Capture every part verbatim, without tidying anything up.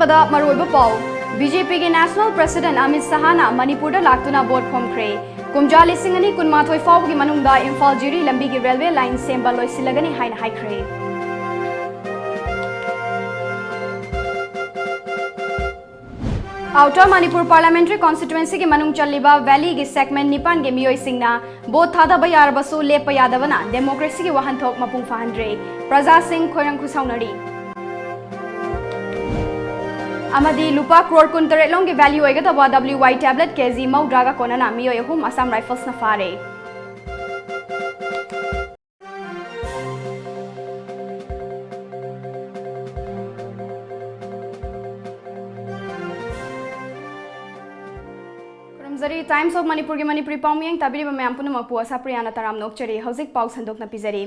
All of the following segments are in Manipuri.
ꯃꯗ ꯃꯔꯨꯑꯣꯏꯕ ꯄꯥꯎ꯫ ꯕꯤ ꯖꯦ ꯄꯤꯒꯤ National President ꯑꯃꯤꯠ ꯁꯍꯥꯅ ꯃꯅꯤꯄꯨꯔꯗ ꯂꯥꯛꯇꯨꯅ ꯚꯣꯠ ꯈꯣꯝꯈ꯭ꯔꯦ꯫ ꯀꯨꯝꯖꯥ ꯂꯤꯁꯤꯡ ꯑꯅꯤ ꯀꯨꯟꯃꯥꯊꯣꯏ ꯐꯥꯎꯕꯒꯤ ꯃꯅꯨꯡꯗ ꯏꯝꯐꯥꯜ ꯖꯤꯔꯤ ꯂꯝꯕꯤꯒꯤ railway line ꯁꯦꯝꯕ ꯂꯣꯏꯁꯤꯜꯂꯒꯅꯤ ꯍꯥꯏꯅ ꯍꯥꯏꯈ꯭ꯔꯦ꯫ Outer Manipur Parliamentary Constituencyꯒꯤ ꯃꯅꯨꯡ ꯆꯜꯂꯤꯕ Valleyꯒꯤ segment ꯅꯤꯄꯥꯟꯒꯤ ꯃꯤꯑꯣꯏꯁꯤꯡꯅ ꯚꯣꯠ ꯊꯥꯗꯕ ꯌꯥꯔꯕꯁꯨ ꯂꯦꯞꯄ ꯌꯥꯗꯕꯅ democracyꯒꯤ ꯋꯥꯍꯟꯊꯣꯛ ꯃꯄꯨꯡ ꯐꯥꯍꯟꯗ꯭ꯔꯦ꯫ ꯄ꯭ꯔꯖꯥꯁꯤꯡ ꯈꯣꯏꯔꯪ ꯈꯨꯁꯥꯎꯅꯔꯤ꯫ ꯑꯃꯗꯤ ꯂꯨꯄꯥ ꯀ꯭ꯔꯣꯔ ꯀꯨꯟꯇꯔꯦꯠ ꯂꯣꯝꯒꯤ value ꯑꯣꯏꯒꯗꯕ W Y tablet K G ꯃꯧꯗ꯭ꯔꯥꯒ ꯀꯣꯟꯅꯅ ꯃꯤꯑꯣꯏ ꯑꯍꯨꯝ Assam Riflesꯅ ꯐꯥꯔꯦ꯫ ꯈꯨꯔꯨꯝꯖꯔꯤ꯫ Times of Manipurꯒꯤ ꯃꯅꯤꯄꯨꯔꯤ ꯄꯥꯎꯃꯤꯌꯦꯡ ꯇꯥꯕꯤꯔꯤꯕ ꯃꯌꯥꯝ ꯄꯨꯝꯅꯃꯛꯄꯨ ꯑꯁꯥꯄ꯭ꯔꯤꯌꯥꯅ ꯇꯔꯥꯝꯅ ꯑꯣꯛꯆꯔꯤ꯫ ꯍꯧꯖꯤꯛ ꯄꯥꯎ ꯁꯟꯗꯣꯛꯅ ꯄꯤꯖꯔꯤ꯫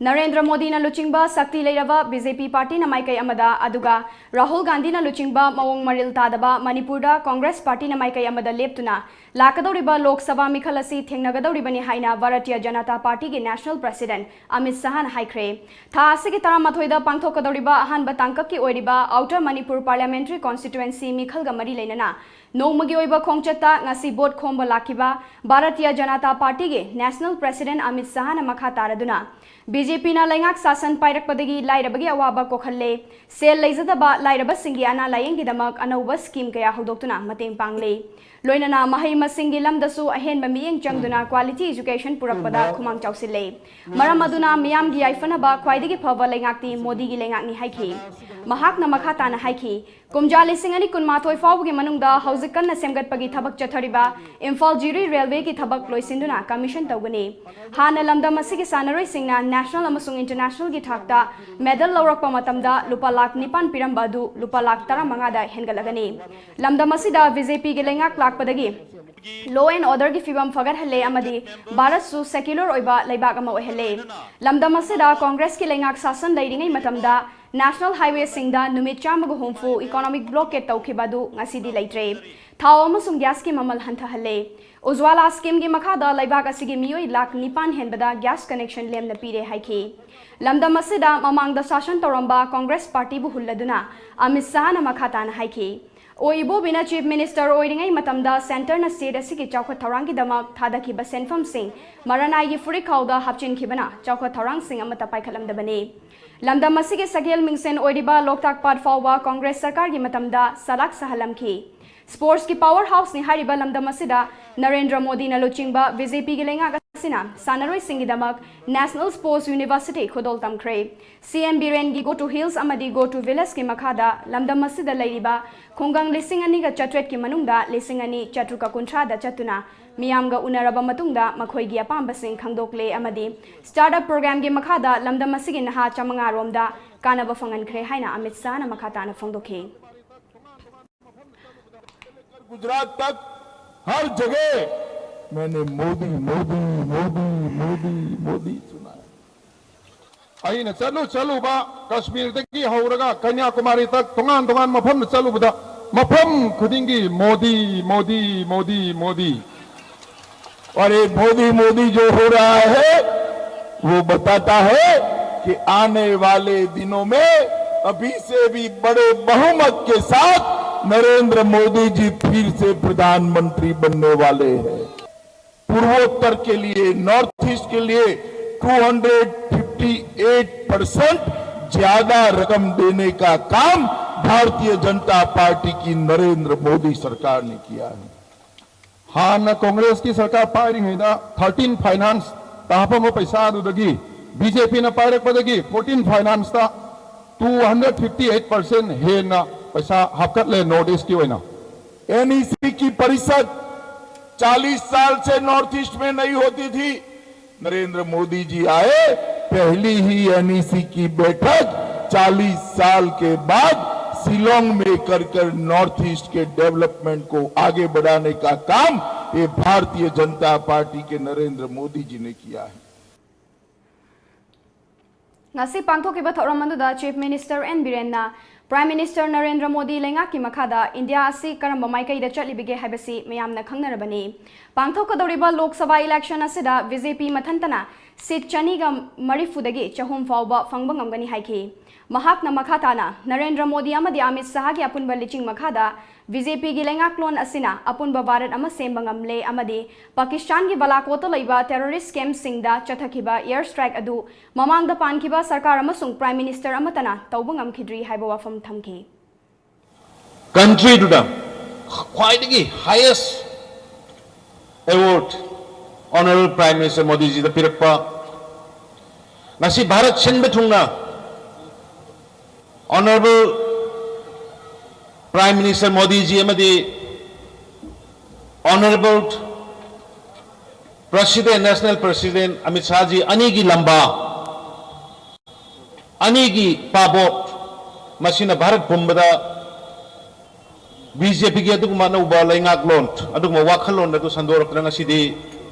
ꯅꯔꯦꯟꯗ꯭ꯔ ꯃꯣꯗꯤꯅ ꯂꯨꯆꯤꯡꯕ ꯁꯛꯇꯤ ꯂꯩꯔꯕ B J P partyꯅ ꯃꯥꯏꯀꯩ ꯑꯃꯗ, ꯑꯗꯨꯒ ꯔꯥꯍꯨꯜ ꯒꯥꯟꯙꯤꯅ ꯂꯨꯆꯤꯡꯕ ꯃꯑꯣꯡ ꯃꯔꯤꯜ ꯇꯥꯗꯕ ꯃꯅꯤꯄꯨꯔꯗ Congress partyꯅ ꯃꯥꯏꯀꯩ ꯑꯃꯗ ꯂꯦꯞꯇꯨꯅ ꯂꯥꯛꯀꯗꯧꯔꯤꯕ ꯂꯣꯛ ꯁꯚꯥ ꯃꯤꯈꯜ ꯑꯁꯤ ꯊꯦꯡꯅꯒꯗꯧꯔꯤꯕꯅꯤ ꯍꯥꯏꯅ ꯚꯥꯔꯇꯤꯌ ꯖꯅꯇꯥ partyꯒꯤ National President ꯑꯃꯤꯠ ꯁꯍꯥꯅ ꯍꯥꯏꯈ꯭ꯔꯦ꯫ ꯊꯥ ꯑꯁꯤꯒꯤ ꯇꯔꯥꯃꯥꯊꯣꯏꯗ ꯄꯥꯡꯊꯣꯛꯀꯗꯧꯔꯤꯕ ꯑꯍꯥꯟꯕ ꯇꯥꯡꯀꯛꯀꯤ ꯑꯣꯏꯔꯤꯕ Outer Manipur Parliamentary Constituency ꯃꯤꯈꯜꯒ ꯃꯔꯤ ꯂꯩꯅꯅ ꯅꯣꯡꯃꯒꯤ ꯑꯣꯏꯕ ꯈꯣꯡꯆꯠꯇ ꯉꯁꯤ ꯚꯣꯠ ꯈꯣꯝꯕ ꯂꯥꯛꯈꯤꯕ ꯚꯥꯔꯇꯤꯌ ꯖꯅꯇꯥ partyꯒꯤ National President ꯑꯃꯤꯠ ꯁꯍꯥꯅ ꯃꯈꯥ ꯇꯥꯔꯗꯨꯅ, B J Pꯅ ꯂꯩꯉꯥꯛ ꯁꯥꯁꯟ ꯄꯥꯏꯔꯛꯄꯗꯒꯤ ꯂꯥꯏꯔꯕꯒꯤ ꯑꯋꯥꯕ ꯀꯣꯛꯍꯜꯂꯦ, ꯁꯦꯜ ꯂꯩꯖꯗꯕ ꯂꯥꯏꯔꯕꯁꯤꯡꯒꯤ ꯑꯅꯥ ꯂꯥꯌꯦꯡꯒꯤꯗꯃꯛ ꯑꯅꯧꯕ scheme ꯀꯌꯥ ꯍꯧꯗꯣꯛꯇꯨꯅ ꯃꯇꯦꯡ ꯄꯥꯡꯂꯦ꯫ ꯂꯣꯏꯅꯅ ꯃꯍꯩ ꯃꯁꯤꯡꯒꯤ ꯂꯝꯗꯁꯨ ꯑꯍꯦꯟꯕ ꯃꯤꯠꯌꯦꯡ ꯆꯪꯗꯨꯅ quality education ꯄꯨꯔꯛꯄꯗ ꯈꯨꯃꯥꯡ ꯆꯥꯎꯁꯤꯜꯂꯦ꯫ ꯃꯔꯝ ꯑꯗꯨꯅ ꯃꯤꯌꯥꯝꯒꯤ ꯌꯥꯏꯐꯅꯕ ꯈ꯭ꯋꯥꯏꯗꯒꯤ ꯐꯕ ꯂꯩꯉꯥꯛꯇꯤ ꯃꯣꯗꯤꯒꯤ ꯂꯩꯉꯥꯛꯅꯤ ꯍꯥꯏꯈꯤ꯫ ꯃꯍꯥꯛꯅ ꯃꯈꯥ ꯇꯥꯅ ꯍꯥꯏꯈꯤ, ꯀꯨꯝꯖꯥ ꯂꯤꯁꯤꯡ ꯑꯅꯤ ꯀꯨꯟꯃꯥꯊꯣꯏ ꯐꯥꯎꯕꯒꯤ ꯃꯅꯨꯡꯗ ꯍꯧꯖꯤꯛ ꯀꯟꯅ ꯁꯦꯝꯒꯠꯄꯒꯤ ꯊꯕꯛ ꯆꯠꯊꯔꯤꯕ ꯏꯝꯐꯥꯜ ꯖꯤꯔꯤ railwayꯒꯤ ꯊꯕꯛ ꯂꯣꯏꯁꯤꯟꯗꯨꯅ commission ꯇꯧꯒꯅꯤ꯫ ꯍꯥꯟꯅ ꯂꯝꯗꯝ ꯑꯁꯤꯒꯤ ꯁꯥꯟꯅꯔꯣꯏꯁꯤꯡꯅ national ꯑꯃꯁꯨꯡ internationalꯒꯤ ꯊꯥꯛꯇ medal ꯂꯧꯔꯛꯄ ꯃꯇꯝꯗ ꯂꯨꯄꯥ ꯂꯥꯈ ꯅꯤꯄꯥꯟ ꯄꯤꯔꯝꯕ ꯑꯗꯨ ꯂꯨꯄꯥ ꯂꯥꯈ ꯇꯔꯥꯃꯉꯥꯗ ꯍꯦꯟꯒꯠꯂꯒꯅꯤ꯫ ꯂꯝꯗꯝ ꯑꯁꯤꯗ B J Pꯒꯤ ꯂꯩꯉꯥꯛ ꯂꯥꯛꯄꯗꯒꯤ law and orderꯒꯤ ꯐꯤꯕꯝ ꯐꯒꯠꯍꯜꯂꯦ ꯑꯃꯗꯤ ꯚꯥꯔꯠꯁꯨ secular ꯑꯣꯏꯕ ꯂꯩꯕꯥꯛ ꯑꯃ ꯑꯣꯏꯍꯜꯂꯦ꯫ ꯂꯝꯗꯝ ꯑꯁꯤꯗ Congressꯀꯤ ꯂꯩꯉꯥꯛ ꯁꯥꯁꯟ ꯂꯩꯔꯤꯉꯩ ꯃꯇꯝꯗ national highwayꯁꯤꯡꯗ ꯅꯨꯃꯤꯠ ꯆꯥꯝꯃꯒ ꯍꯨꯝꯐꯨ economic blockade ꯇꯧꯈꯤꯕ ꯑꯗꯨ ꯉꯁꯤꯗꯤ ꯂꯩꯇ꯭ꯔꯦ꯫ ꯊꯥꯎ ꯑꯃꯁꯨꯡ ꯒ꯭ꯌꯥꯁꯀꯤ ꯃꯃꯜ ꯍꯟꯊꯍꯜꯂꯦ꯫ ꯎꯖ꯭ꯋꯥꯂꯥ ꯁ꯭ꯀꯤꯝꯒꯤ ꯃꯈꯥꯗ ꯂꯩꯕꯥꯛ ꯑꯁꯤꯒꯤ ꯃꯤꯑꯣꯏ ꯂꯥꯈ ꯅꯤꯄꯥꯟ ꯍꯦꯟꯕꯗ ꯒ꯭ꯌꯥꯁ ꯀꯅꯦꯛꯁꯟ ꯂꯦꯝꯅ ꯄꯤꯔꯦ ꯍꯥꯏꯈꯤ꯫ ꯂꯝꯗꯝ ꯑꯁꯤꯗ ꯃꯃꯥꯡꯗ ꯁꯥꯁꯟ ꯇꯧꯔꯝꯕ ꯀꯣꯡꯒ꯭ꯔꯦꯁ ꯄꯥꯔꯇꯤꯕꯨ ꯍꯨꯜꯂꯗꯨꯅ ꯑꯃꯤꯠ ꯁꯥꯍꯅ ꯃꯈꯥ ꯇꯥꯅ ꯍꯥꯏꯈꯤ, ꯑꯣ ꯏꯕꯣꯕꯤꯅ ꯆꯤꯐ ꯃꯤꯅꯤꯁꯇꯔ ꯑꯣꯏꯔꯤꯉꯩ ꯃꯇꯝꯗ ꯁꯦꯟꯇꯔꯅ ꯁ꯭ꯇꯦꯠ ꯑꯁꯤꯒꯤ ꯆꯥꯎꯈꯠ ꯊꯧꯔꯥꯡꯒꯤꯗꯃꯛ ꯊꯥꯗꯈꯤꯕ ꯁꯦꯟꯐꯝꯁꯤꯡ ꯃꯔꯥꯅꯥꯏꯒꯤ ꯐꯨꯔꯤꯠꯈꯥꯎꯗ ꯍꯥꯞꯆꯤꯟꯈꯤꯕꯅ ꯆꯥꯎꯈꯠ ꯊꯧꯔꯥꯡꯁꯤꯡ ꯑꯃꯠꯇ ꯄꯥꯏꯈꯠꯂꯝꯗꯕꯅꯤ꯫ ꯂꯝꯗꯝ ꯑꯁꯤꯒꯤ ꯁꯛꯍꯦꯜ ꯃꯤꯡꯁꯦꯟ ꯑꯣꯏꯔꯤꯕ ꯂꯣꯛꯇꯥꯛ ꯄꯥꯠ ꯐꯥꯎꯕ ꯀꯣꯡꯒ꯭ꯔꯦꯁ ꯁꯔꯀꯥꯔꯒꯤ ꯃꯇꯝꯗ ꯁꯂꯥꯛ ꯁꯥꯍꯜꯂꯝꯈꯤ꯫ ꯁ꯭ꯄꯣꯔꯠꯁꯀꯤ ꯄꯥꯋꯔ ꯍꯥꯎꯁꯅꯤ ꯍꯥꯏꯔꯤꯕ ꯂꯝꯗꯝ ꯑꯁꯤꯗ ꯅꯔꯦꯟꯗ꯭ꯔ ꯃꯣꯗꯤꯅ ꯂꯨꯆꯤꯡꯕ ꯕꯤ ꯖꯦ ꯄꯤꯒꯤ ꯂꯩꯉꯥꯛ ꯑꯁꯤꯅ ꯁꯥꯟꯅꯔꯣꯏꯁꯤꯡꯒꯤꯗꯃꯛ ꯅꯦꯁꯅꯦꯜ ꯁ꯭ꯄꯣꯔꯠꯁ ꯌꯨꯅꯤꯚꯔꯁꯤꯇꯤ ꯈꯨꯗꯣꯜ ꯇꯝꯈ꯭ꯔꯦ꯫ ꯁꯤ ꯑꯦꯝ ꯕꯤꯔꯦꯟꯒꯤ Go to Hills ꯑꯃꯗꯤ Go to Villageꯀꯤ ꯃꯈꯥꯗ ꯂꯝꯗꯝ ꯑꯁꯤꯗ ꯂꯩꯔꯤꯕ ꯈꯨꯡꯒꯪ ꯂꯤꯁꯤꯡ ꯑꯅꯤꯒ ꯆꯥꯇ꯭ꯔꯦꯠꯀꯤ ꯃꯅꯨꯡꯗ ꯂꯤꯁꯤꯡ ꯑꯅꯤ ꯆꯥꯇ꯭ꯔꯨꯛꯀ ꯀꯨꯟꯊ꯭ꯔꯥꯗ ꯆꯠꯇꯨꯅ ꯃꯤꯌꯥꯝꯒ ꯎꯅꯔꯕ ꯃꯇꯨꯡꯗ ꯃꯈꯣꯏꯒꯤ ꯑꯄꯥꯝꯕꯁꯤꯡ ꯈꯪꯗꯣꯛꯂꯦ ꯑꯃꯗꯤ ꯁ꯭ꯇꯥꯔꯠ ꯑꯞ ꯄ꯭ꯔꯣꯒ꯭ꯔꯥꯝꯒꯤ ꯃꯈꯥꯗ ꯂꯝꯗꯝ ꯑꯁꯤꯒꯤ ꯅꯍꯥ ꯆꯥꯃꯉꯥ ꯔꯣꯝꯗ ꯀꯥꯟꯅꯕ ꯐꯪꯍꯟꯈ꯭ꯔꯦ ꯍꯥꯏꯅ ꯑꯃꯤꯠ ꯁꯥꯍꯅ ꯃꯈꯥ ꯇꯥꯅ ꯐꯣꯡꯗꯣꯛꯈꯤ꯫ गुजरात तक हर जगह मैंने मोदी मोदी मोदी मोदी मोदी सुना है। ꯑꯩꯅ ꯆꯠꯂꯨ ꯆꯠꯂꯨꯕ ꯀꯥꯁꯃꯤꯔꯗꯒꯤ ꯍꯧꯔꯒ ꯀꯟꯌꯥꯀꯨꯃꯥꯔꯤ ꯇꯛ ꯇꯣꯉꯥꯟ ꯇꯣꯉꯥꯟ ꯃꯐꯝꯗ ꯆꯠꯂꯨꯕꯗ ꯃꯐꯝ ꯈꯨꯗꯤꯡꯒꯤ ꯃꯣꯗꯤ ꯃꯣꯗꯤ ꯃꯣꯗꯤ ꯃꯣꯗꯤ꯫ और ये मोदी मोदी जो हो रहा है, वो बताता है कि आने वाले दिनों में अभी से भी बड़े बहुमत के साथ नरेंद्र मोदी जी फिर से प्रधानमंत्री बनने वाले हैं। पूर्वोत्तर के लिए, नॉर्थ ईस्ट के लिए two hundred fifty eight percent ज्यादा रकम देने का काम भारतीय जनता पार्टी की नरेंद्र मोदी सरकार ने किया है। ꯍꯥꯟꯅ ꯀꯣꯡꯒ꯭ꯔꯦꯁꯀꯤ ꯁꯔꯀꯥꯔ ꯄꯥꯏꯔꯤꯉꯩꯗ ꯊꯥꯔꯇꯤꯟ ꯐꯥꯏꯅꯥꯟꯁꯇ ꯍꯥꯞꯄꯝꯕ ꯄꯩꯁꯥ ꯑꯗꯨꯗꯒꯤ ꯕꯤ ꯖꯦ ꯄꯤꯅ ꯄꯥꯏꯔꯛꯄꯗꯒꯤ ꯐꯣꯔꯇꯤꯟ ꯐꯥꯏꯅꯥꯟꯁꯇ two hundred fifty eight percent ꯍꯦꯟꯅ ꯄꯩꯁꯥ ꯍꯥꯞꯀꯠꯂꯦ ꯅꯣꯔꯠ ꯏꯁꯀꯤ ꯑꯣꯏꯅ꯫ एनईसी की परिषद चालीस साल से नॉर्थ ईस्ट में नहीं होती थी। नरेंद्र मोदी जी आए, पहली ही एनईसी की बैठक चालीस साल के बाद शिलोंग में कर कर नॉर्थ ईस्ट के डेवलपमेंट को आगे बढ़ाने का काम ये भारतीय जनता पार्टी के नरेंद्र मोदी जी ने किया है। ꯉꯁꯤ ꯄꯥꯡꯊꯣꯛꯈꯤꯕ ꯊꯧꯔꯝ ꯑꯗꯨꯗ ꯆꯤꯐ ꯃꯤꯅꯤꯁꯇꯔ ꯑꯦꯟ ꯕꯤꯔꯦꯟꯅ Prime Minister ꯅꯔꯦꯟꯗ꯭ꯔ ꯃꯣꯗꯤ ꯂꯩꯉꯥꯛꯀꯤ ꯃꯈꯥꯗ ꯏꯟꯗꯤꯌꯥ ꯑꯁꯤ ꯀꯔꯝꯕ ꯃꯥꯏꯀꯩꯗ ꯆꯠꯂꯤꯕꯒꯦ ꯍꯥꯏꯕꯁꯤ ꯃꯌꯥꯝꯅ ꯈꯪꯅꯔꯕꯅꯤ꯫ ꯄꯥꯡꯊꯣꯛꯀꯗꯧꯔꯤꯕ ꯂꯣꯛ ꯁꯚꯥ election ꯑꯁꯤꯗ BJP ꯃꯊꯟꯇꯅ seat ꯆꯅꯤꯒ ꯃꯔꯤꯐꯨꯗꯒꯤ ꯆꯍꯨꯝ ꯐꯥꯎꯕ ꯐꯪꯕ ꯉꯝꯒꯅꯤ ꯍꯥꯏꯈꯤ꯫ ꯃꯍꯥꯛꯅ ꯃꯈꯥ ꯇꯥꯅ ꯅꯔꯦꯟꯗ꯭ꯔ ꯃꯣꯗꯤ ꯑꯃꯗꯤ ꯑꯃꯤꯠ ꯁꯍꯥꯒꯤ ꯑꯄꯨꯟꯕ ꯂꯤꯆꯤꯡ ꯃꯈꯥꯗ BJPꯒꯤ ꯂꯩꯉꯥꯛꯂꯣꯟ ꯑꯁꯤꯅ ꯑꯄꯨꯟꯕ ꯚꯥꯔꯠ ꯑꯃ ꯁꯦꯝꯕ ꯉꯝꯂꯦ ꯑꯃꯗꯤ ꯄꯥꯀꯤꯁꯇꯥꯟꯒꯤ ꯕꯥꯂꯥꯀꯣꯠꯇ ꯂꯩꯕ terrorist campꯁꯤꯡꯗ ꯆꯠꯊꯈꯤꯕ air strike ꯑꯗꯨ ꯃꯃꯥꯡꯗ ꯄꯥꯟꯈꯤꯕ ꯁꯔꯀꯥꯔ ꯑꯃꯁꯨꯡ Prime Minister ꯑꯃꯠꯇꯅ ꯇꯧꯕ ꯉꯝꯈꯤꯗ꯭ꯔꯤ ꯍꯥꯏꯕ ꯋꯥꯐꯝ ꯊꯝꯈꯤ꯫ Countryꯗꯨꯗ ꯈ꯭ꯋꯥꯏꯗꯒꯤ highest award Honourable Prime Minister ꯃꯣꯗꯤꯖꯤꯗ ꯄꯤꯔꯛꯄ, ꯉꯁꯤ ꯚꯥꯔꯠ ꯁꯤꯟꯕ ꯊꯨꯡꯅ Honourable Prime Minister ꯃꯣꯗꯤꯖꯤ ꯑꯃꯗꯤ Honourable President, National President Amit ꯁꯍꯥꯖꯤ ꯑꯅꯤꯒꯤ ꯂꯝꯕꯥ, ꯑꯅꯤꯒꯤ ꯄꯥꯕꯣꯠ, ꯃꯁꯤꯅ ꯚꯥꯔꯠ ꯄꯨꯝꯕꯗ BJPꯒꯤ ꯑꯗꯨꯒꯨꯝꯕ ꯑꯅꯧꯕ ꯂꯩꯉꯥꯛꯂꯣꯟ, ꯑꯗꯨꯒꯨꯝꯕ ꯋꯥꯈꯜꯂꯣꯟ ꯑꯗꯨ ꯁꯟꯗꯣꯔꯛꯇꯨꯅ ꯉꯁꯤꯗꯤ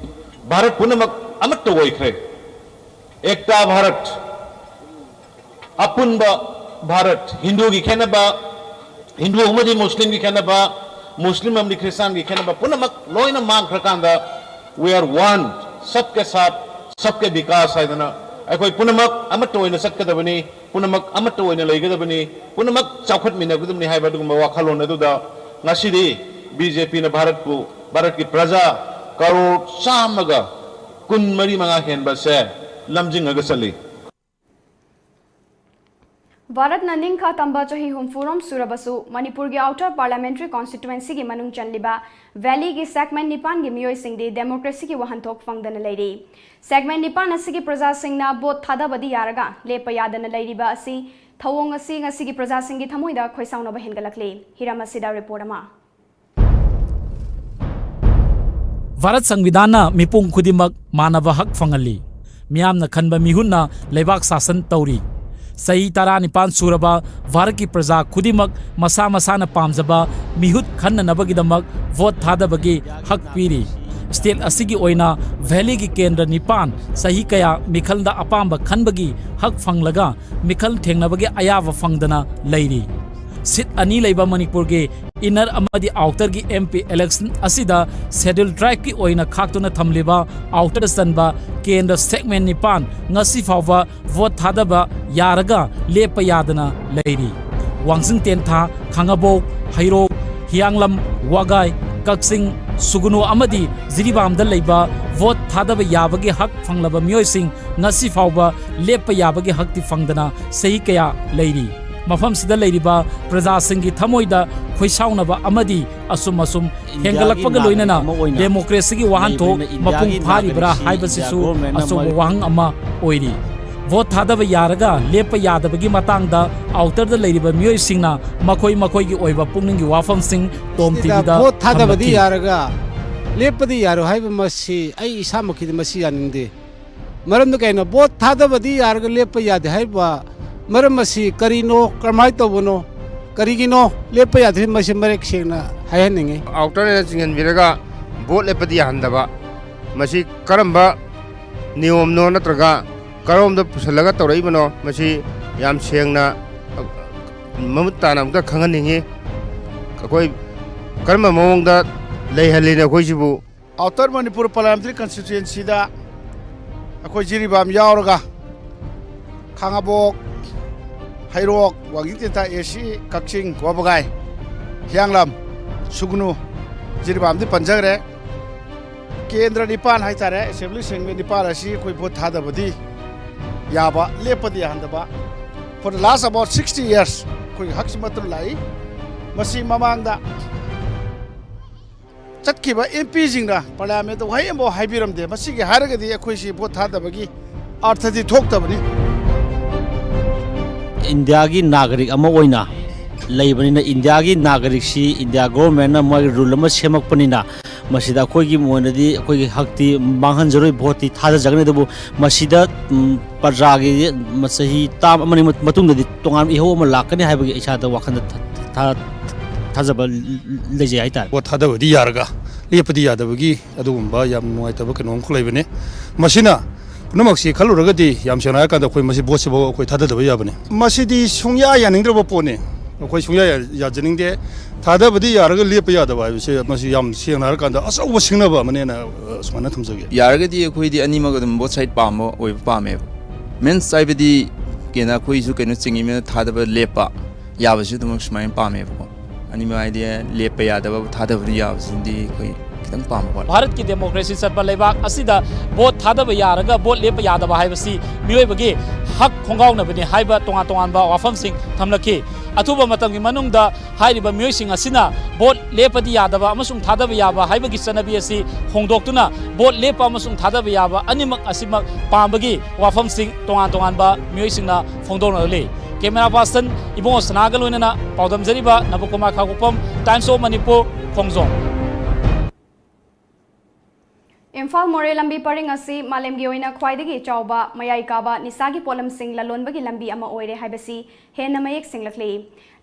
ꯚꯥꯔꯠ ꯄꯨꯝꯅꯃꯛ ꯑꯃꯠꯇ ꯑꯣꯏꯈ꯭ꯔꯦ꯫ Ekta Bharat, ꯑꯄꯨꯟꯕ ꯚꯥꯔꯠ, ꯍꯤꯟꯗꯨꯒꯤ ꯈꯦꯠꯅꯕ, ꯍꯤꯟꯗꯨ ꯑꯃꯗꯤ ꯃꯨꯁꯂꯤꯝꯒꯤ ꯈꯦꯠꯅꯕ, ꯃꯨꯁꯂꯤꯝ ꯑꯃꯗꯤ ꯈ꯭ꯔꯤꯁꯇꯥꯟꯒꯤ ꯈꯦꯠꯅꯕ ꯄꯨꯝꯅꯃꯛ ꯂꯣꯏꯅ ꯃꯥꯡꯈ꯭ꯔꯀꯥꯟꯗ, we are one, सबके साथ, सबके विकास ꯍꯥꯏꯗꯅ ꯑꯩꯈꯣꯏ ꯄꯨꯝꯅꯃꯛ ꯑꯃꯠꯇ ꯑꯣꯏꯅ ꯆꯠꯀꯗꯕꯅꯤ, ꯄꯨꯝꯅꯃꯛ ꯑꯃꯠꯇ ꯑꯣꯏꯅ ꯂꯩꯒꯗꯕꯅꯤ, ꯄꯨꯝꯅꯃꯛ ꯆꯥꯎꯈꯠꯃꯤꯟꯅꯒꯗꯕꯅꯤ ꯍꯥꯏꯕ ꯑꯗꯨꯒꯨꯝꯕ ꯋꯥꯈꯜꯂꯣꯟ ꯑꯗꯨꯗ ꯉꯁꯤꯗꯤ BJPꯅ ꯚꯥꯔꯠꯄꯨ, ꯚꯥꯔꯠꯀꯤ ꯄ꯭ꯔꯖꯥ ꯀꯔꯣꯔ ꯆꯥꯝꯃꯒ ꯀꯨꯟꯃꯔꯤ ꯃꯉꯥ ꯍꯦꯟꯕꯁꯦ ꯂꯝꯖꯤꯡꯉꯒ ꯆꯠꯂꯤ꯫ ꯚꯥꯔꯠꯅ ꯅꯤꯡꯈꯥ ꯇꯝꯕ ꯆꯍꯤ ꯍꯨꯝꯐꯨꯔꯣꯝ ꯁꯨꯔꯕꯁꯨ ꯃꯅꯤꯄꯨꯔꯒꯤ Outer Parliamentary Constituencyꯒꯤ ꯃꯅꯨꯡ ꯆꯜꯂꯤꯕ Valleyꯒꯤ segment ꯅꯤꯄꯥꯟꯒꯤ ꯃꯤꯑꯣꯏꯁꯤꯡꯗꯤ democracyꯒꯤ ꯋꯥꯍꯟꯊꯣꯛ ꯐꯪꯗꯅ ꯂꯩꯔꯤ꯫ Segment ꯅꯤꯄꯥꯟ ꯑꯁꯤꯒꯤ ꯄ꯭ꯔꯖꯥꯁꯤꯡꯅ vote ꯊꯥꯗꯕꯗꯤ ꯌꯥꯔꯒ ꯂꯦꯞꯄ ꯌꯥꯗꯅ ꯂꯩꯔꯤꯕ ꯑꯁꯤ ꯊꯧꯑꯣꯡ ꯑꯁꯤ ꯉꯁꯤꯒꯤ ꯄ꯭ꯔꯖꯥꯁꯤꯡꯒꯤ ꯊꯃꯣꯏꯗ ꯈꯣꯏꯁꯥꯎꯅꯕ ꯍꯦꯟꯒꯠꯂꯛꯂꯤ꯫ ꯍꯤꯔꯝ ꯑꯁꯤꯗ report ꯑꯃ꯫ ꯚꯥꯔꯠ ꯁꯪꯕꯤꯙꯥꯟꯅ ꯃꯤꯄꯨꯝ ꯈꯨꯗꯤꯡꯃꯛ ꯃꯥꯟꯅꯕ ꯍꯛ ꯐꯪꯍꯜꯂꯤ꯫ ꯃꯤꯌꯥꯝꯅ ꯈꯟꯕ ꯃꯤꯍꯨꯠꯅ ꯂꯩꯕꯥꯛ ꯁꯥꯁꯟ ꯇꯧꯔꯤ꯫ ꯆꯍꯤ ꯇꯔꯥꯅꯤꯄꯥꯟ ꯁꯨꯔꯕ ꯚꯥꯔꯠꯀꯤ ꯄ꯭ꯔꯖꯥ ꯈꯨꯗꯤꯡꯃꯛ ꯃꯁꯥ ꯃꯁꯥꯅ ꯄꯥꯝꯖꯕ ꯃꯤꯍꯨꯠ ꯈꯟꯅꯅꯕꯒꯤꯗꯃꯛ vote ꯊꯥꯗꯕꯒꯤ ꯍꯛ ꯄꯤꯔꯤ꯫ ꯁ꯭ꯇꯦꯠ ꯑꯁꯤꯒꯤ ꯑꯣꯏꯅ ꯚꯦꯂꯤꯒꯤ ꯀꯦꯟꯗ꯭ꯔ ꯅꯤꯄꯥꯟ ꯆꯍꯤ ꯀꯌꯥ ꯃꯤꯈꯜꯗ ꯑꯄꯥꯝꯕ ꯈꯟꯕꯒꯤ ꯍꯛ ꯐꯪꯂꯒ ꯃꯤꯈꯜ ꯊꯦꯡꯅꯕꯒꯤ ꯑꯌꯥꯕ ꯐꯪꯗꯅ ꯂꯩꯔꯤ꯫ ꯁꯤꯠ ꯑꯅꯤ ꯂꯩꯕ ꯃꯅꯤꯄꯨꯔꯒꯤ ꯏꯟꯅꯔ ꯑꯃꯗꯤ ꯑꯥꯎꯇꯔꯒꯤ ꯑꯦꯝ ꯄꯤ ꯏꯂꯦꯛꯁꯟ ꯑꯁꯤꯗ ꯁꯦꯗ꯭ꯌꯨꯜ ꯇ꯭ꯔꯥꯏꯕꯀꯤ ꯑꯣꯏꯅ ꯈꯥꯛꯇꯨꯅ ꯊꯝꯂꯤꯕ ꯑꯥꯎꯇꯔꯗ ꯆꯟꯕ ꯀꯦꯟꯗ꯭ꯔ ꯁꯦꯒꯃꯦꯟ ꯅꯤꯄꯥꯟ ꯉꯁꯤ ꯐꯥꯎꯕ ꯚꯣꯠ ꯊꯥꯗꯕ ꯌꯥꯔꯒ ꯂꯦꯞꯄ ꯌꯥꯗꯅ ꯂꯩꯔꯤ꯫ ꯋꯥꯡꯖꯤꯡ ꯇꯦꯟꯊꯥ, ꯈꯥꯉꯕꯣꯛ, ꯍꯩꯔꯣꯛ, ꯍꯤꯌꯥꯡꯂꯝ, ꯋꯥꯒꯥꯏ, ꯀꯛꯆꯤꯡ, ꯁꯨꯒꯨꯅꯨ ꯑꯃꯗꯤ ꯖꯤꯔꯤꯕꯥꯝꯗ ꯂꯩꯕ ꯚꯣꯠ ꯊꯥꯗꯕ ꯌꯥꯕꯒꯤ ꯍꯛ ꯐꯪꯂꯕ ꯃꯤꯑꯣꯏꯁꯤꯡ ꯉꯁꯤ ꯐꯥꯎꯕ ꯂꯦꯞꯄ ꯌꯥꯕꯒꯤ ꯍꯛꯇꯤ ꯐꯪꯗꯅ ꯆꯍꯤ ꯀꯌꯥ ꯂꯩꯔꯤ꯫ ꯃꯐꯝꯁꯤꯗ ꯂꯩꯔꯤꯕ ꯄ꯭ꯔꯖꯥꯁꯤꯡꯒꯤ ꯊꯃꯣꯏꯗ ꯈꯣꯏꯁꯥꯎꯅꯕ ꯑꯃꯗꯤ ꯑꯁꯨꯝ ꯑꯁꯨꯝ ꯍꯦꯟꯒꯠꯂꯛꯄꯒ ꯂꯣꯏꯅꯅ ꯗꯦꯃꯣꯀ꯭ꯔꯦꯁꯤꯒꯤ ꯋꯥꯍꯟꯊꯣꯛ ꯃꯄꯨꯡ ꯐꯥꯔꯤꯕ꯭ꯔꯥ ꯍꯥꯏꯕꯁꯤꯁꯨ ꯑꯆꯧꯕ ꯋꯥꯍꯪ ꯑꯃ ꯑꯣꯏꯔꯤ꯫ ꯚꯣꯠ ꯊꯥꯗꯕ ꯌꯥꯔꯒ ꯂꯦꯞꯄ ꯌꯥꯗꯕꯒꯤ ꯃꯇꯥꯡꯗ ꯑꯥꯎꯇꯔꯗ ꯂꯩꯔꯤꯕ ꯃꯤꯑꯣꯏꯁꯤꯡꯅ ꯃꯈꯣꯏ ꯃꯈꯣꯏꯒꯤ ꯑꯣꯏꯕ ꯄꯨꯛꯅꯤꯡꯒꯤ ꯋꯥꯐꯝꯁꯤꯡ ꯇꯣꯝ ꯁꯤꯗ ꯇꯤꯚꯤꯗ ꯚꯣꯠ ꯊꯥꯗꯕꯗꯤ ꯊꯝꯂꯛꯈꯤ꯫ ꯌꯥꯔꯒ ꯂꯦꯞꯄꯗꯤ ꯌꯥꯔꯣꯏ ꯍꯥꯏꯕ ꯃꯁꯤ ꯑꯩ ꯏꯁꯥꯃꯛꯀꯤꯗꯤ ꯃꯁꯤ ꯌꯥꯅꯤꯡꯗꯦ꯫ ꯃꯔꯝꯗꯤ ꯀꯩꯅꯣ? ꯚꯣꯠ ꯊꯥꯗꯕꯗꯤ ꯌꯥꯔꯒ ꯂꯦꯞꯄ ꯌꯥꯗꯦ ꯍꯥꯏꯔꯤꯕ ꯃꯔꯝ ꯑꯁꯤ ꯀꯔꯤꯅꯣ? ꯀꯔꯝꯍꯥꯏꯅ ꯇꯧꯕꯅꯣ? ꯀꯔꯤꯒꯤꯅꯣ ꯂꯦꯞꯄ ꯌꯥꯗ꯭ꯔꯤꯁꯤ? ꯃꯁꯤ ꯃꯔꯦꯛ ꯁꯦꯡꯅ ꯍꯥꯏꯍꯟꯅꯤꯡꯉꯤ꯫ ꯑꯥꯎꯇꯔꯅ ꯆꯤꯡꯍꯟꯕꯤꯔꯒ ꯚꯣꯠ ꯂꯦꯞꯄꯗꯤ ꯌꯥꯍꯟꯗꯕ, ꯃꯁꯤ ꯀꯔꯝꯕ ꯅꯤꯌꯣꯝꯅꯣ ꯅꯠꯇ꯭ꯔꯒ ꯀꯔꯣꯝꯗ ꯄꯨꯁꯜꯂꯒ ꯇꯧꯔꯛꯏꯕꯅꯣ? ꯃꯁꯤ ꯌꯥꯝ ꯁꯦꯡꯅ ꯃꯃꯨꯠ ꯇꯥꯅ ꯑꯃꯨꯛꯇ ꯈꯪꯍꯟꯅꯤꯡꯉꯤ꯫ ꯑꯩꯈꯣꯏ ꯀꯔꯝꯕ ꯃꯑꯣꯡꯗ ꯂꯩꯍꯜꯂꯤꯅꯣ ꯑꯩꯈꯣꯏꯁꯤꯕꯨ? ꯑꯥꯎꯇꯔ ꯃꯅꯤꯄꯨꯔ ꯄꯥꯔꯂꯤꯌꯥꯃꯦꯟꯇꯔꯤ ꯀꯟꯁꯇꯤꯇ꯭ꯌꯨꯑꯦꯟꯁꯤꯗ ꯑꯩꯈꯣꯏ ꯖꯤꯔꯤꯕꯥꯝ ꯌꯥꯎꯔꯒ ꯈꯥꯉꯕꯣꯛ, ꯍꯩꯔꯣꯛ, ꯋꯥꯡꯖꯤꯡ ꯇꯦꯟꯊꯥ, ꯑꯦ ꯁꯤ, ꯀꯛꯆꯤꯡ, ꯋꯥꯕꯒꯥꯏ, ꯍꯤꯌꯥꯡꯂꯝ, ꯁꯨꯒꯅꯨ, ꯖꯤꯔꯤꯕꯥꯝꯗꯤ ꯄꯟꯖꯈ꯭ꯔꯦ꯫ ꯀꯦꯟꯗ꯭ꯔ ꯅꯤꯄꯥꯟ ꯍꯥꯏꯇꯥꯔꯦ, ꯑꯦꯁꯦꯝꯕ꯭ꯂꯤ ꯁꯦꯒꯃꯦꯟ ꯅꯤꯄꯥꯟ ꯑꯁꯤ ꯑꯩꯈꯣꯏ ꯚꯣꯠ ꯊꯥꯗꯕꯗꯤ ꯌꯥꯕ, ꯂꯦꯞꯄꯗꯤ ꯌꯥꯍꯟꯗꯕ꯫ For the last about sixty years ꯑꯩꯈꯣꯏꯒꯤ ꯍꯛꯁꯤꯃꯠꯇꯨꯅ ꯂꯥꯛꯏ꯫ ꯃꯁꯤ ꯃꯃꯥꯡꯗ ꯆꯠꯈꯤꯕ ꯑꯦꯝ ꯄꯤꯁꯤꯡꯅ ꯄꯥꯔꯂꯤꯌꯥꯃꯦꯟꯇ ꯋꯥꯍꯩ ꯑꯃꯐꯥꯎ ꯍꯥꯏꯕꯤꯔꯝꯗꯦ꯫ ꯃꯁꯤꯒꯤ ꯍꯥꯏꯔꯒꯗꯤ ꯑꯩꯈꯣꯏꯁꯤ ꯚꯣꯠ ꯊꯥꯗꯕꯒꯤ ꯑꯔꯊꯗꯤ ꯊꯣꯛꯇꯕꯅꯤ꯫ ꯏꯟꯗꯤꯌꯥꯒꯤ ꯅꯥꯒꯔꯤꯛ ꯑꯃ ꯑꯣꯏꯅ ꯂꯩꯕꯅꯤꯅ, ꯏꯟꯗꯤꯌꯥꯒꯤ ꯅꯥꯒꯔꯤꯛꯁꯤ ꯏꯟꯗꯤꯌꯥ ꯒꯣꯚꯔꯟꯃꯦꯟꯠꯅ ꯃꯣꯏꯒꯤ ꯔꯨꯜ ꯑꯃ ꯁꯦꯝꯃꯛꯄꯅꯤꯅ, ꯃꯁꯤꯗ ꯑꯩꯈꯣꯏꯒꯤ ꯑꯣꯏꯅꯗꯤ ꯑꯩꯈꯣꯏꯒꯤ ꯍꯛꯇꯤ ꯃꯥꯡꯍꯟꯖꯔꯣꯏ, ꯚꯣꯠꯇꯤ ꯊꯥꯗꯖꯒꯅꯤ꯫ ꯑꯗꯨꯕꯨ ꯃꯁꯤꯗ, ꯎꯝ, ꯄ꯭ꯔꯖꯥꯒꯤ ꯆꯍꯤ ꯇꯥꯝ ꯑꯃꯅꯤ ꯃꯇꯨꯡꯗꯗꯤ ꯇꯣꯉꯥꯟꯕ ꯏꯍꯧ ꯑꯃ ꯂꯥꯛꯀꯅꯤ ꯍꯥꯏꯕꯒꯤ ꯏꯁꯥꯗ ꯋꯥꯈꯜꯗ ꯊ-, ꯊ-, ꯊꯥꯖꯕ ꯂꯩꯖꯩ ꯍꯥꯏꯇꯥꯔꯦ꯫ ꯄꯣꯠ ꯊꯥꯗꯕꯗꯤ ꯌꯥꯔꯒ ꯂꯦꯞꯄꯗꯤ ꯌꯥꯗꯕꯒꯤ ꯑꯗꯨꯒꯨꯝꯕ ꯌꯥꯝ ꯅꯨꯡꯉꯥꯏꯇꯕ ꯀꯩꯅꯣ ꯑꯃꯈꯛ ꯂꯩꯕꯅꯦ꯫ ꯃꯁꯤꯅ ꯄꯨꯝꯅꯃꯛꯁꯤ ꯈꯜꯂꯨꯔꯒꯗꯤ ꯌꯥꯝ ꯁꯦꯡꯅ ꯍꯥꯏꯔꯀꯥꯟꯗ ꯑꯩꯈꯣꯏ ꯃꯁꯤ ꯚꯣꯠꯁꯤꯐꯥꯎ ꯑꯩꯈꯣꯏ ꯊꯥꯗꯗꯕ ꯌꯥꯕꯅꯦ꯫ ꯃꯁꯤꯗꯤ ꯁꯨꯡꯌꯥ ꯌꯥꯅꯤꯡꯗ꯭ꯔꯕ ꯄꯣꯠꯅꯤ꯫ ꯑꯩꯈꯣꯏ ꯁꯨꯡꯌꯥ ꯌꯥ- ꯌꯥꯖꯅꯤꯡꯗꯦ꯫ ꯊꯥꯗꯕꯗꯤ ꯌꯥꯔꯒ ꯂꯦꯞꯄ ꯌꯥꯗꯕ ꯍꯥꯏꯕꯁꯦ ꯃꯁꯤ ꯌꯥꯝ ꯁꯦꯡꯅ ꯍꯥꯏꯔꯀꯥꯟꯗ ꯑꯆꯧꯕ ꯁꯤꯡꯅꯕ ꯑꯃꯅꯦꯅ ꯑ, ꯁꯨꯃꯥꯏꯅ ꯊꯝꯖꯒꯦ꯫ ꯌꯥꯔꯒꯗꯤ ꯑꯩꯈꯣꯏꯗꯤ ꯑꯅꯤꯃꯛ ꯑꯗꯨꯝ ꯕꯣꯠ ꯁꯥꯏꯠ ꯄꯥꯝꯕ ꯑꯣꯏꯕ ꯄꯥꯝꯃꯦꯕ꯫ ꯃꯤꯟꯁ ꯍꯥꯏꯕꯗꯤ ꯀꯩꯅꯣ ꯑꯩꯈꯣꯏꯁꯨ ꯀꯩꯅꯣ ꯆꯤꯡꯉꯤꯃꯤꯅ ꯊꯥꯗꯕ ꯂꯦꯞꯄ ꯌꯥꯕꯁꯨ ꯑꯗꯨꯃꯛ ꯁꯨꯃꯥꯏꯅ ꯄꯥꯝꯃꯦꯕꯀꯣ꯫ ꯑꯅꯤꯃꯛ ꯍꯥꯏꯗꯤ ꯂꯦꯞꯄ ꯌꯥꯗꯕ ꯊꯥꯗꯕꯗꯤ ꯌꯥꯕꯁꯤꯗꯤ ꯑꯩꯈꯣꯏ ꯈꯤꯇꯪ ꯄꯥꯝꯕ ꯋꯥꯠꯂꯦ꯫ ꯚꯥꯔꯠꯀꯤ ꯗꯦꯃꯣꯀ꯭ꯔꯦꯁꯤ ꯆꯠꯄ ꯂꯩꯕꯥꯛ ꯑꯁꯤꯗ ꯚꯣꯠ ꯊꯥꯗꯕ ꯌꯥꯔꯒ ꯚꯣꯠ ꯂꯦꯞꯄ ꯌꯥꯗꯕ ꯍꯥꯏꯕꯁꯤ ꯃꯤꯑꯣꯏꯕꯒꯤ ꯍꯛ ꯈꯣꯡꯒꯥꯎꯅꯕꯅꯤ ꯍꯥꯏꯕ ꯇꯣꯉꯥꯟ ꯇꯣꯉꯥꯟꯕ ꯋꯥꯐꯝꯁꯤꯡ ꯊꯝꯂꯛꯈꯤ꯫ ꯑꯊꯨꯕ ꯃꯇꯝꯒꯤ ꯃꯅꯨꯡꯗ ꯍꯥꯏꯔꯤꯕ ꯃꯤꯑꯣꯏꯁꯤꯡ ꯑꯁꯤꯅ ꯚꯣꯠ ꯂꯦꯞꯄꯗꯤ ꯌꯥꯗꯕ ꯑꯃꯁꯨꯡ ꯊꯥꯗꯕ ꯌꯥꯕ ꯍꯥꯏꯕꯒꯤ ꯆꯠꯅꯕꯤ ꯑꯁꯤ ꯍꯣꯡꯗꯣꯛꯇꯨꯅ ꯚꯣꯠ ꯂꯦꯞꯄ ꯑꯃꯁꯨꯡ ꯊꯥꯗꯕ ꯌꯥꯕ ꯑꯅꯤꯃꯛ ꯑꯁꯤꯃꯛ ꯄꯥꯝꯕꯒꯤ ꯋꯥꯐꯝꯁꯤꯡ ꯇꯣꯉꯥꯟ ꯇꯣꯉꯥꯟꯕ ꯃꯤꯑꯣꯏꯁꯤꯡꯅ ꯐꯣꯡꯗꯣꯛꯅꯔꯛꯂꯤ꯫ ꯀꯦꯃꯦꯔꯥ ꯄꯥꯔꯁꯟ ꯏꯕꯨꯡꯉꯣ ꯁꯅꯥꯒ ꯂꯣꯏꯅꯅ ꯄꯥꯎꯗꯝꯖꯔꯤꯕ ꯅꯕꯀꯨꯃꯥꯔ ꯈꯥꯉꯨꯄꯝ, Times of Manipur, ꯈꯣꯡꯖꯣꯝ꯫ ꯏꯝꯐꯥꯜ ꯃꯣꯔꯦ ꯂꯝꯕꯤ ꯄꯔꯤꯡ ꯑꯁꯤ ꯃꯥꯂꯦꯝꯒꯤ ꯑꯣꯏꯅ ꯈ꯭ꯋꯥꯏꯗꯒꯤ ꯆꯥꯎꯕ ꯃꯌꯥꯏ ꯀꯥꯕ ꯅꯤꯁꯥꯒꯤ ꯄꯣꯠꯂꯝꯁꯤꯡ ꯂꯂꯣꯟꯕꯒꯤ ꯂꯝꯕꯤ ꯑꯃ ꯑꯣꯏꯔꯦ ꯍꯥꯏꯕꯁꯤ ꯍꯦꯟꯅ ꯃꯌꯦꯛ ꯁꯦꯡꯂꯛꯂꯤ꯫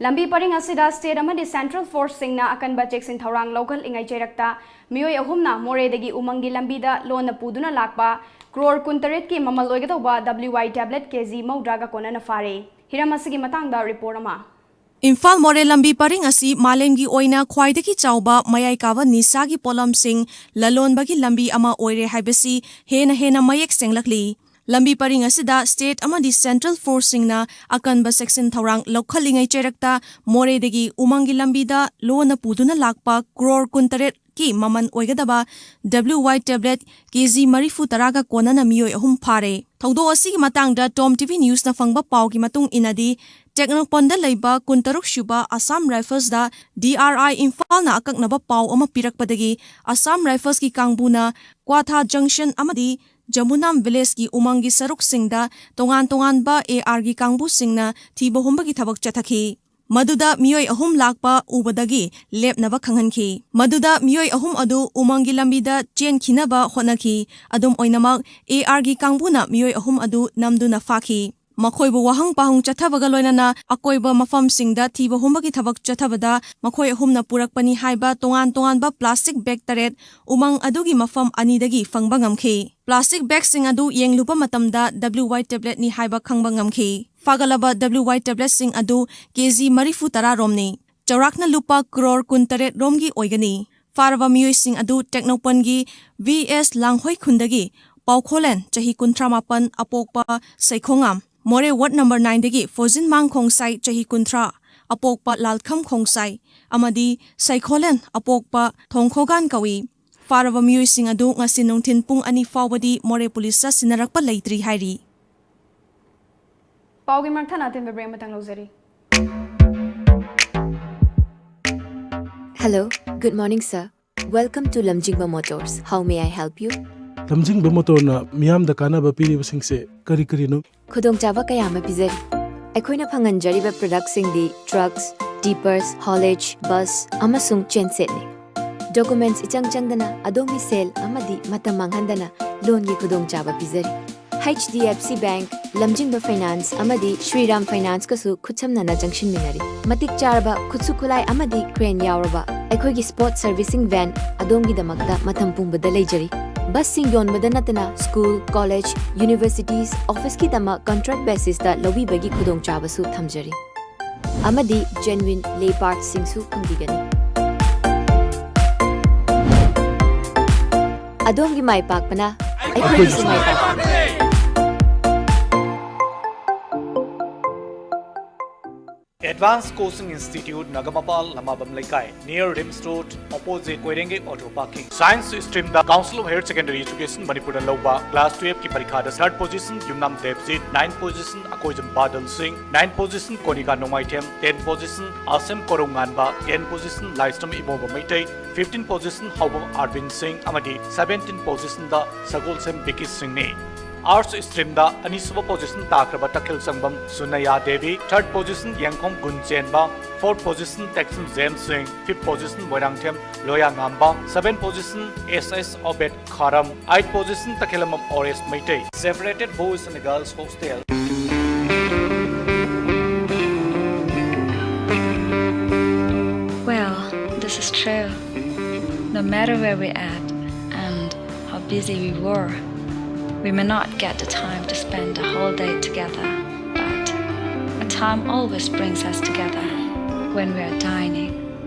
ꯂꯝꯕꯤ ꯄꯔꯤꯡ ꯑꯁꯤꯗ ꯁ꯭ꯇꯦꯠ ꯑꯃꯗꯤ ꯁꯦꯟꯇ꯭ꯔꯦꯜ ꯐꯣꯔꯁꯁꯤꯡꯅ ꯑꯀꯟꯕ ꯆꯦꯛꯁꯤꯟ ꯊꯧꯔꯥꯡ ꯂꯧꯈꯠꯂꯤꯉꯩ ꯆꯩꯔꯛꯇ ꯃꯤꯑꯣꯏ ꯑꯍꯨꯝꯅ ꯃꯣꯔꯦꯗꯒꯤ ꯎꯃꯪꯒꯤ ꯂꯝꯕꯤꯗ ꯂꯣꯟꯅ ꯄꯨꯗꯨꯅ ꯂꯥꯛꯄ ꯀ꯭ꯔꯣꯔ ꯀꯨꯟꯇꯔꯦꯠꯀꯤ ꯃꯃꯜ ꯑꯣꯏꯒꯗꯧꯕ W Y tablet K G ꯃꯧꯗ꯭ꯔꯥꯒ ꯀꯣꯟꯅꯅ ꯐꯥꯔꯦ꯫ ꯍꯤꯔꯝ ꯑꯁꯤꯒꯤ ꯃꯇꯥꯡꯗ ꯔꯤꯄꯣꯔꯠ ꯑꯃ꯫ ꯏꯝꯐꯥꯜ ꯃꯣꯔꯦ ꯂꯝꯕꯤ ꯄꯔꯤꯡ ꯑꯁꯤ ꯃꯥꯂꯦꯝꯒꯤ ꯑꯣꯏꯅ ꯈ꯭ꯋꯥꯏꯗꯒꯤ ꯆꯥꯎꯕ ꯃꯌꯥꯏ ꯀꯥꯕ ꯅꯤꯁꯥꯒꯤ ꯄꯣꯠꯂꯝꯁꯤꯡ ꯂꯂꯣꯟꯕꯒꯤ ꯂꯝꯕꯤ ꯑꯃ ꯑꯣꯏꯔꯦ ꯍꯥꯏꯕꯁꯤ ꯍꯦꯟꯅ ꯍꯦꯟꯅ ꯃꯌꯦꯛ ꯁꯦꯡꯂꯛꯂꯤ꯫ ꯂꯝꯕꯤ ꯄꯔꯤꯡ ꯑꯁꯤꯗ ꯁ꯭ꯇꯦꯠ ꯑꯃꯗꯤ ꯁꯦꯟꯇ꯭ꯔꯦꯜ ꯐꯣꯔꯁꯁꯤꯡꯅ ꯑꯀꯟꯕ ꯆꯦꯛꯁꯤꯟ ꯊꯧꯔꯥꯡ ꯂꯧꯈꯠꯂꯤꯉꯩ ꯆꯩꯔꯛꯇ ꯃꯣꯔꯦꯗꯒꯤ ꯎꯃꯪꯒꯤ ꯂꯝꯕꯤꯗ ꯂꯣꯟꯅ ꯄꯨꯗꯨꯅ ꯂꯥꯛꯄ ꯀ꯭ꯔꯣꯔ ꯀꯨꯟꯇꯔꯦꯠ ꯀꯤ ꯃꯃꯜ ꯑꯣꯏꯒꯗꯕ W Y tablet K G ꯃꯔꯤꯐꯨ ꯇꯔꯥꯒ ꯀꯣꯟꯅꯅ ꯃꯤꯑꯣꯏ ꯑꯍꯨꯝ ꯐꯥꯔꯦ꯫ ꯊꯧꯗꯣꯛ ꯑꯁꯤꯒꯤ ꯃꯇꯥꯡꯗ ꯇꯣꯝ ꯇꯤꯚꯤ ꯅ꯭ꯌꯨꯁꯅ ꯐꯪꯕ ꯄꯥꯎꯒꯤ ꯃꯇꯨꯡ ꯏꯟꯅꯗꯤ, ꯇꯦꯡꯅꯧꯄꯜꯗ ꯂꯩꯕ ꯀꯨꯟꯇꯔꯨꯛ ꯁꯨꯕ ꯑꯁꯥꯝ ꯔꯥꯏꯐꯜꯁꯗ D R I ꯏꯝꯐꯥꯜꯅ ꯑꯀꯛꯅꯕ ꯄꯥꯎ ꯑꯃ ꯄꯤꯔꯛꯄꯗꯒꯤ ꯑꯁꯥꯝ ꯔꯥꯏꯐꯜꯁꯀꯤ ꯀꯥꯡꯕꯨꯅ ꯀ꯭ꯋꯥꯊꯥ ꯖꯪꯁꯟ ꯑꯃꯗꯤ ꯖꯃꯨꯅꯥꯝ ꯚꯤꯂꯦꯖꯀꯤ ꯎꯃꯪꯒꯤ ꯁꯔꯨꯛꯁꯤꯡꯗ ꯇꯣꯉꯥꯟ ꯇꯣꯉꯥꯟꯕ A R ꯒꯤ ꯀꯥꯡꯕꯨꯁꯤꯡꯅ ꯊꯤꯕ ꯍꯨꯝꯕꯒꯤ ꯊꯕꯛ ꯆꯠꯊꯈꯤ꯫ ꯃꯗꯨꯗ ꯃꯤꯑꯣꯏ ꯑꯍꯨꯝ ꯂꯥꯛꯄ ꯎꯕꯗꯒꯤ ꯂꯦꯞꯅꯕ ꯈꯪꯍꯟꯈꯤ꯫ ꯃꯗꯨꯗ ꯃꯤꯑꯣꯏ ꯑꯍꯨꯝ ꯑꯗꯨ ꯎꯃꯪꯒꯤ ꯂꯝꯕꯤꯗ ꯆꯦꯟꯈꯤꯅꯕ ꯍꯣꯠꯅꯈꯤ꯫ ꯑꯗꯨꯝ ꯑꯣꯏꯅꯃꯛ, A R ꯒꯤ ꯀꯥꯡꯕꯨꯅ ꯃꯤꯑꯣꯏ ꯑꯍꯨꯝ ꯑꯗꯨ ꯅꯝꯗꯨꯅ ꯐꯥꯈꯤ꯫ ꯃꯈꯣꯏꯕꯨ ꯋꯥꯍꯪ ꯄꯥꯎꯍꯪ ꯆꯠꯊꯕꯒ ꯂꯣꯏꯅꯅ ꯑꯀꯣꯏꯕ ꯃꯐꯝꯁꯤꯡꯗ ꯊꯤꯕ ꯍꯨꯝꯕꯒꯤ ꯊꯕꯛ ꯆꯠꯊꯕꯗ ꯃꯈꯣꯏ ꯑꯍꯨꯝꯅ ꯄꯨꯔꯛꯄꯅꯤ ꯍꯥꯏꯕ ꯇꯣꯉꯥꯟ ꯇꯣꯉꯥꯟꯕ plastic bag ꯇꯔꯦꯠ ꯎꯃꯪ ꯑꯗꯨꯒꯤ ꯃꯐꯝ ꯑꯅꯤꯗꯒꯤ ꯐꯪꯕ ꯉꯝꯈꯤ꯫ Plastic bagꯁꯤꯡ ꯑꯗꯨ ꯌꯦꯡꯂꯨꯕ ꯃꯇꯝꯗ W Y tabletꯅꯤ ꯍꯥꯏꯕ ꯈꯪꯕ ꯉꯝꯈꯤ꯫ ꯐꯥꯒꯠꯂꯕ W Y tabletꯁꯤꯡ ꯑꯗꯨ K G ꯃꯔꯤꯐꯨ ꯇꯔꯥ ꯔꯣꯝꯅꯤ꯫ ꯆꯥꯎꯔꯥꯛꯅ ꯂꯨꯄꯥ ꯀ꯭ꯔꯣꯔ ꯀꯨꯟꯇꯔꯦꯠ ꯔꯣꯝꯒꯤ ꯑꯣꯏꯒꯅꯤ꯫ ꯐꯥꯔꯕ ꯃꯤꯑꯣꯏꯁꯤꯡ ꯑꯗꯨ ꯇꯦꯡꯅꯧꯄꯜꯒꯤ V S ꯂꯥꯡꯍꯣꯏ ꯈꯨꯟꯗꯒꯤ ꯄꯥꯎꯈꯣꯂꯦꯟ, ꯆꯍꯤ ꯀꯨꯟꯊ꯭ꯔꯥ ꯃꯥꯄꯟ, ꯑꯄꯣꯛꯄ ꯁꯩꯈꯣꯉꯥꯝ, ꯃꯣꯔꯦ ward number nineꯗꯒꯤ ꯐꯣꯖꯤꯟꯃꯥꯡ ꯈꯣꯡꯁꯥꯏ, ꯆꯍꯤ ꯀꯨꯟꯊ꯭ꯔꯥ, ꯑꯄꯣꯛꯄ ꯂꯥꯜꯈꯝ ꯈꯣꯡꯁꯥꯏ, ꯑꯃꯗꯤ ꯁꯩꯈꯣꯂꯦꯟ, ꯑꯄꯣꯛꯄ ꯊꯣꯡꯈꯣꯒꯥꯟ ꯀꯧꯏ꯫ ꯐꯥꯔꯕ ꯃꯤꯑꯣꯏꯁꯤꯡ ꯑꯗꯨ ꯉꯁꯤ ꯅꯨꯡꯊꯤꯜ ꯄꯨꯡ ꯑꯅꯤ ꯐꯥꯎꯕꯗꯤ ꯃꯣꯔꯦ ꯄꯨꯂꯤꯁꯇ ꯁꯤꯟꯅꯔꯛꯄ ꯂꯩꯇ꯭ꯔꯤ ꯍꯥꯏꯔꯤ꯫ ꯄꯥꯎꯒꯤ ꯃꯊꯪ ꯑꯇꯦꯟꯕ break ꯑꯃꯇꯪ ꯂꯧꯖꯔꯤ꯫ Hello, good morning, sir. Welcome to Lamjingba Motors. How may I help you? ꯂꯝꯖꯤꯡꯕ ꯃꯣꯇꯣꯔꯅ ꯃꯤꯌꯥꯝꯗ ꯀꯥꯟꯅꯕ ꯄꯤꯔꯤꯕꯁꯤꯡꯁꯦ ꯀꯔꯤ ꯀꯔꯤꯅꯣ? ꯈꯨꯗꯣꯡꯆꯥꯕ ꯀꯌꯥ ꯑꯃ ꯄꯤꯖꯔꯤ꯫ ꯑꯩꯈꯣꯏꯅ ꯐꯪꯍꯟꯖꯔꯤꯕ productꯁꯤꯡꯗꯤ trucks, tippers, haulage, bus ꯑꯃꯁꯨꯡ gensetꯅꯤ꯫ Documents ꯏꯆꯪ ꯆꯪꯗꯅ ꯑꯗꯣꯝꯒꯤ ꯁꯦꯜ ꯑꯃꯗꯤ ꯃꯇꯝ ꯃꯥꯡꯍꯟꯗꯅ loanꯒꯤ ꯈꯨꯗꯣꯡꯆꯥꯕ ꯄꯤꯖꯔꯤ꯫ H D F C Bank, ꯂꯝꯖꯤꯡꯕ Finance ꯑꯃꯗꯤ Shriram Financeꯀꯁꯨ ꯈꯨꯠꯁꯝꯅꯅ ꯆꯪꯁꯤꯟꯃꯤꯟꯅꯔꯤ꯫ ꯃꯇꯤꯛ ꯆꯥꯔꯕ ꯈꯨꯠꯁꯨ ꯈꯨꯠꯂꯥꯏ ꯑꯃꯗꯤ crane ꯌꯥꯎꯔꯕ ꯑꯩꯈꯣꯏꯒꯤ spot servicing van ꯑꯗꯣꯝꯒꯤꯗꯃꯛꯇ ꯃꯇꯝ ꯄꯨꯝꯕꯗ ꯂꯩꯖꯔꯤ꯫ Busꯁꯤꯡ ꯌꯣꯟꯕꯗ ꯅꯠꯇꯅ school, college, universities, officeꯀꯤꯗꯃꯛ contract basisꯇ ꯂꯧꯕꯤꯕꯒꯤ ꯈꯨꯗꯣꯡꯆꯥꯕꯁꯨ ꯊꯝꯖꯔꯤ꯫ ꯑꯃꯗꯤ genuine lay partsꯁꯤꯡꯁꯨ ꯐꯪꯕꯤꯒꯅꯤ꯫ ꯑꯗꯣꯝꯒꯤ ꯃꯥꯏ ꯄꯥꯛꯄꯅ ꯑꯩꯈꯣꯏꯒꯤꯁꯨ ꯃꯥꯏ ꯄꯥꯛꯄꯅꯤ꯫ Advanced Coaching Institute, ꯅꯒꯃꯄꯥꯜ, ꯂꯃꯥꯕꯝ ꯂꯩꯀꯥꯏ, near RIMS Road, opposite ꯀꯣꯏꯔꯦꯡꯒꯩ Auto Parking. Science streamꯗ Council of Higher Secondary Education ꯃꯅꯤꯄꯨꯔꯗ ꯂꯧꯕ class twelveꯀꯤ ꯄꯔꯤꯈꯥꯗ third position ꯌꯨꯝꯅꯥꯝ ꯗꯦꯕꯖꯤꯠ, ninth position ꯑꯀꯣꯏꯖꯝ ꯕꯥꯗꯜ ꯁꯤꯡ, ninth position ꯀꯣꯅꯤꯀꯥ ꯅꯣꯡꯃꯥꯏꯊꯦꯝ, tenth position ꯑꯁꯦꯝ ꯀꯣꯔꯧꯉꯥꯟꯕ, tenth position ꯂꯥꯏꯁ꯭ꯔꯝ ꯏꯕꯣꯝꯕ ꯃꯩꯇꯩ, fifteen position ꯍꯥꯎꯕꯝ ꯑꯥꯔꯕꯤꯟ ꯁꯤꯡ ꯑꯃꯗꯤ seventeen positionꯗ ꯁꯒꯣꯜꯁꯦꯝ ꯕꯤꯀꯤ ꯁꯤꯡꯅꯤ꯫ Arts streamꯗ ꯑꯅꯤꯁꯨꯕ position ꯇꯥꯈ꯭ꯔꯕ ꯇꯈꯦꯜ ꯁꯪꯕꯝ ꯁꯨꯅꯌꯥ Devi, third position Yengkhom Gunchenba, fourth position Teksam James Singh, fifth position Moirangthem Loyangamba, seventh position S S Obed Kharam, eighth position Takhellambam Oresh Meitei. Separated Boys and Girls Hostel. Well, this is true. No matter where we at and how busy we were, we may not get the time to spend the whole day together, but a time always brings us together when we are dining,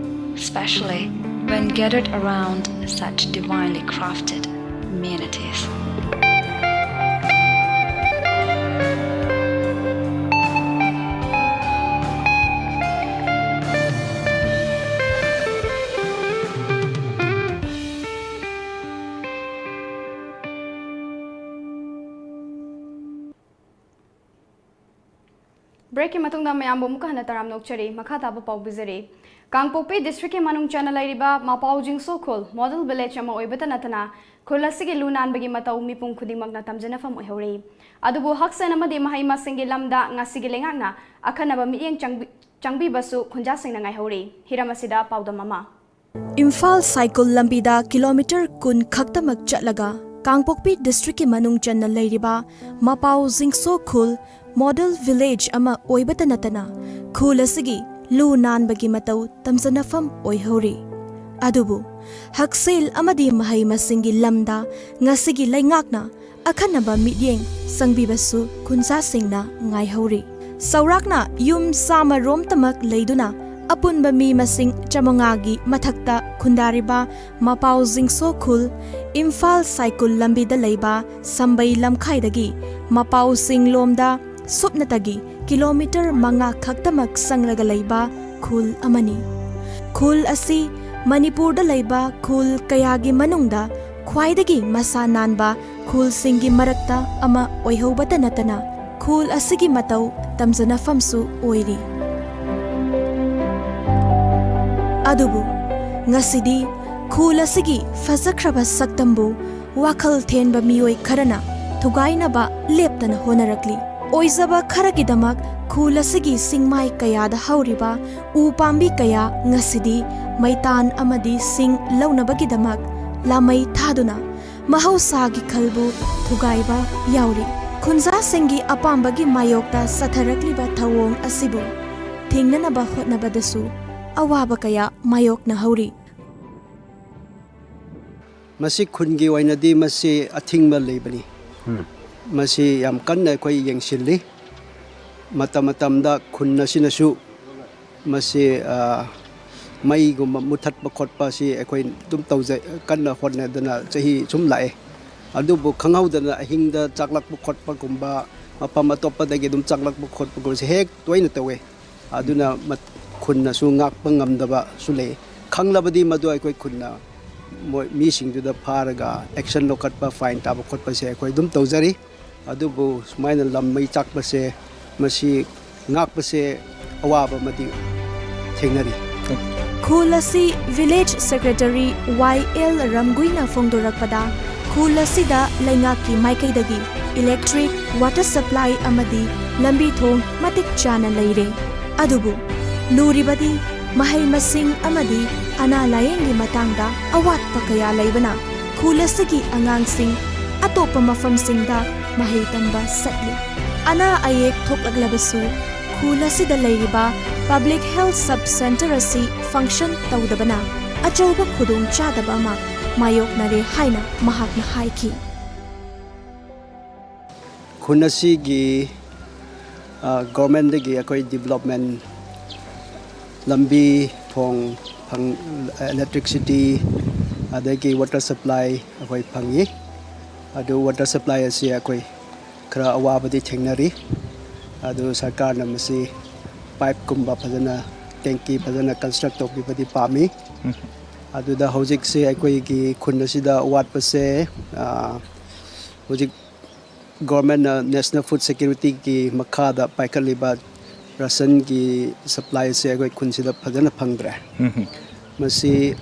especially when gathered around such divinely crafted amenities. Breakꯀꯤ ꯃꯇꯨꯡꯗ ꯃꯌꯥꯝꯕꯨ ꯑꯃꯨꯛꯀ ꯍꯟꯅ ꯇꯔꯥꯝꯅ ꯑꯣꯛꯆꯔꯤ꯫ ꯃꯈꯥ ꯇꯥꯕ ꯄꯥꯎ ꯄꯤꯖꯔꯤ꯫ ꯀꯥꯡꯄꯣꯛꯄꯤ districtꯀꯤ ꯃꯅꯨꯡ ꯆꯟꯅ ꯂꯩꯔꯤꯕ ꯃꯄꯥꯎ ꯖꯤꯡꯁꯣ ꯈꯨꯜ model village ꯑꯃ ꯑꯣꯏꯕꯇ ꯅꯠꯇꯅ ꯈꯨꯜ ꯑꯁꯤꯒꯤ ꯂꯨ ꯅꯥꯟꯕꯒꯤ ꯃꯇꯧ ꯃꯤꯄꯨꯝ ꯈꯨꯗꯤꯡꯃꯛꯅ ꯇꯝꯖꯅꯐꯝ ꯑꯣꯏꯍꯧꯔꯤ꯫ ꯑꯗꯨꯕꯨ ꯍꯛꯁꯦꯜ ꯑꯃꯗꯤ ꯃꯍꯩ ꯃꯁꯤꯡꯒꯤ ꯂꯝꯗ ꯉꯁꯤꯒꯤ ꯂꯩꯉꯥꯛꯅ ꯑꯈꯟꯅꯕ ꯃꯤꯠꯌꯦꯡ ꯆꯪꯕꯤ-, ꯆꯪꯕꯤꯕꯁꯨ ꯈꯨꯟꯖꯥꯁꯤꯡꯅ ꯉꯥꯏꯍꯧꯔꯤ꯫ ꯍꯤꯔꯝ ꯑꯁꯤꯗ ꯄꯥꯎꯗꯝ ꯑꯃ꯫ ꯏꯝꯐꯥꯜ ꯁꯥꯏꯀꯨꯜ ꯂꯝꯕꯤꯗ kilometre ꯀꯨꯟ ꯈꯛꯇꯃꯛ ꯆꯠꯂꯒ ꯀꯥꯡꯄꯣꯛꯄꯤ districtꯀꯤ ꯃꯅꯨꯡ ꯆꯟꯅ ꯂꯩꯔꯤꯕ ꯃꯄꯥꯎ ꯖꯤꯡꯁꯣ ꯈꯨꯜ model village ꯑꯃ ꯑꯣꯏꯕꯇ ꯅꯠꯇꯅ ꯈꯨꯜ ꯑꯁꯤꯒꯤ ꯂꯨ ꯅꯥꯟꯕꯒꯤ ꯃꯇꯧ ꯇꯝꯖꯅꯐꯝ ꯑꯣꯏꯍꯧꯔꯤ꯫ ꯑꯗꯨꯕꯨ ꯍꯛꯁꯦꯜ ꯑꯃꯗꯤ ꯃꯍꯩ ꯃꯁꯤꯡꯒꯤ ꯂꯝꯗ ꯉꯁꯤꯒꯤ ꯂꯩꯉꯥꯛꯅ ꯑꯈꯟꯅꯕ ꯃꯤꯠꯌꯦꯡ ꯆꯪꯕꯤꯕꯁꯨ ꯈꯨꯟꯖꯥꯁꯤꯡꯅ ꯉꯥꯏꯍꯧꯔꯤ꯫ ꯆꯥꯎꯔꯥꯛꯅ ꯌꯨꯝ ꯆꯥꯝꯃ ꯔꯣꯝꯇꯃꯛ ꯂꯩꯗꯨꯅ ꯑꯄꯨꯟꯕ ꯃꯤ ꯃꯁꯤꯡ ꯆꯥꯃꯉꯥꯒꯤ ꯃꯊꯛꯇ ꯈꯨꯟꯗꯥꯔꯤꯕ ꯃꯄꯥꯎ ꯖꯤꯡꯁꯣ ꯈꯨꯜ ꯏꯝꯐꯥꯜ ꯁꯥꯏꯀꯨꯜ ꯂꯝꯕꯤꯗ ꯂꯩꯕ ꯁꯝꯕꯩ ꯂꯝꯈꯥꯏꯗꯒꯤ ꯃꯄꯥꯎ ꯆꯤꯡꯂꯣꯝꯗ ꯁꯨꯞꯅꯇꯒꯤ kilometre ꯃꯉꯥ ꯈꯛꯇꯃꯛ ꯆꯪꯂꯒ ꯂꯩꯕ ꯈꯨꯜ ꯑꯃꯅꯤ꯫ ꯈꯨꯜ ꯑꯁꯤ ꯃꯅꯤꯄꯨꯔꯗ ꯂꯩꯕ ꯈꯨꯜ ꯀꯌꯥꯒꯤ ꯃꯅꯨꯡꯗ ꯈ꯭ꯋꯥꯏꯗꯒꯤ ꯃꯁꯥ ꯅꯥꯟꯕ ꯈꯨꯜꯁꯤꯡꯒꯤ ꯃꯔꯛꯇ ꯑꯃ ꯑꯣꯏꯍꯧꯕꯇ ꯅꯠꯇꯅ ꯈꯨꯜ ꯑꯁꯤꯒꯤ ꯃꯇꯧ ꯇꯝꯖꯅꯐꯝꯁꯨ ꯑꯣꯏꯔꯤ꯫ ꯑꯗꯨꯕꯨ ꯉꯁꯤꯗꯤ ꯈꯨꯜ ꯑꯁꯤꯒꯤ ꯐꯖꯈ꯭ꯔꯕ ꯁꯛꯇꯝꯕꯨ ꯋꯥꯈꯜ ꯊꯦꯟꯕ ꯃꯤꯑꯣꯏ ꯈꯔꯅ ꯊꯨꯒꯥꯏꯅꯕ ꯂꯦꯞꯇꯅ ꯍꯣꯠꯅꯔꯛꯂꯤ꯫ ꯑꯣꯏꯖꯕ ꯈꯔꯒꯤꯗꯃꯛ ꯈꯨꯜ ꯑꯁꯤꯒꯤ ꯆꯤꯡꯃꯥꯏ ꯀꯌꯥꯗ ꯍꯧꯔꯤꯕ ꯎ ꯄꯥꯝꯕꯤ ꯀꯌꯥ ꯉꯁꯤꯗꯤ ꯃꯩꯇꯥꯟ ꯑꯃꯗꯤ ꯁꯤꯡ ꯂꯧꯅꯕꯒꯤꯗꯃꯛ ꯂꯥꯃꯩ ꯊꯥꯗꯨꯅ ꯃꯍꯧꯁꯥꯒꯤ ꯈꯜꯕꯨ ꯊꯨꯒꯥꯏꯕ ꯌꯥꯎꯔꯤ꯫ ꯈꯨꯟꯖꯥꯁꯤꯡꯒꯤ ꯑꯄꯥꯝꯕꯒꯤ ꯃꯥꯌꯣꯛꯇ ꯆꯠꯊꯔꯛꯂꯤꯕ ꯊꯧꯑꯣꯡ ꯑꯁꯤꯕꯨ ꯊꯤꯡꯅꯅꯕ ꯍꯣꯠꯅꯕꯗꯁꯨ ꯑꯋꯥꯕ ꯀꯌꯥ ꯃꯥꯌꯣꯛꯅꯍꯧꯔꯤ꯫ ꯃꯁꯤ ꯈꯨꯟꯒꯤ ꯑꯣꯏꯅꯗꯤ ꯃꯁꯤ ꯑꯊꯤꯡꯕ ꯂꯩꯕꯅꯤ꯫ ꯃꯁꯤ ꯌꯥꯝ ꯀꯟꯅ ꯑꯩꯈꯣꯏ ꯌꯦꯡꯁꯤꯜꯂꯤ꯫ ꯃꯇꯝ ꯃꯇꯝꯗ ꯈꯨꯟ ꯑꯁꯤꯅꯁꯨ ꯃꯁꯤ, ꯑ, ꯃꯩꯒꯨꯝꯕ ꯃꯨꯊꯠꯄ ꯈꯣꯠꯄ ꯑꯁꯤ ꯑꯩꯈꯣꯏ ꯑꯗꯨꯝ ꯇꯧꯖꯩ, ꯀꯟꯅ ꯍꯣꯠꯅꯗꯅ ꯆꯍꯤ ꯁꯨꯝ ꯂꯥꯛꯑꯦ꯫ ꯑꯗꯨꯕꯨ ꯈꯪꯍꯧꯗꯅ ꯑꯍꯤꯡꯗ ꯆꯥꯛꯂꯛꯄ ꯈꯣꯠꯄꯒꯨꯝꯕ, ꯃꯐꯝ ꯑꯇꯣꯞꯄꯗꯒꯤ ꯑꯗꯨꯝ ꯆꯥꯛꯂꯛꯄ ꯈꯣꯠꯄꯒꯨꯝꯕꯁꯦ ꯍꯦꯛ ꯇꯣꯏꯅ ꯇꯧꯋꯦ꯫ ꯑꯗꯨꯅ ꯃꯠ-, ꯈꯨꯟꯅꯁꯨ ꯉꯥꯛꯄ ꯉꯝꯗꯕꯁꯨ ꯂꯩ꯫ ꯈꯪꯂꯕꯗꯤ ꯃꯗꯨ ꯑꯩꯈꯣꯏ ꯈꯨꯟꯅ ꯃꯣꯏ ꯃꯤꯁꯤꯡꯗꯨꯗ ꯐꯥꯔꯒ action ꯂꯧꯈꯠꯄ, fine ꯇꯥꯕ ꯈꯣꯠꯄꯁꯦ ꯑꯩꯈꯣꯏ ꯑꯗꯨꯝ ꯇꯧꯖꯔꯤ꯫ ꯑꯗꯨꯕꯨ ꯁꯨꯃꯥꯏꯅ ꯂꯝ ꯃꯩ ꯆꯥꯛꯄꯁꯦ, ꯃꯁꯤ ꯉꯥꯛꯄꯁꯦ ꯑꯋꯥꯕ ꯑꯃꯗꯤ ꯊꯦꯡꯅꯔꯤ꯫ ꯈꯨꯜ ꯑꯁꯤ ꯚꯤꯂꯦꯖ ꯁꯦꯀ꯭ꯔꯦꯇꯔꯤ ꯋꯥꯏ ꯑꯦꯜ ꯔꯝꯒꯨꯏꯅ ꯐꯣꯡꯗꯣꯔꯛꯄꯗ, ꯈꯨꯜ ꯑꯁꯤꯗ ꯂꯩꯉꯥꯛꯀꯤ ꯃꯥꯏꯀꯩꯗꯒꯤ ꯏꯂꯦꯛꯇ꯭ꯔꯤꯛ, ꯋꯥꯇꯔ ꯁꯄ꯭ꯂꯥꯏ ꯑꯃꯗꯤ ꯂꯝꯕꯤ ꯊꯣꯡ ꯃꯇꯤꯛ ꯆꯥꯅ ꯂꯩꯔꯦ꯫ ꯑꯗꯨꯕꯨ ꯂꯨꯔꯤꯕꯗꯤ ꯃꯍꯩ ꯃꯁꯤꯡ ꯑꯃꯗꯤ ꯑꯅꯥ ꯂꯥꯌꯦꯡꯒꯤ ꯃꯇꯥꯡꯗ ꯑꯋꯥꯠꯄ ꯀꯌꯥ ꯂꯩꯕꯅ ꯈꯨꯜ ꯑꯁꯤꯒꯤ ꯑꯉꯥꯡꯁꯤꯡ ꯑꯇꯣꯞꯄ ꯃꯐꯝꯁꯤꯡꯗ ꯃꯍꯩ ꯇꯝꯕ ꯆꯠꯂꯤ꯫ ꯑꯅꯥ ꯑꯌꯦꯛ ꯊꯣꯛꯂꯛꯂꯕꯁꯨ ꯈꯨꯜ ꯑꯁꯤꯗ ꯂꯩꯔꯤꯕ Public Health Sub Centre ꯑꯁꯤ function ꯇꯧꯗꯕꯅ ꯑꯆꯧꯕ ꯈꯨꯗꯣꯡꯆꯥꯗꯕ ꯑꯃ ꯃꯥꯌꯣꯛꯅꯔꯦ ꯍꯥꯏꯅ ꯃꯍꯥꯛꯅ ꯍꯥꯏꯈꯤ꯫ ꯈꯨꯟ ꯑꯁꯤꯒꯤ, ꯑ, government ꯇꯒꯤ ꯑꯩꯈꯣꯏ development, ꯂꯝꯕꯤ ꯊꯣꯡ ꯐꯪ-, electricity, ꯑꯗꯒꯤ water supply ꯑꯩꯈꯣꯏ ꯐꯪꯉꯤ꯫ ꯑꯗꯨ water supply ꯑꯁꯤ ꯑꯩꯈꯣꯏ ꯈꯔ ꯑꯋꯥꯕꯗꯤ ꯊꯦꯡꯅꯔꯤ꯫ ꯑꯗꯨ ꯁꯔꯀꯥꯔꯅ ꯃꯁꯤ pipe ꯀꯨꯝꯕ ꯐꯖꯅ, tank ꯐꯖꯅ construct ꯇꯧꯕꯤꯕꯗꯤ ꯄꯥꯝꯃꯤ꯫ ꯑꯗꯨꯗ ꯍꯧꯖꯤꯛꯁꯦ ꯑꯩꯈꯣꯏꯒꯤ ꯈꯨꯟ ꯑꯁꯤꯗ ꯑꯋꯥꯠꯄꯁꯦ, ꯑ, ꯍꯧꯖꯤꯛ government ꯅ National Food Security ꯒꯤ ꯃꯈꯥꯗ ꯄꯥꯏꯈꯠꯂꯤꯕ ration ꯒꯤ supply ꯁꯦ ꯑꯩꯈꯣꯏ ꯈꯨꯟꯁꯤꯗ ꯐꯖꯅ ꯐꯪꯗ꯭ꯔꯦ꯫ ꯃꯁꯤ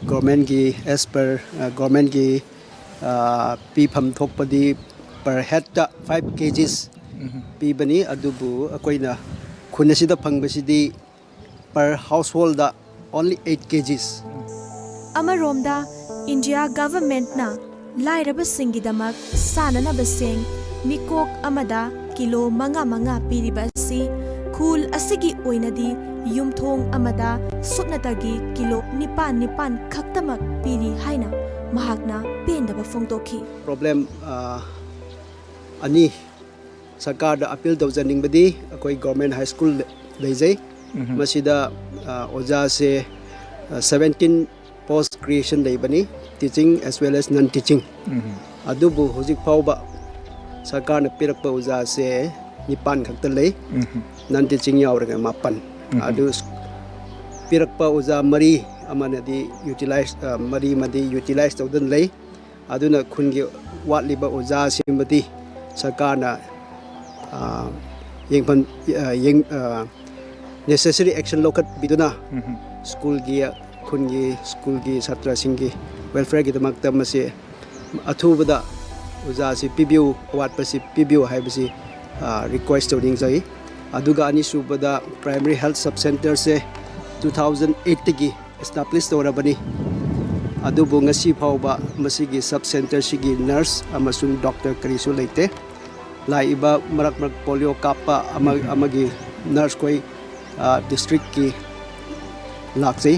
government ꯒꯤ, as per, ꯑ, government ꯒꯤ, ꯑ, ꯄꯤꯐꯝ ꯊꯣꯛꯄꯗꯤ per head ꯇ five K Gs ꯄꯤꯕꯅꯤ, ꯑꯗꯨꯕꯨ ꯑꯩꯈꯣꯏꯅ ꯈꯨꯟ ꯑꯁꯤꯗ ꯐꯪꯕꯁꯤꯗꯤ per household ꯗ only eight K Gs꯫ ꯑꯃꯔꯣꯝꯗ, ꯏꯟꯗꯤꯌꯥ government ꯅ ꯂꯥꯏꯔꯕꯁꯤꯡꯒꯤꯗꯃꯛ ꯆꯥꯅꯅꯕ ꯆꯦꯡ ꯃꯤꯀꯣꯛ ꯑꯃꯗ ꯀꯤꯂꯣ ꯃꯉꯥ ꯃꯉꯥ ꯄꯤꯔꯤꯕ ꯑꯁꯤ ꯈꯨꯜ ꯑꯁꯤꯒꯤ ꯑꯣꯏꯅꯗꯤ ꯌꯨꯝꯊꯣꯡ ꯑꯃꯗ ꯁꯨꯞꯅꯇꯒꯤ ꯀꯤꯂꯣ ꯅꯤꯄꯥꯟ ꯅꯤꯄꯥꯟ ꯈꯛꯇꯃꯛ ꯄꯤꯔꯤ ꯍꯥꯏꯅ ꯃꯍꯥꯛꯅ ꯄꯦꯟꯗꯕ ꯐꯣꯡꯗꯣꯛꯈꯤ꯫ ꯄ꯭ꯔꯣꯕ꯭ꯂꯦꯝ ꯑꯅꯤ ꯁꯔꯀꯥꯔꯗ ꯑꯄꯤꯜ ꯇꯧꯖꯅꯤꯡꯕꯗꯤ, ꯑꯩꯈꯣꯏ ꯒꯣꯔꯃꯦꯟ ꯍꯥꯏ ꯁ꯭ꯀꯨꯜ ꯂꯩꯖꯩ꯫ ꯃꯁꯤꯗ ꯑꯣꯖꯥꯁꯦ ꯁꯕꯦꯟꯇꯤꯟ ꯄꯣꯁ ꯀ꯭ꯔꯤꯌꯦꯁꯟ ꯂꯩꯕꯅꯤ, teaching as well as non teaching꯫ ꯑꯗꯨꯕꯨ ꯍꯧꯖꯤꯛ ꯐꯥꯎꯕ ꯁꯔꯀꯥꯔꯅ ꯄꯤꯔꯛꯄ ꯑꯣꯖꯥꯁꯦ ꯅꯤꯄꯥꯟ ꯈꯛꯇ ꯂꯩ, non teaching ꯌꯥꯎꯔꯒ ꯃꯥꯄꯟ꯫ ꯑꯗꯨ ꯄꯤꯔꯛꯄ ꯑꯣꯖꯥ ꯃꯔꯤ ꯑꯃꯅꯗꯤ ꯌꯨꯇꯤꯂꯥꯏꯁ ꯃꯔꯤ ꯑꯃꯗꯤ ꯌꯨꯇꯤꯂꯥꯏꯁ ꯇꯧꯗꯨꯅ ꯂꯩ꯫ ꯑꯗꯨꯅ ꯈꯨꯟꯒꯤ ꯋꯥꯠꯂꯤꯕ ꯑꯣꯖꯥꯁꯤꯡꯕꯨꯗꯤ ꯁꯔꯀꯥꯔꯅ ꯌꯦꯡꯐꯝ necessary action ꯂꯧꯈꯠꯄꯤꯗꯨꯅ ꯁ꯭ꯀꯨꯜꯒꯤ, ꯈꯨꯟꯒꯤ ꯁ꯭ꯀꯨꯜꯒꯤ ꯁꯥꯇ꯭ꯔꯁꯤꯡꯒꯤ ꯋꯦꯜꯐꯤꯌꯔꯒꯤꯗꯃꯛꯇ ꯃꯁꯤ ꯑꯊꯨꯕꯗ ꯑꯣꯖꯥꯁꯤ ꯄꯤꯕꯤꯌꯨ, ꯑꯋꯥꯠꯄꯁꯤ ꯄꯤꯕꯤꯌꯨ ꯍꯥꯏꯕꯁꯤ ꯔꯤꯀ꯭ꯋꯦꯁ ꯇꯧꯅꯤꯡꯖꯩ꯫ ꯑꯗꯨꯒ ꯑꯅꯤꯁꯨꯕꯗ, ꯄ꯭ꯔꯥꯏꯃꯔꯤ ꯍꯦꯜꯊ ꯁꯕ ꯁꯦꯟꯇꯔꯁꯦ ꯇꯨ ꯊꯥꯎꯖꯟ ꯑꯩꯠꯇꯒꯤ ꯏꯁꯇꯥꯕ꯭ꯂꯤꯁ ꯇꯧꯔꯕꯅꯤ꯫ ꯑꯗꯨꯕꯨ ꯉꯁꯤ ꯐꯥꯎꯕ ꯃꯁꯤꯒꯤ ꯁꯕ ꯁꯦꯟꯇꯔꯁꯤꯒꯤ ꯅꯔꯁ ꯑꯃꯁꯨꯡ ꯗꯣꯛꯇꯔ ꯀꯔꯤꯁꯨ ꯂꯩꯇꯦ꯫ ꯂꯥꯛꯏꯕ ꯃꯔꯛ ꯃꯔꯛ ꯄꯣꯂꯤꯑꯣ ꯀꯥꯞꯄ ꯑꯃ ꯑꯃꯒꯤ ꯅꯔꯁꯈꯣꯏ ꯗꯤꯁꯇ꯭ꯔꯤꯛꯀꯤ ꯂꯥꯛꯆꯩ,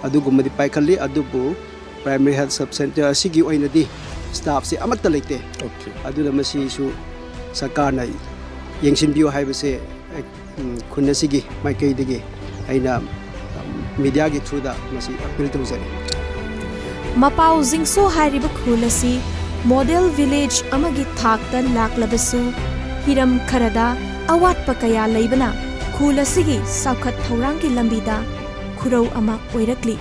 ꯑꯗꯨꯒꯨꯝꯕꯗꯤ ꯄꯥꯏꯈꯠꯂꯤ꯫ ꯑꯗꯨꯕꯨ ꯄ꯭ꯔꯥꯏꯃꯔꯤ ꯍꯦꯜꯊ ꯁꯕ ꯁꯦꯟꯇꯔ ꯑꯁꯤꯒꯤ ꯑꯣꯏꯅꯗꯤ ꯁ꯭ꯇꯥꯐꯁꯦ ꯑꯃꯠꯇ ꯂꯩꯇꯦ꯫ ꯑꯗꯨꯅ ꯃꯁꯤꯁꯨ ꯁꯔꯀꯥꯔꯅ ꯌꯦꯡꯁꯤꯟꯕꯤꯌꯨ ꯍꯥꯏꯕꯁꯦ ꯈꯨꯟ ꯑꯁꯤꯒꯤ ꯃꯥꯏꯀꯩꯗꯒꯤ ꯑꯩꯅ ꯃꯤꯗꯤꯌꯥꯒꯤ ꯊ꯭ꯔꯨꯗ ꯃꯁꯤ ꯑꯄꯤꯜ ꯇꯧꯖꯔꯤ꯫ ꯃꯄꯥꯎ ꯖꯤꯡꯁꯣ ꯍꯥꯏꯔꯤꯕ ꯈꯨꯜ ꯑꯁꯤ ꯃꯣꯗꯦꯜ ꯚꯤꯂꯦꯖ ꯑꯃꯒꯤ ꯊꯥꯛꯇ ꯂꯥꯛꯂꯕꯁꯨ, ꯍꯤꯔꯝ ꯈꯔꯗ ꯑꯋꯥꯠꯄ ꯀꯌꯥ ꯂꯩꯕꯅ ꯈꯨꯜ ꯑꯁꯤꯒꯤ ꯆꯥꯎꯈꯠ ꯊꯧꯔꯥꯡꯒꯤ ꯂꯝꯕꯤꯗ ꯈꯨꯔꯧ ꯑꯃ ꯑꯣꯏꯔꯛꯂꯤ꯫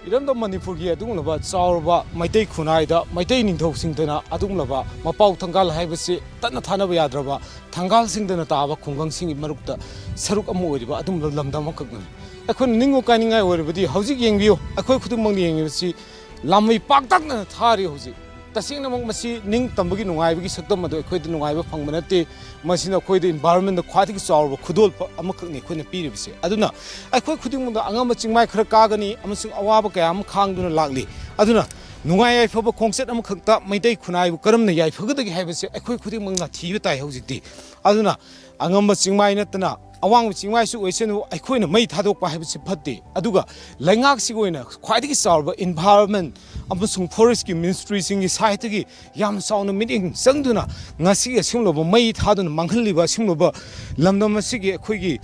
ꯏꯔꯝꯗꯝ ꯃꯅꯤꯄꯨꯔꯒꯤ ꯑꯗꯨꯒꯨꯝꯂꯕ ꯆꯥꯎꯔꯕ ꯃꯩꯇꯩ ꯈꯨꯟꯅꯥꯏꯗ ꯃꯩꯇꯩ ꯅꯤꯡꯊꯧꯁꯤꯡꯗꯅ ꯑꯗꯨꯒꯨꯝꯂꯕ ꯃꯄꯥꯎ ꯊꯪꯒꯥꯜ ꯍꯥꯏꯕꯁꯤ ꯇꯠꯅ ꯊꯥꯅꯕ ꯌꯥꯗ꯭ꯔꯕ ꯊꯪꯒꯥꯜꯁꯤꯡꯗꯅ ꯇꯥꯕ ꯈꯨꯡꯒꯪꯁꯤꯡꯒꯤ ꯃꯔꯛꯇ ꯁꯔꯨꯛ ꯑꯃ ꯑꯣꯏꯔꯤꯕ ꯑꯗꯨꯒꯨꯝꯂꯕ ꯂꯝꯗꯝ ꯑꯃꯈꯛꯅꯤ꯫ ꯑꯩꯈꯣꯏꯅ ꯅꯤꯡꯕ ꯀꯥꯏꯅꯤꯡꯉꯥꯏ ꯑꯣꯏꯔꯕꯗꯤ ꯍꯧꯖꯤꯛ ꯌꯦꯡꯕꯤꯌꯨ, ꯑꯩꯈꯣꯏ ꯈꯨꯗꯤꯡꯃꯛꯅ ꯌꯦꯡꯉꯤꯕꯁꯤ ꯂꯥꯃꯩ ꯄꯥꯛꯇꯛꯅꯅ ꯊꯥꯔꯤ꯫ ꯍꯧꯖꯤꯛ ꯇꯁꯦꯡꯅꯃꯛ ꯃꯁꯤ ꯅꯤꯡ ꯇꯝꯕꯒꯤ ꯅꯨꯡꯉꯥꯏꯕꯒꯤ ꯁꯛꯇꯝ ꯑꯗꯨ ꯑꯩꯈꯣꯏꯗ ꯅꯨꯡꯉꯥꯏꯕ ꯐꯪꯕ ꯅꯠꯇꯦ꯫ ꯃꯁꯤꯅ ꯑꯩꯈꯣꯏꯗ ꯏꯟꯚꯥꯏꯔꯣꯟꯃꯦꯟꯗ ꯈ꯭ꯋꯥꯏꯗꯒꯤ ꯆꯥꯎꯔꯕ ꯈꯨꯗꯣꯜꯄ ꯑꯃꯈꯛꯅꯤ ꯑꯩꯈꯣꯏꯅ ꯄꯤꯔꯤꯕꯁꯦ꯫ ꯑꯗꯨꯅ ꯑꯩꯈꯣꯏ ꯈꯨꯗꯤꯡꯃꯛꯇ ꯑꯉꯝꯕ ꯆꯤꯡꯃꯥꯏ ꯈꯔ ꯀꯥꯒꯅꯤ ꯑꯃꯁꯨꯡ ꯑꯋꯥꯕ ꯀꯌꯥ ꯑꯃ ꯈꯥꯡꯗꯨꯅ ꯂꯥꯛꯂꯤ꯫ ꯑꯗꯨꯅ ꯅꯨꯡꯉꯥꯏ ꯌꯥꯏꯐꯕ ꯈꯣꯡꯆꯠ ꯑꯃꯈꯛꯇ ꯃꯩꯇꯩ ꯈꯨꯟꯅꯥꯏꯕꯨ ꯀꯔꯝꯅ ꯌꯥꯏꯐꯒꯗꯒꯦ ꯍꯥꯏꯕꯁꯦ ꯑꯩꯈꯣꯏ ꯈꯨꯗꯤꯡꯃꯛꯅ ꯊꯤꯕ ꯇꯥꯏ ꯍꯧꯖꯤꯛꯇꯤ꯫ ꯑꯗꯨꯅ ꯑꯉꯝꯕ ꯆꯤꯡꯃꯥꯏ ꯅꯠꯇꯅ ꯑꯋꯥꯡꯕ ꯆꯤꯡꯃꯥꯏꯁꯨ ꯑꯣꯏꯁꯅꯨ, ꯑꯩꯈꯣꯏꯅ ꯃꯩ ꯊꯥꯗꯣꯛꯄ ꯍꯥꯏꯕꯁꯤ ꯐꯠꯇꯦ꯫ ꯑꯗꯨꯒ ꯂꯩꯉꯥꯛꯁꯤꯒꯤ ꯑꯣꯏꯅ ꯈ꯭ꯋꯥꯏꯗꯒꯤ ꯆꯥꯎꯔꯕ environment ꯑꯃꯁꯨꯡ forestꯀꯤ ministryꯁꯤꯡꯒꯤ sideꯇꯒꯤ ꯌꯥꯝ ꯆꯥꯎꯅ ꯃꯤꯠꯌꯦꯡ ꯆꯪꯗꯨꯅ ꯉꯁꯤꯒꯤ ꯑꯁꯤꯒꯨꯝꯂꯕ ꯃꯩ ꯊꯥꯗꯨꯅ ꯃꯥꯡꯍꯜꯂꯤꯕ ꯑꯁꯤꯒꯨꯝꯂꯕ ꯂꯝꯗꯝ ꯑꯁꯤꯒꯤ ꯑꯩꯈꯣꯏꯒꯤ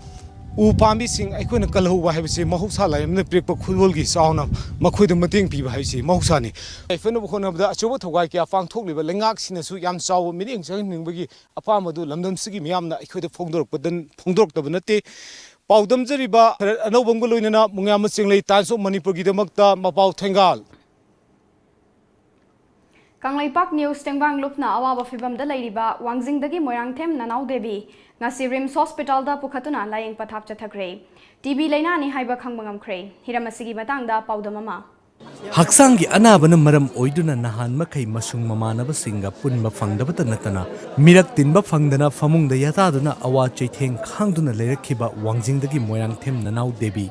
ꯎ ꯄꯥꯝꯕꯤꯁꯤꯡ ꯑꯩꯈꯣꯏꯅ ꯀꯜꯍꯧꯕ ꯍꯥꯏꯕꯁꯤ ꯃꯍꯧꯁꯥ ꯂꯥꯏꯔꯦꯝꯅ ꯄꯤꯔꯛꯄ ꯈꯨꯗꯣꯜꯒꯤ ꯆꯥꯎꯅ ꯃꯈꯣꯏꯗ ꯃꯇꯦꯡ ꯄꯤꯕ ꯍꯥꯏꯕꯁꯤ ꯃꯍꯧꯁꯥꯅꯤ꯫ ꯌꯥꯏꯐꯅꯕ ꯍꯣꯠꯅꯕꯗ ꯑꯆꯧꯕ ꯊꯧꯒꯥꯏ ꯀꯌꯥ ꯄꯥꯡꯊꯣꯛꯂꯤꯕ ꯂꯩꯉꯥꯛꯁꯤꯡꯅꯁꯨ ꯌꯥꯝ ꯆꯥꯎꯕ ꯃꯤꯠꯌꯦꯡ ꯆꯪꯍꯟꯅꯤꯡꯕꯒꯤ ꯑꯄꯥꯝꯕꯗꯨ ꯂꯝꯗꯝꯁꯤꯒꯤ ꯃꯤꯌꯥꯝꯅ ꯑꯩꯈꯣꯏꯗ ꯐꯣꯡꯗꯣꯔꯛꯄꯗ, ꯐꯣꯡꯗꯣꯔꯛꯇꯕ ꯅꯠꯇꯦ꯫ ꯄꯥꯎꯗꯝꯖꯔꯤꯕ ꯈꯔ ꯑꯅꯧꯕ ꯑꯃꯒ ꯂꯣꯏꯅꯅ ꯃꯨꯉꯥꯃ ꯆꯦꯡꯂꯩ, Times of ꯃꯅꯤꯄꯨꯔꯒꯤꯗꯃꯛꯇ ꯃꯄꯥꯎ ꯊꯦꯡꯒꯥꯜ꯫ ꯀꯪꯂꯩꯄꯥꯛ ꯅ꯭ꯌꯨꯁ ꯇꯦꯡꯕꯥꯡ ꯂꯨꯞꯅ ꯑꯋꯥꯕ ꯐꯤꯚꯝꯗ ꯂꯩꯔꯤꯕ ꯋꯥꯡꯖꯤꯡꯗꯒꯤ ꯃꯣꯏꯔꯥꯡꯊꯦꯝ ꯅꯅꯥꯎ ꯗꯦꯕꯤ ꯉꯁꯤ ꯔꯤꯝꯁ ꯍꯣꯁꯄꯤꯇꯥꯜꯗ ꯄꯨꯈꯠꯇꯨꯅ ꯂꯥꯌꯦꯡ ꯄꯊꯥꯞ ꯆꯠꯊꯈ꯭ꯔꯦ꯫ ꯇꯤ ꯕꯤ ꯂꯩꯅꯥꯅꯤ ꯍꯥꯏꯕ ꯈꯪꯕ ꯉꯝꯈ꯭ꯔꯦ꯫ ꯍꯤꯔꯝ ꯑꯁꯤꯒꯤ ꯃꯇꯥꯡꯗ ꯄꯥꯎꯗꯝ ꯑꯃ꯫ ꯍꯛꯆꯥꯡꯒꯤ ꯑꯅꯥꯕꯅ ꯃꯔꯝ ꯑꯣꯏꯗꯨꯅ ꯅꯍꯥꯟ ꯃꯈꯩ ꯃꯁꯨꯡ ꯃꯃꯥꯟꯅꯕꯁꯤꯡꯒ ꯄꯨꯟꯕ ꯐꯪꯗꯕꯇ ꯅꯠꯇꯅ ꯃꯤꯔꯛ ꯇꯤꯟꯕ ꯐꯪꯗꯅ ꯐꯃꯨꯡꯗ ꯌꯥꯇꯥꯗꯨꯅ ꯑꯋꯥ ꯆꯩꯊꯦꯡ ꯈꯥꯡꯗꯨꯅ ꯂꯩꯔꯛꯈꯤꯕ ꯋꯥꯡꯖꯤꯡꯗꯒꯤ ꯃꯣꯏꯔꯥꯡꯊꯦꯝ ꯅꯅꯥꯎ ꯗꯦꯕꯤ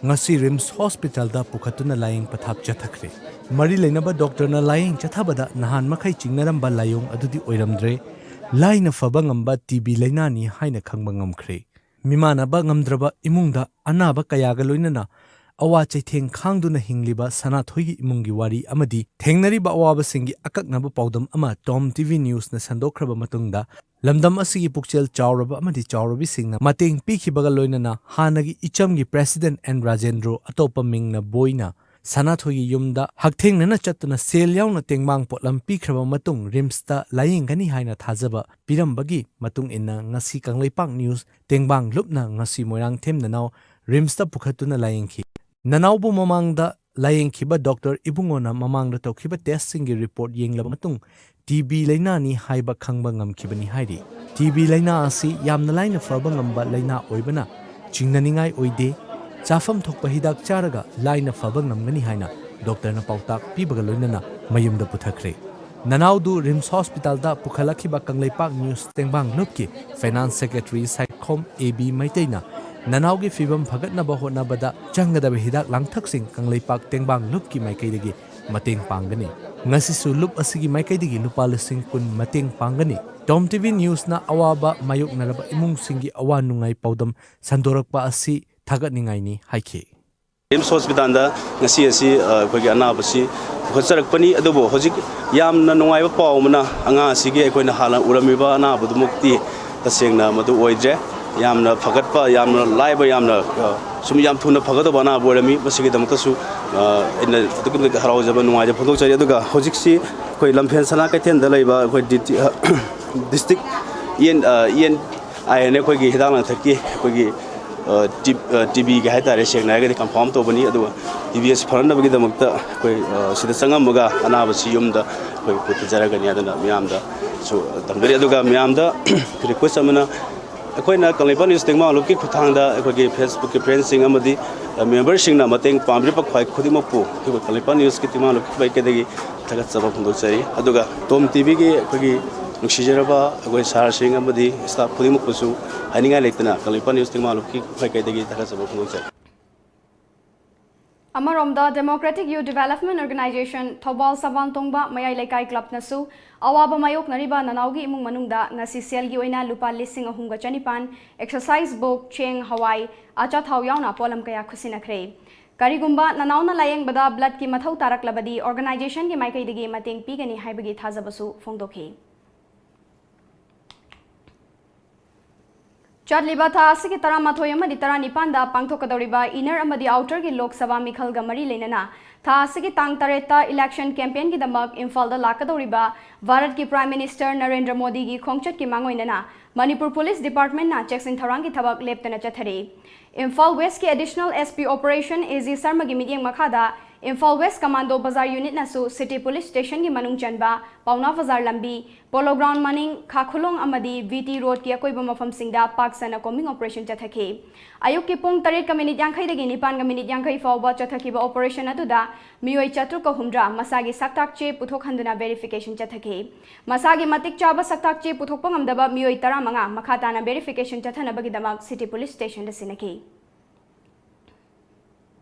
ꯉꯁꯤ ꯔꯤꯝꯁ ꯍꯣꯁꯄꯤꯇꯥꯜꯗ ꯄꯨꯈꯠꯇꯨꯅ ꯂꯥꯌꯦꯡ ꯄꯊꯥꯞ ꯆꯠꯊꯈ꯭ꯔꯦ꯫ ꯃꯔꯤ ꯂꯩꯅꯕ ꯗꯣꯛꯇꯔꯅ ꯂꯥꯌꯦꯡ ꯆꯠꯊꯕꯗ ꯅꯍꯥꯟ ꯃꯈꯩ ꯆꯤꯡꯅꯔꯝꯕ ꯂꯥꯏꯑꯣꯡ ꯑꯗꯨꯗꯤ ꯑꯣꯏꯔꯝꯗ꯭ꯔꯦ꯫ ꯂꯥꯏꯅ ꯐꯕ ꯉꯝꯕ ꯇꯤ ꯕꯤ ꯂꯩꯅꯥꯅꯤ ꯍꯥꯏꯅ ꯈꯪꯕ ꯉꯝꯈ꯭ꯔꯦ꯫ ꯃꯤꯃꯥꯟꯅꯕ ꯉꯝꯗ꯭ꯔꯕ ꯏꯃꯨꯡꯗ ꯑꯅꯥꯕ ꯀꯌꯥꯒ ꯂꯣꯏꯅꯅ ꯑꯋꯥ ꯆꯩꯊꯦꯡ ꯈꯥꯡꯗꯨꯅ ꯍꯤꯡꯂꯤꯕ ꯁꯅꯥꯊꯣꯏꯒꯤ ꯏꯃꯨꯡꯒꯤ ꯋꯥꯔꯤ ꯑꯃꯗꯤ ꯊꯦꯡꯅꯔꯤꯕ ꯑꯋꯥꯕꯁꯤꯡꯒꯤ ꯑꯀꯛꯅꯕ ꯄꯥꯎꯗꯝ ꯑꯃ ꯇꯣꯝ ꯇꯤ ꯚꯤ ꯅ꯭ꯌꯨꯁꯅ ꯁꯟꯗꯣꯛꯈ꯭ꯔꯕ ꯃꯇꯨꯡꯗ, ꯂꯝꯗꯝ ꯑꯁꯤꯒꯤ ꯄꯨꯛꯆꯦꯜ ꯆꯥꯎꯔꯕ ꯑꯃꯗꯤ ꯆꯥꯎꯔꯕꯤꯁꯤꯡꯅ ꯃꯇꯦꯡ ꯄꯤꯈꯤꯕꯒ ꯂꯣꯏꯅꯅ ꯍꯥꯟꯅꯒꯤ ꯏꯆꯝꯒꯤ ꯄ꯭ꯔꯦꯁꯤꯗꯦꯟꯠ ꯑꯦꯟ ꯔꯥꯖꯦꯟꯗ꯭ꯔꯣ, ꯑꯇꯣꯞꯄ ꯃꯤꯡꯅ ꯕꯣꯏꯅ, ꯁꯅꯥꯊꯣꯏꯒꯤ ꯌꯨꯝꯗ ꯍꯛꯊꯦꯡꯅꯅ ꯆꯠꯇꯨꯅ ꯁꯦꯜ ꯌꯥꯎꯅ ꯇꯦꯡꯕꯥꯡ ꯄꯣꯠꯂꯝ ꯄꯤꯈ꯭ꯔꯕ ꯃꯇꯨꯡ ꯔꯤꯝꯁꯇ ꯂꯥꯌꯦꯡꯒꯅꯤ ꯍꯥꯏꯅ ꯊꯥꯖꯕ ꯄꯤꯔꯝꯕꯒꯤ ꯃꯇꯨꯡ ꯏꯟꯅ ꯉꯁꯤ ꯀꯪꯂꯩꯄꯥꯛ ꯅ꯭ꯌꯨꯁ ꯇꯦꯡꯕꯥꯡ ꯂꯨꯞꯅ ꯉꯁꯤ ꯃꯣꯏꯔꯥꯡꯊꯦꯝ ꯅꯅꯥꯎ ꯔꯤꯝꯁꯇ ꯄꯨꯈꯠꯇꯨꯅ ꯂꯥꯌꯦꯡꯈꯤ꯫ ꯅꯅꯥꯎꯕꯨ ꯃꯃꯥꯡꯗ ꯂꯥꯌꯦꯡꯈꯤꯕ ꯗꯣꯛꯇꯔ ꯏꯕꯨꯡꯉꯣꯅ ꯃꯃꯥꯡꯗ ꯇꯧꯈꯤꯕ ꯇꯦꯁꯁꯤꯡꯒꯤ ꯔꯤꯄꯣꯔꯠ ꯌꯦꯡꯂꯕ ꯃꯇꯨꯡ ꯇꯤ ꯕꯤ ꯂꯩꯅꯥꯅꯤ ꯍꯥꯏꯕ ꯈꯪꯕ ꯉꯝꯈꯤꯕꯅꯤ ꯍꯥꯏꯔꯤ꯫ ꯇꯤ ꯕꯤ ꯂꯩꯅꯥ ꯑꯁꯤ ꯌꯥꯝꯅ ꯂꯥꯏꯅ ꯐꯕ ꯉꯝꯕ ꯂꯩꯅꯥ ꯑꯣꯏꯕꯅ ꯆꯤꯡꯅꯅꯤꯡꯉꯥꯏ ꯑꯣꯏꯗꯦ꯫ ꯆꯥꯐꯝ ꯊꯣꯛꯄ ꯍꯤꯗꯥꯛ ꯆꯥꯔꯒ ꯂꯥꯏꯅ ꯐꯕ ꯉꯝꯒꯅꯤ ꯍꯥꯏꯅ ꯗꯣꯛꯇꯔꯅ ꯄꯥꯎꯇꯥꯛ ꯄꯤꯕꯒ ꯂꯣꯏꯅꯅ ꯃꯌꯨꯝꯗ ꯄꯨꯊꯈ꯭ꯔꯦ꯫ ꯅꯅꯥꯎꯗꯨ ꯔꯤꯝꯁ ꯍꯣꯁꯄꯤꯇꯥꯜꯗ ꯄꯨꯈꯠꯂꯛꯈꯤꯕ ꯀꯪꯂꯩꯄꯥꯛ ꯅ꯭ꯌꯨꯁ ꯇꯦꯡꯕꯥꯡ ꯂꯨꯞꯀꯤ finance secretary Saikhom A B ꯃꯩꯇꯩꯅ ꯅꯅꯥꯎꯒꯤ ꯐꯤꯕꯝ ꯐꯒꯠꯅꯕ ꯍꯣꯠꯅꯕꯗ ꯆꯪꯒꯗꯕ ꯍꯤꯗꯥꯛ ꯂꯥꯡꯊꯛꯁꯤꯡ ꯀꯪꯂꯩꯄꯥꯛ ꯇꯦꯡꯕꯥꯡ ꯂꯨꯞꯀꯤ ꯃꯥꯏꯀꯩꯗꯒꯤ ꯃꯇꯦꯡ ꯄꯥꯡꯒꯅꯤ꯫ ꯉꯁꯤꯁꯨ ꯂꯨꯞ ꯑꯁꯤꯒꯤ ꯃꯥꯏꯀꯩꯗꯒꯤ ꯂꯨꯄꯥ ꯂꯤꯁꯤꯡ ꯀꯨꯟ ꯃꯇꯦꯡ ꯄꯥꯡꯒꯅꯤ꯫ ꯇꯣꯝ ꯇꯤꯚꯤ ꯅ꯭ꯌꯨꯁꯅ ꯑꯋꯥꯕ ꯃꯥꯌꯣꯛꯅꯔꯕ ꯏꯃꯨꯡꯁꯤꯡꯒꯤ ꯑꯋꯥ ꯅꯨꯡꯉꯥꯏ ꯄꯥꯎꯗꯝ ꯁꯟꯗꯣꯔꯛꯄ ꯑꯁꯤ ꯊꯥꯒꯠꯅꯤꯡꯉꯥꯏꯅꯤ ꯍꯥꯏꯈꯤ꯫ ꯔꯤꯝꯁ ꯍꯣꯁꯄꯤꯇꯥꯜꯗ ꯉꯁꯤ ꯑꯁꯤ, ꯑ, ꯑꯩꯈꯣꯏꯒꯤ ꯑꯅꯥꯕꯁꯤ ꯄꯨꯈꯠꯆꯔꯛꯄꯅꯤ꯫ ꯑꯗꯨꯕꯨ ꯍꯧꯖꯤꯛ ꯌꯥꯝꯅ ꯅꯨꯡꯉꯥꯏꯕ ꯄꯥꯎ ꯑꯃꯅ, ꯑꯉꯥꯡ ꯑꯁꯤꯒꯤ ꯑꯩꯈꯣꯏꯅ ꯍꯥꯟꯅ ꯎꯔꯝꯃꯤꯕ ꯑꯅꯥꯕꯗꯨꯃꯛꯇꯤ ꯇꯁꯦꯡꯅ ꯃꯗꯨ ꯑꯣꯏꯗ꯭ꯔꯦ꯫ ꯌꯥꯝꯅ ꯐꯒꯠꯄ, ꯌꯥꯝꯅ ꯂꯥꯏꯕ, ꯌꯥꯝꯅ, ꯑ, ꯁꯨꯝ ꯌꯥꯝ ꯊꯨꯅ ꯐꯒꯗꯧꯕ ꯑꯅꯥꯕ ꯑꯣꯏꯔꯝꯃꯤ꯫ ꯃꯁꯤꯒꯤꯗꯃꯛꯇꯁꯨ, ꯑ, ꯑꯩꯅ ꯑꯗꯨꯛꯀꯤ ꯃꯇꯤꯛ ꯍꯔꯥꯎꯖꯕ, ꯅꯨꯡꯉꯥꯏꯖꯕ ꯐꯣꯡꯗꯣꯛꯆꯔꯤ꯫ ꯑꯗꯨꯒ ꯍꯧꯖꯤꯛꯁꯤ ꯑꯩꯈꯣꯏ ꯂꯝꯐꯦꯜ ꯁꯅꯥ ꯀꯩꯊꯦꯜꯗ ꯂꯩꯕ ꯑꯩꯈꯣꯏ ꯗꯤ ꯇꯤ, ꯑ, ꯗꯤꯁꯇ꯭ꯔꯤꯛ ꯏ ꯑꯦꯟ, ꯑ, ꯏ ꯑꯦꯟ ꯑꯥꯏ ꯍꯥꯏꯅ ꯑꯩꯈꯣꯏꯒꯤ ꯍꯤꯗꯥꯛ ꯂꯥꯡꯊꯛꯀꯤ ꯑꯩꯈꯣꯏꯒꯤ, ꯑ, ꯇꯤ-, ꯑ, ꯇꯤ ꯕꯤꯒꯤ ꯍꯥꯏꯇꯥꯔꯦ, ꯁꯦꯡꯅ ꯍꯥꯏꯔꯒꯗꯤ ꯀꯟꯐꯥꯔꯝ ꯇꯧꯕꯅꯤ꯫ ꯑꯗꯨꯒ ꯇꯤ ꯕꯤ ꯑꯁꯤ ꯐꯅꯅꯕꯒꯤꯗꯃꯛꯇ ꯑꯩꯈꯣꯏ, ꯑ, ꯁꯤꯗ ꯆꯪꯉꯝꯃꯒ ꯑꯅꯥꯕꯁꯤ ꯌꯨꯝꯗ ꯑꯩꯈꯣꯏ ꯄꯨꯊꯖꯔꯒꯅꯤ꯫ ꯑꯗꯨꯅ ꯃꯤꯌꯥꯝꯗꯁꯨ ꯇꯝꯖꯔꯤ꯫ ꯑꯗꯨꯒ ꯃꯤꯌꯥꯝꯗ ꯔꯤꯀ꯭ꯋꯦꯁ ꯑꯃꯅ, ꯑꯩꯈꯣꯏꯅ ꯀꯪꯂꯩꯄꯥꯛ ꯅ꯭ꯌꯨꯁ ꯇꯦꯡꯕꯥꯡ ꯂꯨꯞꯀꯤ ꯈꯨꯠꯊꯥꯡꯗ ꯑꯩꯈꯣꯏꯒꯤ ꯐꯦꯁꯕꯨꯛꯀꯤ ꯐ꯭ꯔꯦꯟꯁꯤꯡ ꯑꯃꯗꯤ, ꯑ, ꯃꯦꯝꯕꯔꯁꯤꯡꯅ ꯃꯇꯦꯡ ꯄꯥꯡꯕꯤꯔꯤꯕ ꯈ꯭ꯋꯥꯏ ꯈꯨꯗꯤꯡꯃꯛꯄꯨ ꯑꯩꯈꯣꯏ ꯀꯪꯂꯩꯄꯥꯛ ꯅ꯭ꯌꯨꯁꯀꯤ ꯇꯦꯡꯕꯥꯡ ꯂꯨꯞꯀꯤ ꯃꯥꯏꯀꯩꯗꯒꯤ ꯊꯥꯒꯠꯆꯕ ꯐꯣꯡꯗꯣꯛꯆꯔꯤ꯫ ꯑꯗꯨꯒ ꯇꯣꯝ ꯇꯤꯚꯤꯒꯤ ꯑꯩꯈꯣꯏꯒꯤ ꯅꯨꯡꯁꯤꯖꯔꯕ ꯑꯩꯈꯣꯏ ꯁꯥꯔꯁꯤꯡ ꯑꯃꯗꯤ ꯁ꯭ꯇꯥꯐ ꯈꯨꯗꯤꯡꯃꯛꯄꯨꯁꯨ ꯍꯥꯏꯅꯤꯡꯉꯥꯏ ꯂꯩꯇꯅ ꯀꯪꯂꯩꯄꯥꯛ ꯅ꯭ꯌꯨꯁ ꯇꯦꯡꯕꯥꯡ ꯂꯨꯞꯀꯤ ꯃꯥꯏꯀꯩꯗꯒꯤ ꯊꯥꯒꯠꯆꯕ ꯐꯣꯡꯗꯣꯛꯆꯔꯤ꯫ ꯑꯃꯔꯣꯝꯗ, Democratic Youth Development Organization Thoubal ꯁꯕꯥꯟ ꯇꯣꯡꯕ ꯃꯌꯥꯏ ꯂꯩꯀꯥꯏ ꯀ꯭ꯂꯕꯅꯁꯨ ꯑꯋꯥꯕ ꯃꯥꯌꯣꯛꯅꯔꯤꯕ ꯅꯅꯥꯎꯒꯤ ꯏꯃꯨꯡ ꯃꯅꯨꯡꯗ ꯉꯁꯤ ꯁꯦꯜꯒꯤ ꯑꯣꯏꯅ ꯂꯨꯄꯥ ꯂꯤꯁꯤꯡ ꯑꯍꯨꯝꯒ ꯆꯅꯤꯄꯥꯟ, ꯑꯦꯛꯁꯔꯁꯥꯏꯁ ꯕꯨꯛ, ꯆꯦꯡ, ꯍꯋꯥꯏ, ꯑꯆꯥꯊꯥꯎ ꯌꯥꯎꯅ ꯄꯣꯠꯂꯝ ꯀꯌꯥ ꯈꯨꯠꯁꯤꯟꯅꯈ꯭ꯔꯦ꯫ ꯀꯔꯤꯒꯨꯝꯕ ꯅꯅꯥꯎꯅ ꯂꯥꯌꯦꯡꯕꯗ ꯕ꯭ꯂꯗꯀꯤ ꯃꯊꯧ ꯇꯥꯔꯛꯂꯕꯗꯤ ꯑꯣꯔꯒꯅꯥꯏꯖꯦꯁꯟꯒꯤ ꯃꯥꯏꯀꯩꯗꯒꯤ ꯃꯇꯦꯡ ꯄꯤꯒꯅꯤ ꯍꯥꯏꯕꯒꯤ ꯊꯥꯖꯕꯁꯨ ꯐꯣꯡꯗꯣꯛꯈꯤ꯫ ꯆꯠꯂꯤꯕ ꯊꯥ ꯑꯁꯤꯒꯤ ꯇꯔꯥꯃꯥꯊꯣꯏ ꯑꯃꯗꯤ ꯇꯔꯥꯅꯤꯄꯥꯟꯗ ꯄꯥꯡꯊꯣꯛꯀꯗꯧꯔꯤꯕ ꯏꯅꯔ ꯑꯃꯗꯤ ꯑꯥꯎꯇꯔꯒꯤ ꯂꯣꯛ ꯁꯚꯥ ꯃꯤꯈꯜꯒ ꯃꯔꯤ ꯂꯩꯅꯅ ꯊꯥ ꯑꯁꯤꯒꯤ ꯇꯥꯡ ꯇꯔꯦꯠꯇ ꯏꯂꯦꯛꯁꯟ ꯀꯦꯝꯄꯦꯟꯒꯤꯗꯃꯛ ꯏꯝꯐꯥꯜꯗ ꯂꯥꯛꯀꯗꯧꯔꯤꯕ ꯚꯥꯔꯠꯀꯤ ꯄ꯭ꯔꯥꯏꯝ ꯃꯤꯅꯤꯁꯇꯔ ꯅꯔꯦꯟꯗ꯭ꯔ ꯃꯣꯗꯤꯒꯤ ꯈꯣꯡꯆꯠꯀꯤ ꯃꯥꯡꯑꯣꯏꯅꯅ ꯃꯅꯤꯄꯨꯔ ꯄꯨꯂꯤꯁ ꯗꯤꯄꯥꯔꯠꯃꯦꯟꯅ ꯆꯦꯛꯁꯤꯟ ꯊꯧꯔꯥꯡꯒꯤ ꯊꯕꯛ ꯂꯦꯞꯇꯅ ꯆꯠꯊꯔꯤ꯫ ꯏꯝꯐꯥꯜ ꯋꯦꯁꯀꯤ additional S P operation A G ꯁꯔꯃꯒꯤ ꯃꯤꯠꯌꯦꯡ ꯃꯈꯥꯗ ꯏꯝꯐꯥꯜ ꯋꯦꯁ ꯀꯃꯥꯟꯗꯣ ꯕꯖꯥꯔ ꯌꯨꯅꯤꯠꯅꯁꯨ ꯁꯤꯇꯤ ꯄꯨꯂꯤꯁ ꯁ꯭ꯇꯦꯁꯟꯒꯤ ꯃꯅꯨꯡ ꯆꯟꯕ ꯄꯥꯎꯅꯥ ꯕꯖꯥꯔ ꯂꯝꯕꯤ, ꯄꯣꯂꯣ ꯒ꯭ꯔꯥꯎꯟ ꯃꯅꯤꯡ, ꯈꯥꯈꯨꯂꯣꯡ ꯑꯃꯗꯤ ꯚꯤ ꯇꯤ ꯔꯣꯗꯀꯤ ꯑꯀꯣꯏꯕ ꯃꯐꯝꯁꯤꯡꯗ ꯄꯥꯛ ꯁꯟꯅ ꯀꯣꯝꯕꯤꯡ ꯑꯣꯄꯔꯦꯁꯟ ꯆꯠꯊꯈꯤ꯫ ꯑꯌꯨꯛꯀꯤ ꯄꯨꯡ ꯇꯔꯦꯠꯀ ꯃꯤꯅꯤꯠ ꯌꯥꯡꯈꯩꯗꯒꯤ ꯅꯤꯄꯥꯟꯒ ꯃꯤꯅꯤꯠ ꯌꯥꯡꯈꯩ ꯐꯥꯎꯕ ꯆꯠꯊꯈꯤꯕ ꯑꯣꯄꯔꯦꯁꯟ ꯑꯗꯨꯗ ꯃꯤꯑꯣꯏ ꯆꯥꯇ꯭ꯔꯨꯛꯀ ꯍꯨꯝꯗ꯭ꯔꯥ ꯃꯁꯥꯒꯤ ꯁꯛꯇꯥꯛ ꯆꯦ ꯄꯨꯊꯣꯛꯍꯟꯗꯨꯅ ꯚꯦꯔꯤꯐꯤꯀꯦꯁꯟ ꯆꯠꯊꯈꯤ꯫ ꯃꯁꯥꯒꯤ ꯃꯇꯤꯛ ꯆꯥꯕ ꯁꯛꯇꯥꯛ ꯆꯦ ꯄꯨꯊꯣꯛꯄ ꯉꯝꯗꯕ ꯃꯤꯑꯣꯏ ꯇꯔꯥꯃꯉꯥ ꯃꯈꯥ ꯇꯥꯅ ꯚꯦꯔꯤꯐꯤꯀꯦꯁꯟ ꯆꯠꯊꯅꯕꯒꯤꯗꯃꯛ ꯁꯤꯇꯤ ꯄꯨꯂꯤꯁ ꯁ꯭ꯇꯦꯁꯟꯗ ꯁꯤꯟꯅꯈꯤ꯫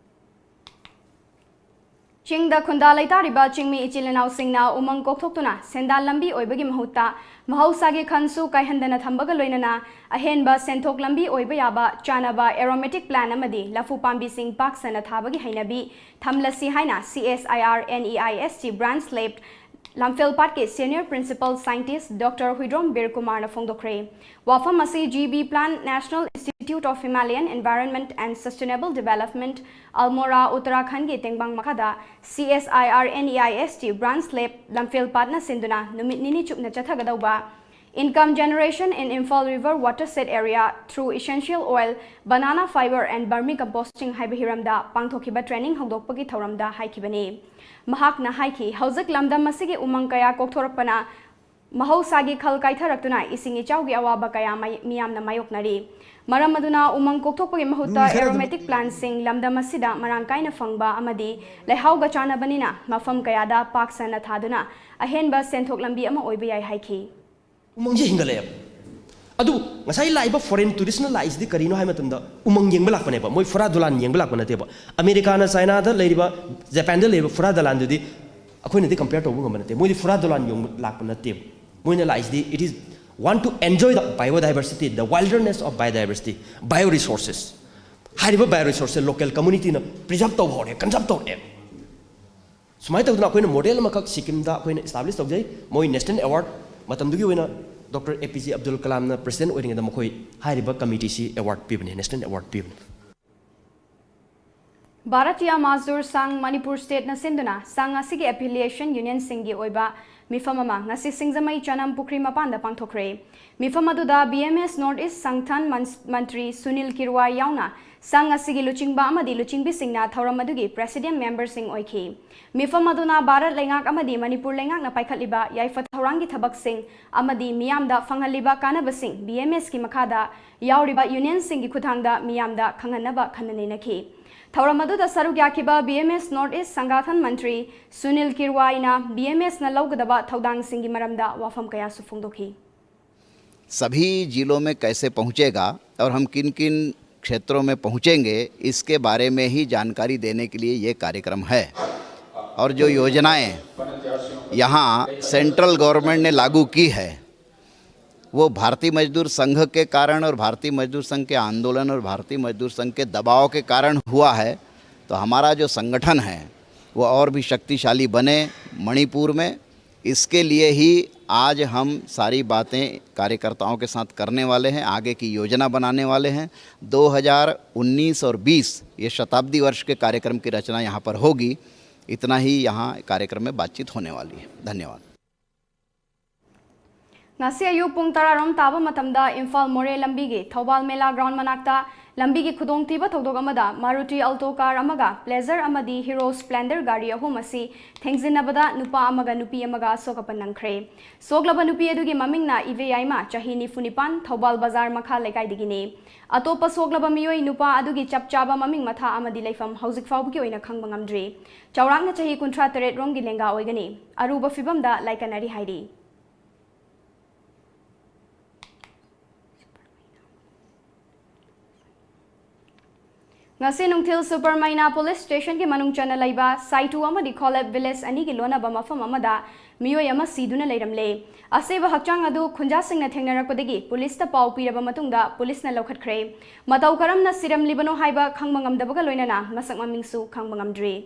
ꯆꯤꯡꯗ ꯈꯨꯟꯗꯥ ꯂꯩꯇꯥꯔꯤꯕ ꯆꯤꯡꯃꯤ ꯏꯆꯤꯜ ꯏꯅꯥꯎꯁꯤꯡꯅ ꯎꯃꯪ ꯀꯣꯛꯊꯣꯛꯇꯨꯅ ꯁꯦꯟꯗꯥꯟ ꯂꯝꯕꯤ ꯑꯣꯏꯕꯒꯤ ꯃꯍꯨꯠꯇ ꯃꯍꯧꯁꯥꯒꯤ ꯈꯟꯁꯨ ꯀꯥꯏꯍꯟꯗꯅ ꯊꯝꯕꯒ ꯂꯣꯏꯅꯅ ꯑꯍꯦꯟꯕ ꯁꯦꯟꯊꯣꯛ ꯂꯝꯕꯤ ꯑꯣꯏꯕ ꯌꯥꯕ ꯆꯥꯅꯕ aromatic plant ꯑꯃꯗꯤ ꯂꯐꯨ ꯄꯥꯝꯕꯤꯁꯤꯡ ꯄꯥꯛ ꯁꯟꯅ ꯊꯥꯕꯒꯤ ꯍꯩꯅꯕꯤ ꯊꯝꯂꯁꯤ ꯍꯥꯏꯅ C S I R N E I S T branch lab ꯂꯝꯐꯦꯜꯄꯥꯠꯀꯤ senior principal scientist Doctor Huidrom ꯕꯤꯔ ꯀꯨꯃꯥꯔꯅ ꯐꯣꯡꯗꯣꯛꯈ꯭ꯔꯦ꯫ ꯋꯥꯐꯝ ꯑꯁꯤ G B Plant, National Institute of Himalayan Environment and Sustainable Development, ꯑꯜꯃꯣꯔꯥ, ꯎꯠꯇꯔꯥꯈꯟꯒꯤ ꯇꯦꯡꯕꯥꯡ ꯃꯈꯥꯗ C S I R N E I S T branch lab ꯂꯝꯐꯦꯜꯄꯥꯠꯅ ꯁꯤꯟꯗꯨꯅ ꯅꯨꯃꯤꯠ ꯅꯤꯅꯤ ꯆꯨꯞꯅ ꯆꯠꯊꯒꯗꯧꯕ Income Generation in Imphal River Watershed Area through Essential Oil, Banana Fiber and Vermicomposting ꯍꯥꯏꯕ ꯍꯤꯔꯝꯗ ꯄꯥꯡꯊꯣꯛꯈꯤꯕ training ꯍꯧꯗꯣꯛꯄꯒꯤ ꯊꯧꯔꯝꯗ ꯍꯥꯏꯈꯤꯕꯅꯤ꯫ ꯃꯍꯥꯛꯅ ꯍꯥꯏꯈꯤ, ꯍꯧꯖꯤꯛ ꯂꯝꯗꯝ ꯑꯁꯤꯒꯤ ꯎꯃꯪ ꯀꯌꯥ ꯀꯣꯛꯊꯣꯔꯛꯄꯅ ꯃꯍꯧꯁꯥꯒꯤ ꯈꯜ ꯀꯥꯏꯊꯔꯛꯇꯨꯅ ꯏꯁꯤꯡ ꯏꯆꯥꯎꯒꯤ ꯑꯋꯥꯕ ꯀꯌꯥ ꯃꯥꯏ-, ꯃꯤꯌꯥꯝꯅ ꯃꯥꯌꯣꯛꯅꯔꯤ꯫ ꯃꯔꯝ ꯑꯗꯨꯅ ꯎꯃꯪ ꯀꯣꯛꯊꯣꯛꯄꯒꯤ ꯃꯍꯨꯠꯇ aromatic plantꯁꯤꯡ ꯂꯝꯗꯝ ꯑꯁꯤꯗ ꯃꯔꯥꯡ ꯀꯥꯏꯅ ꯐꯪꯕ ꯑꯃꯗꯤ ꯂꯩꯍꯥꯎꯒ ꯆꯥꯟꯅꯕꯅꯤꯅ ꯃꯐꯝ ꯀꯌꯥꯗ ꯄꯥꯛ ꯁꯟꯅ ꯊꯥꯗꯨꯅ ꯑꯍꯦꯟꯕ ꯁꯦꯟꯊꯣꯛ ꯂꯝꯕꯤ ꯑꯃ ꯑꯣꯏꯕ ꯌꯥꯏ ꯍꯥꯏꯈꯤ꯫ ꯎꯃꯪꯁꯦ ꯍꯤꯡꯒꯠꯂꯛꯑꯦꯕ꯫ ꯑꯗꯨ ꯉꯁꯥꯏ ꯂꯥꯛꯏꯕ foreign touristꯅ ꯂꯥꯛꯏꯁꯤꯗꯤ ꯀꯔꯤꯅꯣ ꯍꯥꯏꯕ ꯃꯇꯝꯗ ꯎꯃꯪ ꯌꯦꯡꯕ ꯂꯥꯛꯄꯅꯦꯕ꯫ ꯃꯣꯏ ꯐꯨꯔꯥ ꯗꯣꯂꯥꯟ ꯌꯦꯡꯕ ꯂꯥꯛꯄ ꯅꯠꯇꯦꯕ꯫ ꯑꯃꯦꯔꯤꯀꯥꯅ, ꯆꯥꯏꯅꯥꯗ ꯂꯩꯔꯤꯕ, ꯖꯄꯥꯟꯗ ꯂꯩꯔꯤꯕ ꯐꯨꯔꯥ ꯗꯣꯂꯥꯟꯗꯨꯗꯤ ꯑꯩꯈꯣꯏꯅꯗꯤ compare ꯇꯧꯕ ꯉꯝꯕ ꯅꯠꯇꯦ꯫ ꯃꯣꯏꯗꯤ ꯐꯨꯔꯥ ꯗꯣꯂꯥꯟ ꯌꯦꯡꯕ ꯂꯥꯛꯄ ꯅꯠꯇꯦꯕ꯫ ꯃꯣꯏꯅ ꯂꯥꯛꯏꯁꯤꯗꯤ, it is want to enjoy the biodiversity, the wilderness of biodiversity, bioresources꯫ ꯍꯥꯏꯔꯤꯕ bioresources local communityꯅ preserve ꯇꯧꯕ ꯍꯧꯔꯦ, conserve ꯇꯧꯔꯛꯑꯦ꯫ ꯁꯨꯃꯥꯏꯅ ꯇꯧꯗꯅ ꯑꯩꯈꯣꯏꯅ model ꯑꯃꯈꯛ ꯁꯤꯛꯀꯤꯝꯗ ꯑꯩꯈꯣꯏꯅ establish ꯇꯧꯖꯩ꯫ ꯃꯣꯏ national award, ꯃꯇꯝꯗꯨꯒꯤ ꯑꯣꯏꯅ Doctor A P J Abdul Kalamꯅ president ꯑꯣꯏꯔꯤꯉꯩꯗ ꯃꯈꯣꯏ ꯍꯥꯏꯔꯤꯕ committeeꯁꯤ award ꯄꯤꯕꯅꯤ, national award ꯄꯤꯕꯅꯤ꯫ ꯚꯥꯔꯇꯤꯌꯥ ꯃꯥꯖꯗꯨꯔ ꯁꯪ ꯃꯅꯤꯄꯨꯔ stateꯅ ꯁꯤꯟꯗꯨꯅ ꯁꯪ ꯑꯁꯤꯒꯤ affiliation unionꯁꯤꯡꯒꯤ ꯑꯣꯏꯕ ꯃꯤꯐꯝ ꯑꯃ ꯉꯁꯤ ꯁꯤꯡꯖꯃꯩ ꯆꯅꯝ ꯄꯨꯈ꯭ꯔꯤ ꯃꯄꯥꯟꯗ ꯄꯥꯡꯊꯣꯛꯈ꯭ꯔꯦ꯫ ꯃꯤꯐꯝ ꯑꯗꯨꯗ B M S North East ꯁꯪꯒꯊꯟ ꯃꯟ-, ꯃꯟꯇ꯭ꯔꯤ ꯁꯨꯅꯤꯜ ꯀꯤꯔꯋꯥꯏ ꯌꯥꯎꯅ ꯁꯪ ꯑꯁꯤꯒꯤ ꯂꯨꯆꯤꯡꯕ ꯑꯃꯗꯤ ꯂꯨꯆꯤꯡꯕꯤꯁꯤꯡꯅ ꯊꯧꯔꯝ ꯑꯗꯨꯒꯤ president memberꯁꯤꯡ ꯑꯣꯏꯈꯤ꯫ ꯃꯤꯐꯝ ꯑꯗꯨꯅ ꯚꯥꯔꯠ ꯂꯩꯉꯥꯛ ꯑꯃꯗꯤ ꯃꯅꯤꯄꯨꯔ ꯂꯩꯉꯥꯛꯅ ꯄꯥꯏꯈꯠꯂꯤꯕ ꯌꯥꯏꯐ ꯊꯧꯔꯥꯡꯒꯤ ꯊꯕꯛꯁꯤꯡ ꯑꯃꯗꯤ ꯃꯤꯌꯥꯝꯗ ꯐꯪꯍꯜꯂꯤꯕ ꯀꯥꯟꯅꯕꯁꯤꯡ, B M Sꯀꯤ ꯃꯈꯥꯗ ꯌꯥꯎꯔꯤꯕ unionꯁꯤꯡꯒꯤ ꯈꯨꯠꯊꯥꯡꯗ ꯃꯤꯌꯥꯝꯗ ꯈꯪꯍꯟꯅꯕ ꯈꯟꯅ ꯅꯩꯅꯈꯤ꯫ ꯊꯧꯔꯝ ꯑꯗꯨꯗ ꯁꯔꯨꯛ ꯌꯥꯈꯤꯕ B M S North East ꯁꯪꯒꯥꯊꯟ ꯃꯟꯇ꯭ꯔꯤ ꯁꯨꯅꯤꯜ ꯀꯤꯔꯋꯥꯏꯅ B M Sꯅ ꯂꯧꯒꯗꯕ ꯊꯧꯗꯥꯡꯁꯤꯡꯒꯤ ꯃꯔꯝꯗ ꯋꯥꯐꯝ ꯀꯌꯥꯁꯨ ꯐꯣꯡꯗꯣꯛꯈꯤ꯫ सभी जिलों में कैसे पहुंचेगा और हम किन किन क्षेत्रों में पहुंचेंगे, इसके बारे में ही जानकारी देने के लिए ये कार्यक्रम है। और जो योजनाएं यहाँ सेंट्रल गवर्नमेंट ने लागू की है, वो भारतीय मजदूर संघ के कारण और भारतीय मजदूर संघ के आंदोलन और भारतीय मजदूर संघ के दबाव के कारण हुआ है। तो हमारा जो संगठन है, वो और भी शक्तिशाली बने मणिपुर में। इसके लिए ही आज हम सारी बातें कार्यकर्ताओं के साथ करने वाले हैं, आगे की योजना बनाने वाले हैं। दो हज़ार उन्नीस और बीस, ये शताब्दी वर्ष के कार्यक्रम की रचना यहाँ पर होगी। इतना ही यहाँ कार्यक्रम में बातचीत होने वाली है। धन्यवाद। ꯉꯁꯤ ꯑꯌꯨꯛ ꯄꯨꯡ ꯇꯔꯥꯔꯣꯝ ꯇꯥꯕ ꯃꯇꯝꯗ ꯏꯝꯐꯥꯜ ꯃꯣꯔꯦ ꯂꯝꯕꯤꯒꯤ ꯊꯧꯕꯥꯜ ꯃꯦꯂꯥ ꯒ꯭ꯔꯥꯎꯟ ꯃꯅꯥꯛꯇ ꯂꯝꯕꯤꯒꯤ ꯈꯨꯗꯣꯡꯊꯤꯕ ꯊꯧꯗꯣꯛ ꯑꯃꯗ ꯃꯥꯔꯨꯇꯤ ꯑꯜꯇꯣ ꯀꯥꯔ ꯑꯃꯒ ꯄ꯭ꯂꯦꯖꯔ ꯑꯃꯗꯤ ꯍꯤꯔꯣ ꯁ꯭ꯄ꯭ꯂꯦꯟꯗꯔ ꯒꯥꯔꯤ ꯑꯍꯨꯝ ꯑꯁꯤ ꯊꯦꯡꯖꯤꯟꯅꯕꯗ ꯅꯨꯄꯥ ꯑꯃꯒ ꯅꯨꯄꯤ ꯑꯃꯒ ꯑꯁꯣꯛ ꯑꯄꯟ ꯅꯪꯈ꯭ꯔꯦ꯫ ꯁꯣꯛꯂꯕ ꯅꯨꯄꯤ ꯑꯗꯨꯒꯤ ꯃꯃꯤꯡꯅ ꯏꯕꯦꯌꯥꯏꯃ, ꯆꯍꯤ ꯅꯤꯐꯨ ꯅꯤꯄꯥꯟ, ꯊꯧꯕꯥꯜ ꯕꯖꯥꯔ ꯃꯈꯥ ꯂꯩꯀꯥꯏꯗꯒꯤꯅꯤ꯫ ꯑꯇꯣꯞꯄ ꯁꯣꯛꯂꯕ ꯃꯤꯑꯣꯏ ꯅꯨꯄꯥ ꯑꯗꯨꯒꯤ ꯆꯞ ꯆꯥꯕ ꯃꯃꯤꯡ ꯃꯊꯥ ꯑꯃꯗꯤ ꯂꯩꯐꯝ ꯍꯧꯖꯤꯛ ꯐꯥꯎꯕꯒꯤ ꯑꯣꯏꯅ ꯈꯪꯕ ꯉꯝꯗ꯭ꯔꯤ꯫ ꯆꯥꯎꯔꯥꯛꯅ ꯆꯍꯤ ꯀꯨꯟꯊ꯭ꯔꯥ ꯇꯔꯦꯠ ꯔꯣꯝꯒꯤ ꯂꯦꯡꯒꯥ ꯑꯣꯏꯒꯅꯤ꯫ ꯑꯔꯨꯕ ꯐꯤꯕꯝꯗ ꯂꯥꯏꯀꯠꯅꯔꯤ ꯍꯥꯏꯔꯤ꯫ ꯉꯁꯤ ꯅꯨꯡꯊꯤꯜ ꯁꯨꯄꯔ ꯃꯩꯅꯥ ꯄꯨꯂꯤꯁ ꯁ꯭ꯇꯦꯁꯟꯒꯤ ꯃꯅꯨꯡ ꯆꯟꯅ ꯂꯩꯕ ꯁꯥꯏꯇꯨ ꯑꯃꯗꯤ ꯈꯣꯂꯦꯞ ꯚꯤꯂꯦꯖ ꯑꯅꯤꯒꯤ ꯂꯣꯟꯅꯕ ꯃꯐꯝ ꯑꯃꯗ ꯃꯤꯑꯣꯏ ꯑꯃ ꯁꯤꯗꯨꯅ ꯂꯩꯔꯝꯂꯦ꯫ ꯑꯁꯤꯕ ꯍꯛꯆꯥꯡ ꯑꯗꯨ ꯈꯨꯟꯖꯥꯁꯤꯡꯅ ꯊꯦꯡꯅꯔꯛꯄꯗꯒꯤ ꯄꯨꯂꯤꯁꯇ ꯄꯥꯎ ꯄꯤꯔꯕ ꯃꯇꯨꯡꯗ ꯄꯨꯂꯤꯁꯅ ꯂꯧꯈꯠꯈ꯭ꯔꯦ꯫ ꯃꯇꯧ ꯀꯔꯝꯅ ꯁꯤꯔꯝꯂꯤꯕꯅꯣ ꯍꯥꯏꯕ ꯈꯪꯕ ꯉꯝꯗꯕꯒ ꯂꯣꯏꯅꯅ ꯃꯁꯛ ꯃꯃꯤꯡꯁꯨ ꯈꯪꯕ ꯉꯝꯗ꯭ꯔꯤ꯫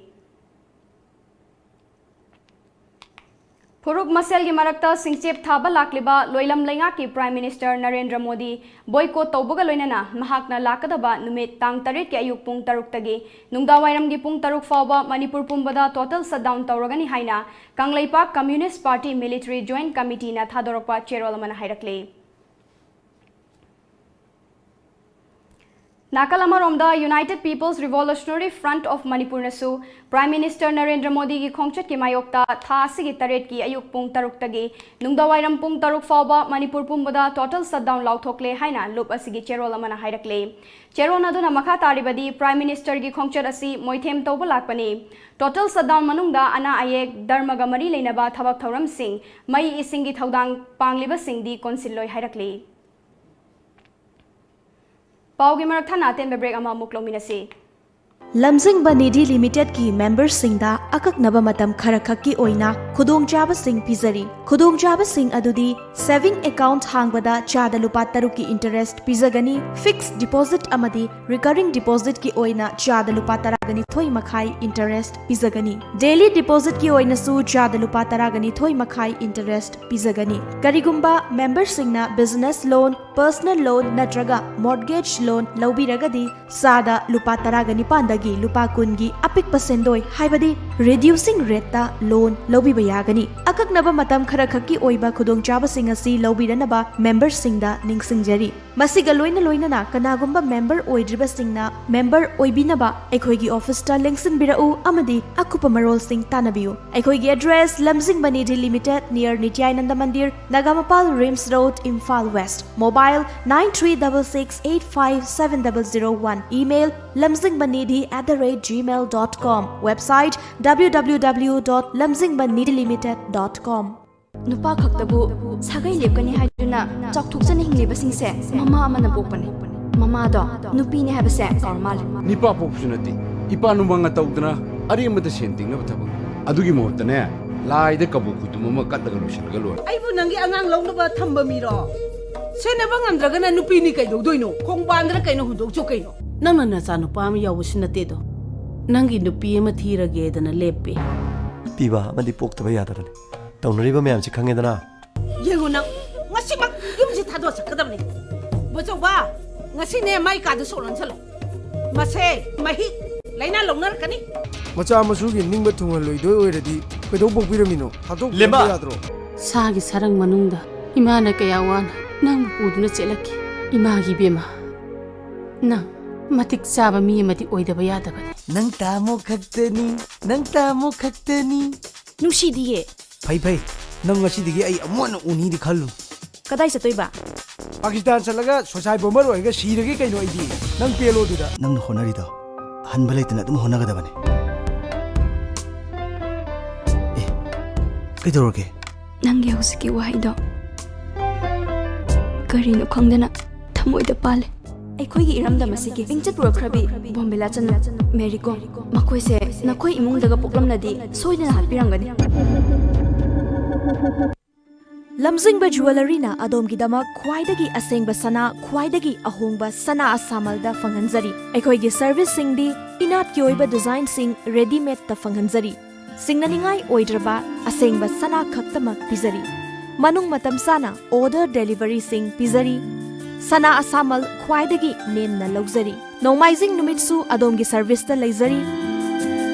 ꯐꯨꯔꯨꯞ ꯃꯁꯦꯜꯒꯤ ꯃꯔꯛꯇ ꯁꯤꯡꯆꯦꯞ ꯊꯥꯕ ꯂꯥꯛꯂꯤꯕ ꯂꯣꯏꯂꯝ ꯂꯩꯉꯥꯛꯀꯤ prime minister Narendra Modi boycott ꯇꯧꯕꯒ ꯂꯣꯏꯅꯅ ꯃꯍꯥꯛꯅ ꯂꯥꯛꯀꯗꯕ ꯅꯨꯃꯤꯠ ꯇꯥꯡ ꯇꯔꯦꯠꯀꯤ ꯑꯌꯨꯛ ꯄꯨꯡ ꯇꯔꯨꯛꯇꯒꯤ ꯅꯨꯡꯗꯥꯡꯋꯥꯏꯔꯝꯒꯤ ꯄꯨꯡ ꯇꯔꯨꯛ ꯐꯥꯎꯕ ꯃꯅꯤꯄꯨꯔ ꯄꯨꯝꯕꯗ ꯇꯣꯇꯦꯜ ꯁꯠꯗꯥꯎꯟ ꯇꯧꯔꯒꯅꯤ ꯍꯥꯏꯅ Kangleipak communist party military joint ꯀꯃꯤꯇꯤꯅ ꯊꯥꯗꯣꯔꯛꯄ ꯆꯦꯔꯣꯜ ꯑꯃꯅ ꯍꯥꯏꯔꯛꯂꯤ꯫ ꯅꯥꯀꯜ ꯑꯃꯔꯣꯝꯗ United People's Revolutionary Front of ꯃꯅꯤꯄꯨꯔꯅꯁꯨ ꯄ꯭ꯔꯥꯏꯝ ꯃꯤꯅꯤꯁꯇꯔ ꯅꯔꯦꯟꯗ꯭ꯔ ꯃꯣꯗꯤꯒꯤ ꯈꯣꯡꯆꯠꯀꯤ ꯃꯥꯌꯣꯛꯇ ꯊꯥ ꯑꯁꯤꯒꯤ ꯇꯔꯦꯠꯀꯤ ꯑꯌꯨꯛ ꯄꯨꯡ ꯇꯔꯨꯛꯇꯒꯤ ꯅꯨꯡꯗꯥꯡꯋꯥꯏꯔꯝ ꯄꯨꯡ ꯇꯔꯨꯛ ꯐꯥꯎꯕ ꯃꯅꯤꯄꯨꯔ ꯄꯨꯝꯕꯗ ꯇꯣꯇꯦꯜ ꯁꯠꯗꯥꯎꯟ ꯂꯥꯎꯊꯣꯛꯂꯦ ꯍꯥꯏꯅ ꯂꯨꯞ ꯑꯁꯤꯒꯤ ꯆꯦꯔꯣꯜ ꯑꯃꯅ ꯍꯥꯏꯔꯛꯂꯤ꯫ ꯆꯦꯔꯣꯜ ꯑꯗꯨꯅ ꯃꯈꯥ ꯇꯥꯔꯤꯕꯗꯤ ꯄ꯭ꯔꯥꯏꯝ ꯃꯤꯅꯤꯁꯇꯔꯒꯤ ꯈꯣꯡꯆꯠ ꯑꯁꯤ ꯃꯣꯏꯊꯦꯝ ꯇꯧꯕ ꯂꯥꯛꯄꯅꯤ꯫ ꯇꯣꯇꯦꯜ ꯁꯠꯗꯥꯎꯟ ꯃꯅꯨꯡꯗ ꯑꯅꯥ ꯑꯌꯦꯛ, ꯙꯔꯃꯒ ꯃꯔꯤ ꯂꯩꯅꯕ ꯊꯕꯛ ꯊꯧꯔꯝꯁꯤꯡ, ꯃꯩ ꯏꯁꯤꯡꯒꯤ ꯊꯧꯗꯥꯡ ꯄꯥꯡꯂꯤꯕꯁꯤꯡꯗꯤ ꯀꯣꯟꯁꯤꯜꯂꯣꯏ ꯍꯥꯏꯔꯛꯂꯤ꯫ ꯄꯥꯎꯒꯤ ꯃꯔꯛ ꯊꯠꯅ ꯑꯇꯦꯟꯕ ꯕ꯭ꯔꯦꯛ ꯑꯃ ꯑꯃꯨꯛ ꯂꯧꯃꯤꯟꯅꯁꯤ꯫ ꯂꯝꯖꯤꯡꯕ ꯅꯤꯙꯤ ꯂꯤꯃꯤꯇꯦꯗꯀꯤ ꯃꯦꯝꯕꯔꯁꯤꯡꯗ ꯑꯀꯛꯅꯕ ꯃꯇꯝ ꯈꯔꯈꯛꯀꯤ ꯑꯣꯏꯅ ꯈꯨꯗꯣꯡꯆꯥꯕꯁꯤꯡ ꯄꯤꯖꯔꯤ꯫ ꯈꯨꯗꯣꯡꯆꯥꯕꯁꯤꯡ ꯑꯗꯨꯗꯤ saving account ꯍꯥꯡꯕꯗ ꯆꯥꯗ ꯂꯨꯄꯥ ꯇꯔꯨꯛꯀꯤ interest ꯄꯤꯖꯒꯅꯤ, fixed deposit ꯑꯃꯗꯤ recurring depositꯀꯤ ꯑꯣꯏꯅ ꯆꯥꯗ ꯂꯨꯄꯥ ꯇꯔꯥꯒ ꯅꯤꯊꯣꯏ ꯃꯈꯥꯏ interest ꯄꯤꯖꯒꯅꯤ꯫ Daily depositꯀꯤ ꯑꯣꯏꯅꯁꯨ ꯆꯥꯗ ꯂꯨꯄꯥ ꯇꯔꯥꯒ ꯅꯤꯊꯣꯏ ꯃꯈꯥꯏ interest ꯄꯤꯖꯒꯅꯤ꯫ ꯀꯔꯤꯒꯨꯝꯕ ꯃꯦꯝꯕꯔꯁꯤꯡꯅ business loan, personal loan ꯅꯠꯇ꯭ꯔꯒ mortgage loan ꯂꯧꯕꯤꯔꯒꯗꯤ ꯆꯥꯗ ꯂꯨꯄꯥ ꯇꯔꯥꯒ ꯅꯤꯄꯥꯟꯗꯒꯤ ꯂꯨꯄꯥ ꯀꯨꯟꯒꯤ ꯑꯄꯤꯛꯄ ꯁꯦꯟꯗꯣꯏ, ꯍꯥꯏꯕꯗꯤ reducing rateꯇ loan ꯂꯧꯕꯤꯕ ꯌꯥꯒꯅꯤ꯫ ꯑꯀꯛꯅꯕ ꯃꯇꯝ ꯈꯔꯈꯛꯀꯤ ꯑꯣꯏꯕ ꯈꯨꯗꯣꯡꯆꯥꯕꯁꯤꯡ ꯑꯁꯤ ꯂꯧꯕꯤꯔꯅꯕ ꯃꯦꯝꯕꯔꯁꯤꯡꯗ ꯅꯤꯡꯁꯤꯡꯖꯔꯤ꯫ ꯃꯁꯤꯒ ꯂꯣꯏꯅ ꯂꯣꯏꯅꯅ ꯀꯅꯥꯒꯨꯝꯕ ꯃꯦꯝꯕꯔ ꯑꯣꯏꯗ꯭ꯔꯤꯕꯁꯤꯡꯅ ꯃꯦꯝꯕꯔ ꯑꯣꯏꯕꯤꯅꯕ ꯑꯩꯈꯣꯏꯒꯤ ꯑꯣꯐꯤꯁꯇ ꯂꯦꯡꯁꯤꯟꯕꯤꯔꯛꯎ ꯑꯃꯗꯤ ꯑꯀꯨꯞꯄ ꯃꯔꯣꯜꯁꯤꯡ ꯇꯥꯟꯅꯕꯤꯌꯨ꯫ ꯑꯩꯈꯣꯏꯒꯤ address, Lamzingba Nidhi limited, near Nityananda Mandir, Nagamapal RIMS road, Imphal west. Mobile nine three double six eight five seven double zero one. Email, lamzingbanidhi at the rate gmail dot com. Website, www dot lamzingbanidhilimited dot com. ꯅꯨꯄꯥ ꯈꯛꯇꯕꯨ ꯁꯥꯒꯩ ꯂꯦꯞꯀꯅꯤ ꯍꯥꯏꯗꯨꯅ ꯆꯥꯎꯊꯣꯛꯆꯅ ꯍꯤꯡꯂꯤꯕꯁꯤꯡꯁꯦ ꯃꯃꯥ ꯑꯃꯅ ꯄꯣꯛꯄꯅꯤ꯫ ꯃꯃꯥꯗꯣ ꯅꯨꯄꯤꯅꯤ ꯍꯥꯏꯕꯁꯦ ꯀꯥꯎꯔ ꯃꯥꯜꯂꯦ꯫ ꯅꯤꯄꯥ ꯄꯣꯛꯄꯁꯨ ꯅꯠꯇꯦ, ꯏꯄꯥ ꯅꯨꯡꯕꯪꯒ ꯇꯧꯗꯅ ꯑꯔꯦꯝꯕꯗ ꯁꯦꯟ ꯇꯤꯡꯅꯕ ꯊꯕꯛ꯫ ꯑꯗꯨꯒꯤ ꯃꯍꯨꯠꯇꯅꯦ, ꯂꯥꯏꯗ ꯀꯕꯣꯛ ꯈꯨꯇꯨꯝ ꯑꯃ ꯀꯠꯂꯒ ꯂꯣꯏꯁꯤꯜꯂꯒ ꯂꯣꯏꯔꯦ꯫ ꯑꯩꯕꯨ ꯅꯪꯒꯤ ꯑꯉꯥꯡ ꯂꯧꯅꯕ ꯊꯝꯕ ꯃꯤꯔꯣ? ꯁꯦꯟꯅꯕ ꯉꯝꯗ꯭ꯔꯒꯅ ꯅꯨꯄꯤꯅꯤ ꯀꯩꯗꯧꯗꯣꯏꯅꯣ? ꯈꯣꯡꯕꯥꯟꯗꯔ ꯀꯩꯅꯣ ꯍꯨꯟꯗꯣꯛꯆꯣ ꯀꯩꯅꯣ꯫ ꯅꯪꯅ ꯅꯆꯥ ꯅꯨꯄꯥ ꯑꯃ ꯌꯥꯎꯕꯁꯨ ꯅꯠꯇꯦꯗꯣ꯫ ꯅꯪꯒꯤ ꯅꯨꯄꯤ ꯑꯃ ꯊꯤꯔꯒꯦꯗꯅ ꯂꯦꯞꯄꯤ꯫ ꯄꯤꯕ ꯑꯃꯗꯤ ꯄꯣꯛꯇꯕ ꯌꯥꯗꯕꯅꯤ꯫ ꯇꯧꯅꯔꯤꯕ ꯃꯌꯥꯝꯁꯤ ꯈꯪꯉꯦꯗꯅ꯫ ꯌꯦꯡꯉꯨ ꯅꯪ, ꯉꯁꯤꯃꯛ ꯌꯨꯝꯁꯤ ꯊꯥꯗꯣꯛꯑ ꯆꯠꯀꯗꯕꯅꯤ꯫ ꯕꯣꯆꯧꯕ, ꯉꯁꯤꯅꯦ ꯃꯥꯏ ꯀꯥꯗ ꯁꯣꯛ ꯂꯣꯟꯁꯜꯂꯣ꯫ ꯃꯁꯦ ꯃꯍꯤꯛ ꯂꯥꯏꯅꯥ ꯂꯧꯅꯔꯛꯀꯅꯤ꯫ ꯃꯆꯥ ꯃꯁꯨꯒꯤ ꯅꯤꯡꯕ ꯊꯨꯡꯍꯜꯂꯣꯏꯗꯣꯏ ꯑꯣꯏꯔꯗꯤ ꯀꯩꯗꯧ ꯄꯣꯛꯄꯤꯔꯝꯃꯤꯅꯣ? ꯊꯥꯗꯣꯛꯄꯤꯔꯝꯕ ꯂꯦꯝꯕ! ꯌꯥꯗ꯭ꯔꯣ? ꯁꯥꯒꯤ ꯁꯔꯪ ꯃꯅꯨꯡꯗ ꯏꯃꯥꯅ ꯀꯌꯥ ꯋꯥꯅ ꯅꯪꯕꯨ ꯄꯨꯗꯨꯅ ꯆꯦꯜꯂꯛꯈꯤ꯫ ꯏꯃꯥꯒꯤ ꯏꯕꯦꯝꯃ, ꯅꯪ ꯃꯇꯤꯛ ꯆꯥꯕ ꯃꯤ ꯑꯃꯗꯤ ꯑꯣꯏꯗꯕ ꯌꯥꯗꯕꯅꯤ꯫ ꯅꯪ ꯇꯥꯃꯣ ꯈꯛꯇꯅꯤ, ꯅꯪ ꯇꯥꯃꯣ ꯈꯛꯇꯅꯤ꯫ ꯅꯨꯡꯁꯤꯗꯤꯌꯦ꯫ ꯐꯩ ꯐꯩ, ꯅꯪ ꯉꯁꯤꯗꯒꯤ ꯑꯩ ꯑꯃꯨꯛ ꯍꯟꯅ ꯎꯅꯤꯗꯤ ꯈꯜꯂꯨ꯫ ꯀꯗꯥꯏ ꯆꯠꯇꯣꯏꯕ? ꯄꯥꯀꯤꯁꯇꯥꯟ ꯆꯠꯂꯒ suicide bomber ꯑꯣꯏꯔꯒ ꯁꯤꯔꯒꯦ ꯀꯩꯅꯣ ꯑꯩꯗꯤ꯫ ꯅꯪ ꯄꯦꯜꯂꯣ ꯑꯗꯨꯗ꯫ ꯅꯪꯅ ꯍꯣꯠꯅꯔꯤꯗꯣ ꯍꯟꯕ ꯂꯩꯇꯅ ꯑꯗꯨꯝ ꯍꯣꯠꯅꯒꯗꯕꯅꯤ꯫ ꯑꯦ, ꯀꯩꯗꯧꯔꯒꯦ? ꯅꯪꯒꯤ ꯍꯧꯖꯤꯛꯀꯤ ꯋꯥꯍꯩꯗꯣ ꯀꯔꯤꯅꯣ ꯈꯪꯗꯅ ꯊꯃꯣꯏꯗ ꯄꯥꯜꯂꯦ꯫ ꯑꯩꯈꯣꯏꯒꯤ ꯏꯔꯝꯗꯝ ꯑꯁꯤꯒꯤ ꯃꯤꯡꯆꯠ ꯄꯨꯔꯛꯈ꯭ꯔꯕꯤ ꯕꯣꯝꯕꯤꯂꯥ ꯆꯅꯨ, ꯃꯦꯔꯤ ꯀꯣꯝ, ꯃꯈꯣꯏꯁꯦ ꯅꯈꯣꯏ ꯏꯃꯨꯡꯗꯒ ꯄꯣꯛꯂꯝꯂꯗꯤ ꯁꯣꯏꯗꯅ ꯍꯥꯠꯄꯤꯔꯝꯒꯅꯤ꯫ ꯂꯝꯖꯤꯡꯕ ꯖꯨꯋꯦꯂꯔꯤꯅ ꯑꯗꯣꯝꯒꯤꯗꯃꯛ ꯈ꯭ꯋꯥꯏꯗꯒꯤ ꯑꯁꯦꯡꯕ ꯁꯅꯥ, ꯈ꯭ꯋꯥꯏꯗꯒꯤ ꯑꯍꯣꯡꯕ ꯁꯅꯥ ꯑꯁꯥꯃꯜꯗ ꯐꯪꯍꯟꯖꯔꯤ꯫ ꯑꯩꯈꯣꯏꯒꯤ ꯁꯔꯚꯤꯁꯁꯤꯡꯗꯤ ꯏꯅꯥꯠꯀꯤ ꯑꯣꯏꯕ ꯗꯤꯖꯥꯏꯟꯁꯤꯡ ꯔꯦꯗꯤꯃꯦꯗꯇ ꯐꯪꯍꯟꯖꯔꯤ꯫ ꯁꯤꯡꯅꯅꯤꯡꯉꯥꯏ ꯑꯣꯏꯗ꯭ꯔꯕ ꯑꯁꯦꯡꯕ ꯁꯅꯥ ꯈꯛꯇꯃꯛ ꯄꯤꯖꯔꯤ꯫ ꯃꯅꯨꯡ ꯃꯇꯝ ꯆꯥꯅ ꯑꯣꯔꯗꯔ ꯗꯦꯂꯤꯚꯔꯤꯁꯤꯡ ꯄꯤꯖꯔꯤ꯫ ꯁꯅꯥ ꯑꯁꯥꯃꯜ ꯈ꯭ꯋꯥꯏꯗꯒꯤ ꯅꯦꯝꯅ ꯂꯧꯖꯔꯤ꯫ ꯅꯣꯡꯃꯥꯏꯖꯤꯡ ꯅꯨꯃꯤꯠꯁꯨ ꯑꯗꯣꯝꯒꯤ ꯁꯔꯚꯤꯁꯇ ꯂꯩꯖꯔꯤ꯫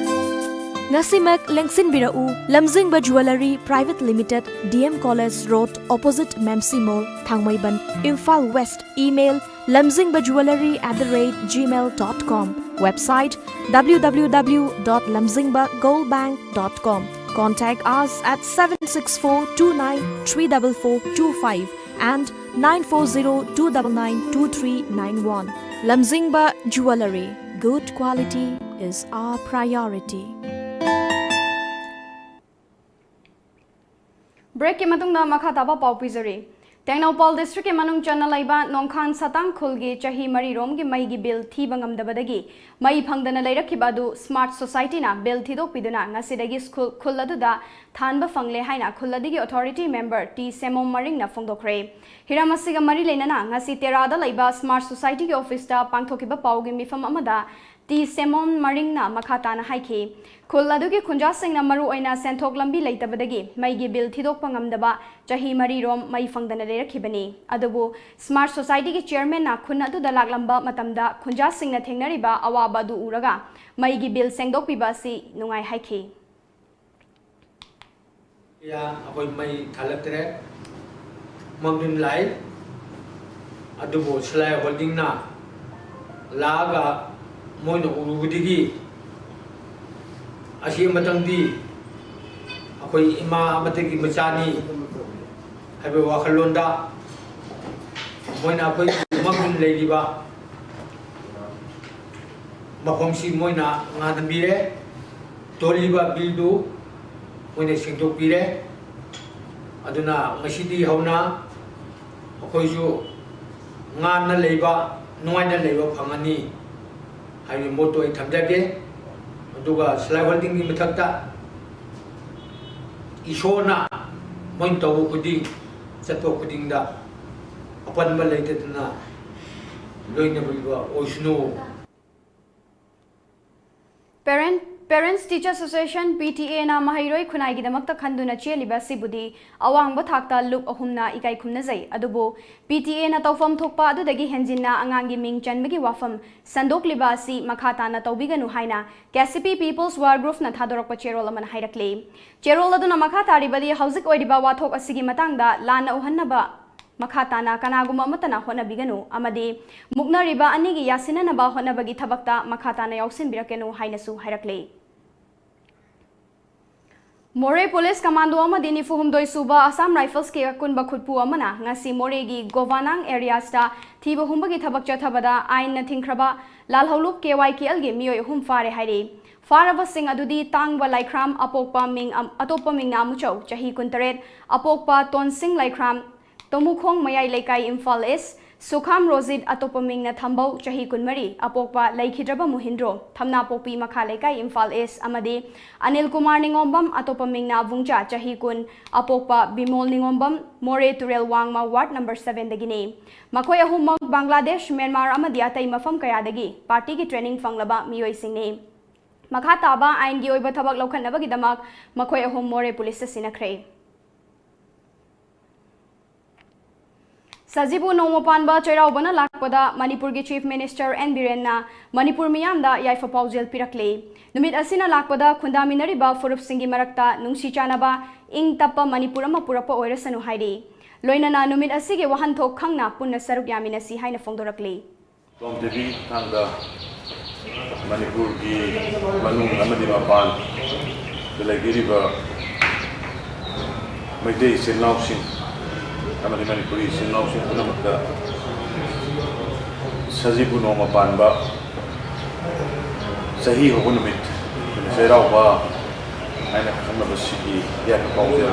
ꯉꯁꯤꯃꯛ ꯂꯦꯡꯁꯤꯟꯕꯤꯔꯛꯎ, Lamzingba jewellery private limited, D M college road, opposite Memsi mall, Thangmeiband, Imphal west. Email, lamzingba jewellery at the rate gmail dot com. Website, W W W dot lamzingba gold bank dot com. Contact us at seven six four two nine three double four two five and nine four zero two double nine two three nine one. Lamzingba Jewellery, good quality is our priority. ꯕ꯭ꯔꯦꯛꯀꯤ ꯃꯇꯨꯡꯗ ꯃꯈꯥ ꯇꯥꯕ ꯄꯥꯎ ꯄꯤꯖꯔꯤ꯫ ꯇꯦꯡꯅꯧꯄꯥꯜ ꯗꯤꯁꯇ꯭ꯔꯤꯛꯀꯤ ꯃꯅꯨꯡ ꯆꯟꯅ ꯂꯩꯕ ꯅꯣꯡꯈꯥꯟ ꯁꯇꯥꯡ ꯈꯨꯜꯒꯤ ꯆꯍꯤ ꯃꯔꯤꯔꯣꯝꯒꯤ ꯃꯩꯒꯤ ꯕꯤꯜ ꯊꯤꯕ ꯉꯝꯗꯕꯗꯒꯤ ꯃꯩ ꯐꯪꯗꯅ ꯂꯩꯔꯛꯈꯤꯕ ꯑꯗꯨ ꯁ꯭ꯃꯥꯔꯠ ꯁꯣꯁꯥꯏꯇꯤꯅ ꯕꯤꯜ ꯊꯤꯗꯣꯛꯄꯤꯗꯨꯅ ꯉꯁꯤꯗꯒꯤ ꯁ꯭ꯀꯨꯜ, ꯈꯨꯜ ꯑꯗꯨꯗ ꯊꯥꯟꯕ ꯐꯪꯂꯦ ꯍꯥꯏꯅ ꯈꯨꯜ ꯑꯗꯨꯒꯤ ꯑꯣꯊꯣꯔꯤꯇꯤ ꯃꯦꯝꯕꯔ ꯇꯤ ꯁꯦꯃꯣꯝ ꯃꯔꯤꯡꯅ ꯐꯣꯡꯗꯣꯛꯈ꯭ꯔꯦ꯫ ꯍꯤꯔꯝ ꯑꯁꯤꯒ ꯃꯔꯤ ꯂꯩꯅꯅ ꯉꯁꯤ ꯇꯦꯔꯥꯗ ꯂꯩꯕ ꯁ꯭ꯃꯥꯔꯠ ꯁꯣꯁꯥꯏꯇꯤꯒꯤ ꯑꯣꯐꯤꯁꯇ ꯄꯥꯡꯊꯣꯛꯈꯤꯕ ꯄꯥꯎꯒꯤ ꯃꯤꯐꯝ ꯑꯃꯗ ꯇꯤ ꯁꯦꯃꯣꯝ ꯃꯔꯤꯡꯅ ꯃꯈꯥ ꯇꯥꯅ ꯍꯥꯏꯈꯤ, ꯈꯨꯜ ꯑꯗꯨꯒꯤ ꯈꯨꯟꯖꯥꯁꯤꯡꯅ ꯃꯔꯨꯑꯣꯏꯅ ꯁꯦꯟꯊꯣꯛ ꯂꯝꯕꯤ ꯂꯩꯇꯕꯗꯒꯤ ꯃꯩꯒꯤ ꯕꯤꯜ ꯊꯤꯗꯣꯛꯄ ꯉꯝꯗꯕ ꯆꯍꯤ ꯃꯔꯤꯔꯣꯝ ꯃꯩ ꯐꯪꯗꯅ ꯂꯩꯔꯛꯈꯤꯕꯅꯤ꯫ ꯑꯗꯨꯕꯨ ꯁ꯭ꯃꯥꯔꯠ ꯁꯣꯁꯥꯏꯇꯤꯒꯤ ꯆꯤꯌꯔꯃꯦꯟꯅ ꯈꯨꯟ ꯑꯗꯨꯗ ꯂꯥꯛꯂꯝꯕ ꯃꯇꯝꯗ ꯈꯨꯟꯖꯥꯁꯤꯡꯅ ꯊꯦꯡꯅꯔꯤꯕ ꯑꯋꯥꯕ ꯑꯗꯨ ꯎꯔꯒ ꯃꯩꯒꯤ ꯕꯤꯜ ꯁꯦꯡꯗꯣꯛꯄꯤꯕ ꯑꯁꯤ ꯅꯨꯡꯉꯥꯏ ꯍꯥꯏꯈꯤ꯫ ꯑꯩꯈꯣꯏ ꯃꯩ ꯊꯥꯜꯂꯛꯇ꯭ꯔꯦ꯫ ꯃꯝꯗꯨꯅ ꯂꯥꯛꯏ꯫ ꯑꯗꯨꯕꯨ ꯁꯂꯥꯏ ꯍꯣꯜꯗꯤꯡꯅ ꯂꯥꯛꯑꯒ ꯃꯣꯏꯅ ꯎꯔꯨꯕꯗꯒꯤ ꯑꯁꯤ ꯑꯃꯇꯪꯗꯤ ꯑꯩꯈꯣꯏ ꯏꯃꯥ ꯑꯃꯇꯒꯤ ꯃꯆꯥꯅꯤ ꯍꯥꯏꯕ ꯋꯥꯈꯜꯂꯣꯟꯗ ꯃꯣꯏꯅ ꯑꯩꯈꯣꯏ ꯃꯝꯗꯨꯅ ꯂꯩꯔꯤꯕ ꯃꯐꯝꯁꯤ ꯃꯣꯏꯅ ꯉꯥꯟꯍꯟꯕꯤꯔꯦ꯫ ꯇꯣꯜꯂꯤꯕ ꯕꯤꯜꯗꯨ ꯃꯣꯏꯅ ꯁꯦꯡꯗꯣꯛꯄꯤꯔꯦ꯫ ꯑꯗꯨꯅ ꯉꯁꯤꯗꯤ ꯍꯧꯅ ꯑꯩꯈꯣꯏꯁꯨ ꯉꯥꯟꯅ ꯂꯩꯕ ꯅꯨꯡꯉꯥꯏꯅ ꯂꯩꯕ ꯐꯪꯒꯅꯤ ꯍꯥꯏꯕꯒꯤ ꯃꯣꯠꯇꯣ ꯑꯩ ꯊꯝꯖꯒꯦ꯫ ꯑꯗꯨꯒ ꯁꯤꯂꯥꯏ ꯍꯣꯜꯗꯤꯡꯒꯤ ꯃꯊꯛꯇ ꯏꯁꯣꯔꯅ ꯃꯣꯏꯅ ꯇꯧꯕ ꯈꯨꯗꯤꯡ, ꯆꯠꯄ ꯈꯨꯗꯤꯡꯗ ꯑꯄꯟꯕ ꯂꯩꯇꯗꯅ ꯂꯣꯏꯅꯕꯤꯕ ꯑꯣꯏꯁꯅꯨ꯫ Parent, Parents Teachers Association, P T A, ꯅ ꯃꯍꯩꯔꯣꯏ ꯈꯨꯟꯅꯥꯏꯒꯤꯗꯃꯛꯇ ꯈꯟꯗꯨꯅ ꯆꯦꯜꯂꯤꯕ ꯑꯁꯤꯕꯨꯗꯤ ꯑꯋꯥꯡꯕ ꯊꯥꯛꯇ ꯂꯨꯞ ꯑꯍꯨꯝꯅ ꯏꯀꯥꯏ ꯈꯨꯝꯅꯖꯩ꯫ ꯑꯗꯨꯕꯨ P T A ꯅ ꯇꯧꯐꯝ ꯊꯣꯛꯄ ꯑꯗꯨꯗꯒꯤ ꯍꯦꯟꯖꯤꯟꯅ ꯑꯉꯥꯡꯒꯤ ꯃꯤꯡ ꯆꯟꯕꯒꯤ ꯋꯥꯐꯝ ꯁꯟꯗꯣꯛꯂꯤꯕ ꯑꯁꯤ ꯃꯈꯥ ꯇꯥꯅ ꯇꯧꯕꯤꯒꯅꯨ ꯍꯥꯏꯅ K C P People's War Group ꯅ ꯊꯥꯗꯣꯔꯛꯄ ꯆꯦꯔꯣꯜ ꯑꯃꯅ ꯍꯥꯏꯔꯛꯂꯤ꯫ ꯆꯦꯔꯣꯜ ꯑꯗꯨꯅ ꯃꯈꯥ ꯇꯥꯔꯤꯕꯗꯤ ꯍꯧꯖꯤꯛ ꯑꯣꯏꯔꯤꯕ ꯋꯥꯊꯣꯛ ꯑꯁꯤꯒꯤ ꯃꯇꯥꯡꯗ ꯂꯥꯟꯅ ꯎꯍꯟꯅꯕ ꯃꯈꯥ ꯇꯥꯅ ꯀꯅꯥꯒꯨꯝꯕ ꯑꯃꯠꯇꯅ ꯍꯣꯠꯅꯕꯤꯒꯅꯨ ꯑꯃꯗꯤ ꯃꯨꯛꯅꯔꯤꯕ ꯑꯅꯤꯒꯤ ꯌꯥꯁꯤꯟꯅꯅꯕ ꯍꯣꯠꯅꯕꯒꯤ ꯊꯕꯛꯇ ꯃꯈꯥ ꯇꯥꯅ ꯌꯥꯎꯁꯤꯟꯕꯤꯔꯛꯀꯅꯨ ꯍꯥꯏꯅꯁꯨ ꯍꯥꯏꯔꯛꯂꯤ꯫ ꯃꯣꯔꯦ ꯄꯨꯂꯤꯁ ꯀꯃꯥꯟꯗꯣ ꯑꯃꯗꯤ ꯅꯤꯐꯨ ꯍꯨꯝꯗꯣꯏ ꯁꯨꯕ ꯑꯁꯥꯝ ꯔꯥꯏꯐꯜꯁꯀꯤ ꯑꯀꯨꯟꯕ ꯈꯨꯠꯄꯨ ꯑꯃꯅ ꯉꯁꯤ ꯃꯣꯔꯦꯒꯤ ꯒꯣꯚꯥꯅꯥꯡ ꯑꯦꯔꯤꯌꯥꯁꯇ ꯊꯤꯕ ꯍꯨꯝꯕꯒꯤ ꯊꯕꯛ ꯆꯠꯊꯕꯗ ꯑꯥꯏꯟꯅ ꯊꯤꯡꯈ꯭ꯔꯕ ꯂꯥꯜꯍꯧꯂꯨꯞ K Y K L ꯒꯤ ꯃꯤꯑꯣꯏ ꯑꯍꯨꯝ ꯐꯥꯔꯦ ꯍꯥꯏꯔꯤ꯫ ꯐꯥꯔꯕꯁꯤꯡ ꯑꯗꯨꯗꯤ ꯇꯥꯡꯕ ꯂꯥꯏꯈ꯭ꯔꯥꯝ, ꯑꯄꯣꯛꯄ ꯃꯤꯡ ꯑꯝ-, ꯑꯇꯣꯞꯄ ꯃꯤꯡꯅ ꯑꯃꯨꯆꯧ, ꯆꯍꯤ ꯀꯨꯟꯇꯔꯦꯠ, ꯑꯄꯣꯛꯄ ꯇꯣꯟꯁꯤꯡ ꯂꯥꯏꯈ꯭ꯔꯥꯝ, ꯇꯣꯃꯨꯈꯣꯡ ꯃꯌꯥꯏ ꯂꯩꯀꯥꯏ, ꯏꯝꯐꯥꯜ ꯏꯁ, ꯁꯨꯈꯥꯝ ꯔꯣꯖꯤꯠ, ꯑꯇꯣꯞꯄ ꯃꯤꯡꯅ ꯊꯝꯕꯧ, ꯆꯍꯤ ꯀꯨꯟꯃꯔꯤ, ꯑꯄꯣꯛꯄ ꯂꯩꯈꯤꯗ꯭ꯔꯕ ꯃꯨꯍꯤꯟꯗ꯭ꯔꯣ, ꯊꯝꯅꯥꯄꯣꯛꯄꯤ ꯃꯈꯥ ꯂꯩꯀꯥꯏ, ꯏꯝꯐꯥꯜ ꯏꯁ, ꯑꯃꯗꯤ ꯑꯅꯤꯜ ꯀꯨꯃꯥꯔ ꯅꯤꯉꯣꯝꯕꯝ, ꯑꯇꯣꯞꯄ ꯃꯤꯡꯅ ꯕꯨꯡꯆꯥ, ꯆꯍꯤ ꯀꯨꯟ, ꯑꯄꯣꯛꯄ ꯕꯤꯃꯣꯜ ꯅꯤꯉꯣꯝꯕꯝ, ꯃꯣꯔꯦ ꯇꯨꯔꯦꯜ ꯋꯥꯡꯃ, ꯋꯥꯔꯗ ꯅꯝꯕꯔ ꯁꯚꯦꯟꯗꯒꯤꯅꯤ꯫ ꯃꯈꯣꯏ ꯑꯍꯨꯝꯃꯛ ꯕꯪꯒ꯭ꯂꯥꯗꯦꯁ, ꯃ꯭ꯌꯥꯟꯃꯥꯔ ꯑꯃꯗꯤ ꯑꯇꯩ ꯃꯐꯝ ꯀꯌꯥꯗꯒꯤ ꯄꯥꯔꯇꯤꯒꯤ ꯇ꯭ꯔꯦꯅꯤꯡ ꯐꯪꯂꯕ ꯃꯤꯑꯣꯏꯁꯤꯡꯅꯤ꯫ ꯃꯈꯥ ꯇꯥꯕ ꯑꯥꯏꯟꯒꯤ ꯑꯣꯏꯕ ꯊꯕꯛ ꯂꯧꯈꯠꯅꯕꯒꯤꯗꯃꯛ ꯃꯈꯣꯏ ꯑꯍꯨꯝ ꯃꯣꯔꯦ ꯄꯨꯂꯤꯁꯇ ꯁꯤꯟꯅꯈ꯭ꯔꯦ꯫ ꯁꯖꯤꯕꯨ ꯅꯣꯡꯃ ꯄꯥꯟꯕ ꯆꯩꯔꯥꯎꯕꯅ ꯂꯥꯛꯄꯗ ꯃꯅꯤꯄꯨꯔꯒꯤ Chief Minister N ꯕꯤꯔꯦꯟꯅ ꯃꯅꯤꯄꯨꯔ ꯃꯤꯌꯥꯝꯗ ꯌꯥꯏꯐ ꯄꯥꯎꯖꯦꯜ ꯄꯤꯔꯛꯂꯤ꯫ ꯅꯨꯃꯤꯠ ꯑꯁꯤꯅ ꯂꯥꯛꯄꯗ ꯈꯨꯟꯗꯥꯃꯤꯟꯅꯔꯤꯕ ꯐꯨꯔꯨꯞꯁꯤꯡꯒꯤ ꯃꯔꯛꯇ ꯅꯨꯡꯁꯤ ꯆꯥꯟꯅꯕ, ꯏꯪ ꯇꯞꯄ ꯃꯅꯤꯄꯨꯔ ꯑꯃ ꯄꯨꯔꯛꯄ ꯑꯣꯏꯔꯁꯅꯨ ꯍꯥꯏꯔꯤ꯫ ꯂꯣꯏꯅꯅ ꯅꯨꯃꯤꯠ ꯑꯁꯤꯒꯤ ꯋꯥꯍꯟꯊꯣꯛ ꯈꯪꯅ ꯄꯨꯟꯅ ꯁꯔꯨꯛ ꯌꯥꯃꯤꯟꯅꯁꯤ ꯍꯥꯏꯅ ꯐꯣꯡꯗꯣꯔꯛꯂꯤ꯫ ꯇꯣꯝ ꯇꯤꯚꯤ ꯊꯥꯡꯗ ꯃꯅꯤꯄꯨꯔꯒꯤ ꯃꯅꯨꯡ ꯑꯃꯗꯤ ꯃꯄꯥꯟꯗ ꯂꯩꯕꯤꯔꯤꯕ ꯃꯩꯇꯩ ꯏꯆꯤꯜ ꯏꯅꯥꯎꯁꯤꯡ ꯑꯃꯗꯤ ꯃꯅꯤꯄꯨꯔꯤ ꯏꯆꯤꯜ ꯏꯅꯥꯎꯁꯤꯡ ꯄꯨꯝꯅꯃꯛꯇ ꯁꯖꯤꯕꯨ ꯅꯣꯡꯃ ꯄꯥꯟꯕ ꯆꯍꯤ ꯍꯧꯕ ꯅꯨꯃꯤꯠ, ꯅꯨꯃꯤꯠ ꯆꯩꯔꯥꯎꯕ ꯍꯥꯏꯅ ꯈꯪꯅꯕꯁꯤꯒꯤ ꯌꯥꯏꯐ ꯄꯥꯎꯖꯦꯜ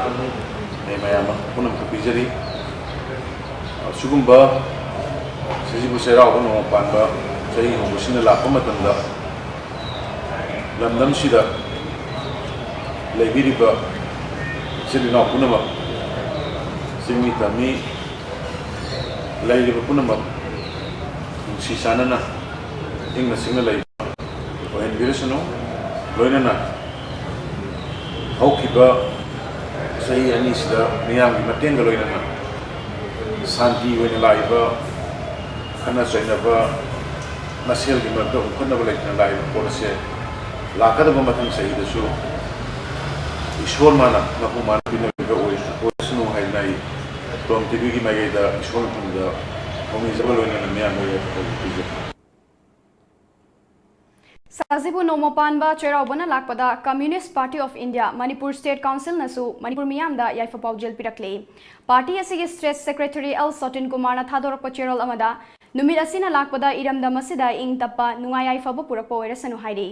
ꯑꯩ ꯃꯌꯥꯝ ꯄꯨꯝꯅꯃꯛꯇ ꯄꯤꯖꯔꯤ꯫ ꯑꯁꯤꯒꯨꯝꯕ ꯁꯖꯤꯕꯨ ꯆꯩꯔꯥꯎꯕ ꯅꯣꯡꯃ ꯄꯥꯟꯕ ꯆꯍꯤ ꯍꯧꯕꯁꯤꯅ ꯂꯥꯛꯄ ꯃꯇꯝꯗ, ꯂꯝꯗꯝꯁꯤꯗ ꯂꯩꯕꯤꯔꯤꯕ ꯏꯆꯤꯜ ꯏꯅꯥꯎ ꯄꯨꯝꯅꯃꯛ, ꯆꯤꯡꯃꯤ ꯇꯝꯃꯤ ꯂꯩꯔꯤꯕ ꯄꯨꯝꯅꯃꯛ ꯅꯨꯡꯁꯤ ꯆꯥꯟꯅꯅ, ꯏꯪꯅ ꯆꯤꯛꯅ ꯂꯩꯕ ꯑꯣꯏꯍꯟꯕꯤꯔꯁꯅꯨ꯫ ꯂꯣꯏꯅꯅ ꯍꯧꯈꯤꯕ ꯆꯍꯤ ꯑꯅꯤꯁꯤꯗ ꯃꯤꯌꯥꯝꯒꯤ ꯃꯇꯦꯡꯒ ꯂꯣꯏꯅꯅ ꯁꯥꯟꯇꯤ ꯑꯣꯏꯅ ꯂꯥꯛꯏꯕ, ꯈꯠꯅ ꯆꯩꯅꯕ, ꯃꯁꯦꯜꯒꯤ ꯃꯔꯛꯇ ꯍꯨꯝꯈꯠꯅꯕ ꯂꯩꯇꯅ ꯂꯥꯛꯏꯕ ꯄꯣꯠ ꯑꯁꯦ ꯂꯥꯛꯀꯗꯕ ꯃꯊꯪ ꯆꯍꯤꯗꯁꯨ ꯏꯁꯣꯔ ꯃꯥꯅ ꯃꯄꯨꯡ ꯃꯥꯅ ꯄꯤꯅꯕꯤꯕ ꯑꯣꯏꯁꯅꯨ ꯍꯥꯏꯗꯅ ꯑꯩ ꯇꯣꯝ ꯇꯤꯚꯤꯒꯤ ꯃꯥꯏꯀꯩꯗ ꯏꯁꯣꯔ ꯃꯐꯝꯗ ꯊꯧꯅꯤꯖꯕ ꯂꯣꯏꯅꯅ ꯃꯤꯌꯥꯝꯕ ꯌꯥꯏꯐꯕ ꯄꯤꯖꯔꯤ꯫ ꯁꯖꯤꯕꯨ ꯅꯣꯡꯃ ꯄꯥꯟꯕ ꯆꯩꯔꯥꯎꯕꯅ ꯂꯥꯛꯄꯗ Communist Party of India Manipur State Councilꯅꯁꯨ Manipur ꯃꯤꯌꯥꯝꯗ ꯌꯥꯏꯐ ꯄꯥꯎꯖꯦꯜ ꯄꯤꯔꯛꯂꯤ꯫ Party ꯑꯁꯤꯒꯤ State Secretary ꯑꯦꯜ ꯁꯣꯇꯤꯟ ꯀꯨꯃꯥꯔꯅ ꯊꯥꯗꯣꯔꯛꯄ ꯆꯦꯔꯣꯜ ꯑꯃꯗ, ꯅꯨꯃꯤꯠ ꯑꯁꯤꯅ ꯂꯥꯛꯄꯗ ꯏꯔꯝꯗꯝ ꯑꯁꯤꯗ ꯏꯪ ꯇꯞꯄ, ꯅꯨꯡꯉꯥꯏ ꯌꯥꯏꯐꯕ ꯄꯨꯔꯛꯄ ꯑꯣꯏꯔꯁꯅꯨ ꯍꯥꯏꯔꯤ꯫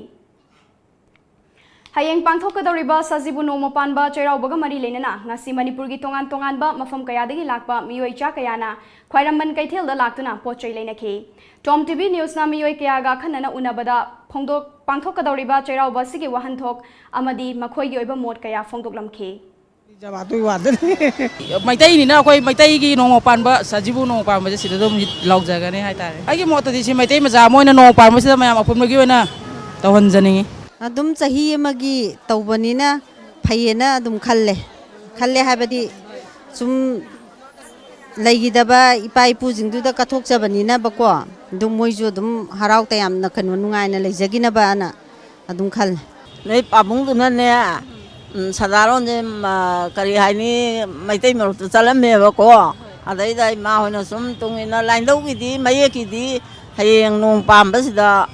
ꯍꯌꯦꯡ ꯄꯥꯡꯊꯣꯛꯀꯗꯧꯔꯤꯕ ꯁꯖꯤꯕꯨ ꯅꯣꯡꯃ ꯄꯥꯟꯕ ꯆꯩꯔꯥꯎꯕꯒ ꯃꯔꯤ ꯂꯩꯅꯅ ꯉꯁꯤ ꯃꯅꯤꯄꯨꯔꯒꯤ ꯇꯣꯉꯥꯟ ꯇꯣꯉꯥꯟꯕ ꯃꯐꯝ ꯀꯌꯥꯗꯒꯤ ꯂꯥꯛꯄ ꯃꯤꯑꯣꯏ ꯆꯥ ꯀꯌꯥꯅ ꯈ꯭ꯋꯥꯏꯔꯝꯕꯟ ꯀꯩꯊꯦꯜꯗ ꯂꯥꯛꯇꯨꯅ ꯄꯣꯠ ꯆꯩ ꯂꯩꯅꯈꯤ꯫ ꯇꯣꯝ ꯇꯤꯚꯤ ꯅ꯭ꯌꯨꯁꯅ ꯃꯤꯑꯣꯏ ꯀꯌꯥꯒ ꯑꯈꯟꯅꯅ ꯎꯅꯕꯗ ꯐꯣꯡꯗꯣꯛ-, ꯄꯥꯡꯊꯣꯛꯀꯗꯧꯔꯤꯕ ꯆꯩꯔꯥꯎꯕ ꯑꯁꯤꯒꯤ ꯋꯥꯍꯟꯊꯣꯛ ꯑꯃꯗꯤ ꯃꯈꯣꯏꯒꯤ ꯑꯣꯏꯕ ꯃꯣꯠ ꯀꯌꯥ ꯐꯣꯡꯗꯣꯛꯂꯝꯈꯤ꯫ ꯖꯃꯥꯇꯨꯒꯤ ꯋꯥꯗꯅꯤ꯫ ꯃꯩꯇꯩꯅꯤꯅ ꯑꯩꯈꯣꯏ ꯃꯩꯇꯩꯒꯤ ꯅꯣꯡꯃ ꯄꯥꯟꯕ ꯁꯖꯤꯕꯨ ꯅꯣꯡꯃ ꯄꯥꯟꯕꯁꯦ ꯁꯤꯗ ꯑꯗꯨꯝ ꯂꯥꯎꯖꯒꯅꯤ ꯍꯥꯏꯇꯥꯔꯦ꯫ ꯑꯩꯒꯤ ꯃꯣꯠꯇꯗꯤ ꯁꯤ ꯃꯩꯇꯩ ꯃꯆꯥ ꯑꯃ ꯑꯣꯏꯅ ꯅꯣꯡꯃ ꯄꯥꯟꯕꯁꯤꯗ ꯃꯌꯥꯝ ꯑꯄꯨꯟꯕꯒꯤ ꯑꯣꯏꯅ ꯇꯧꯍꯟꯖꯅꯤꯡꯉꯤ꯫ ꯑꯗꯨꯝ ꯆꯍꯤ ꯑꯃꯒꯤ ꯇꯧꯕꯅꯤꯅ ꯐꯩꯌꯦꯅ ꯑꯗꯨꯝ ꯈꯜꯂꯦ꯫ ꯈꯜꯂꯦ ꯍꯥꯏꯕꯗꯤ ꯁꯨꯝ ꯂꯩꯈꯤꯗꯕ ꯏꯄꯥ ꯏꯄꯨꯁꯤꯡꯗꯨꯗ ꯀꯠꯊꯣꯛꯆꯕꯅꯤꯅꯕꯀꯣ, ꯑꯗꯨꯝ ꯃꯣꯏꯁꯨ ꯑꯗꯨꯝ ꯍꯔꯥꯎ ꯇꯌꯥꯝꯅ ꯀꯩꯅꯣ ꯅꯨꯡꯉꯥꯏꯅ ꯂꯩꯖꯈꯤꯅꯕꯅ ꯑꯗꯨꯝ ꯈꯜꯂꯦ꯫ ꯅꯣꯏ ꯄꯥꯕꯨꯡꯗꯨꯅꯅꯦ, ꯎꯝ, ꯁꯗꯥꯔꯣꯟꯁꯦ, ꯃ-, ꯀꯔꯤ ꯍꯥꯏꯅꯤ, ꯃꯩꯇꯩ ꯃꯔꯨꯞꯇ ꯆꯠꯂꯝꯃꯦꯕꯀꯣ꯫ ꯑꯗꯩꯗ ꯏꯃꯥ ꯍꯣꯏꯅ ꯁꯨꯝ ꯇꯨꯡ ꯏꯟꯅ ꯂꯥꯏꯅꯤꯡꯊꯧꯒꯤꯗꯤ, ꯃꯌꯦꯛꯀꯤꯗꯤ ꯍꯌꯦꯡ ꯅꯣꯡ ꯄꯥꯟꯕꯁꯤꯗ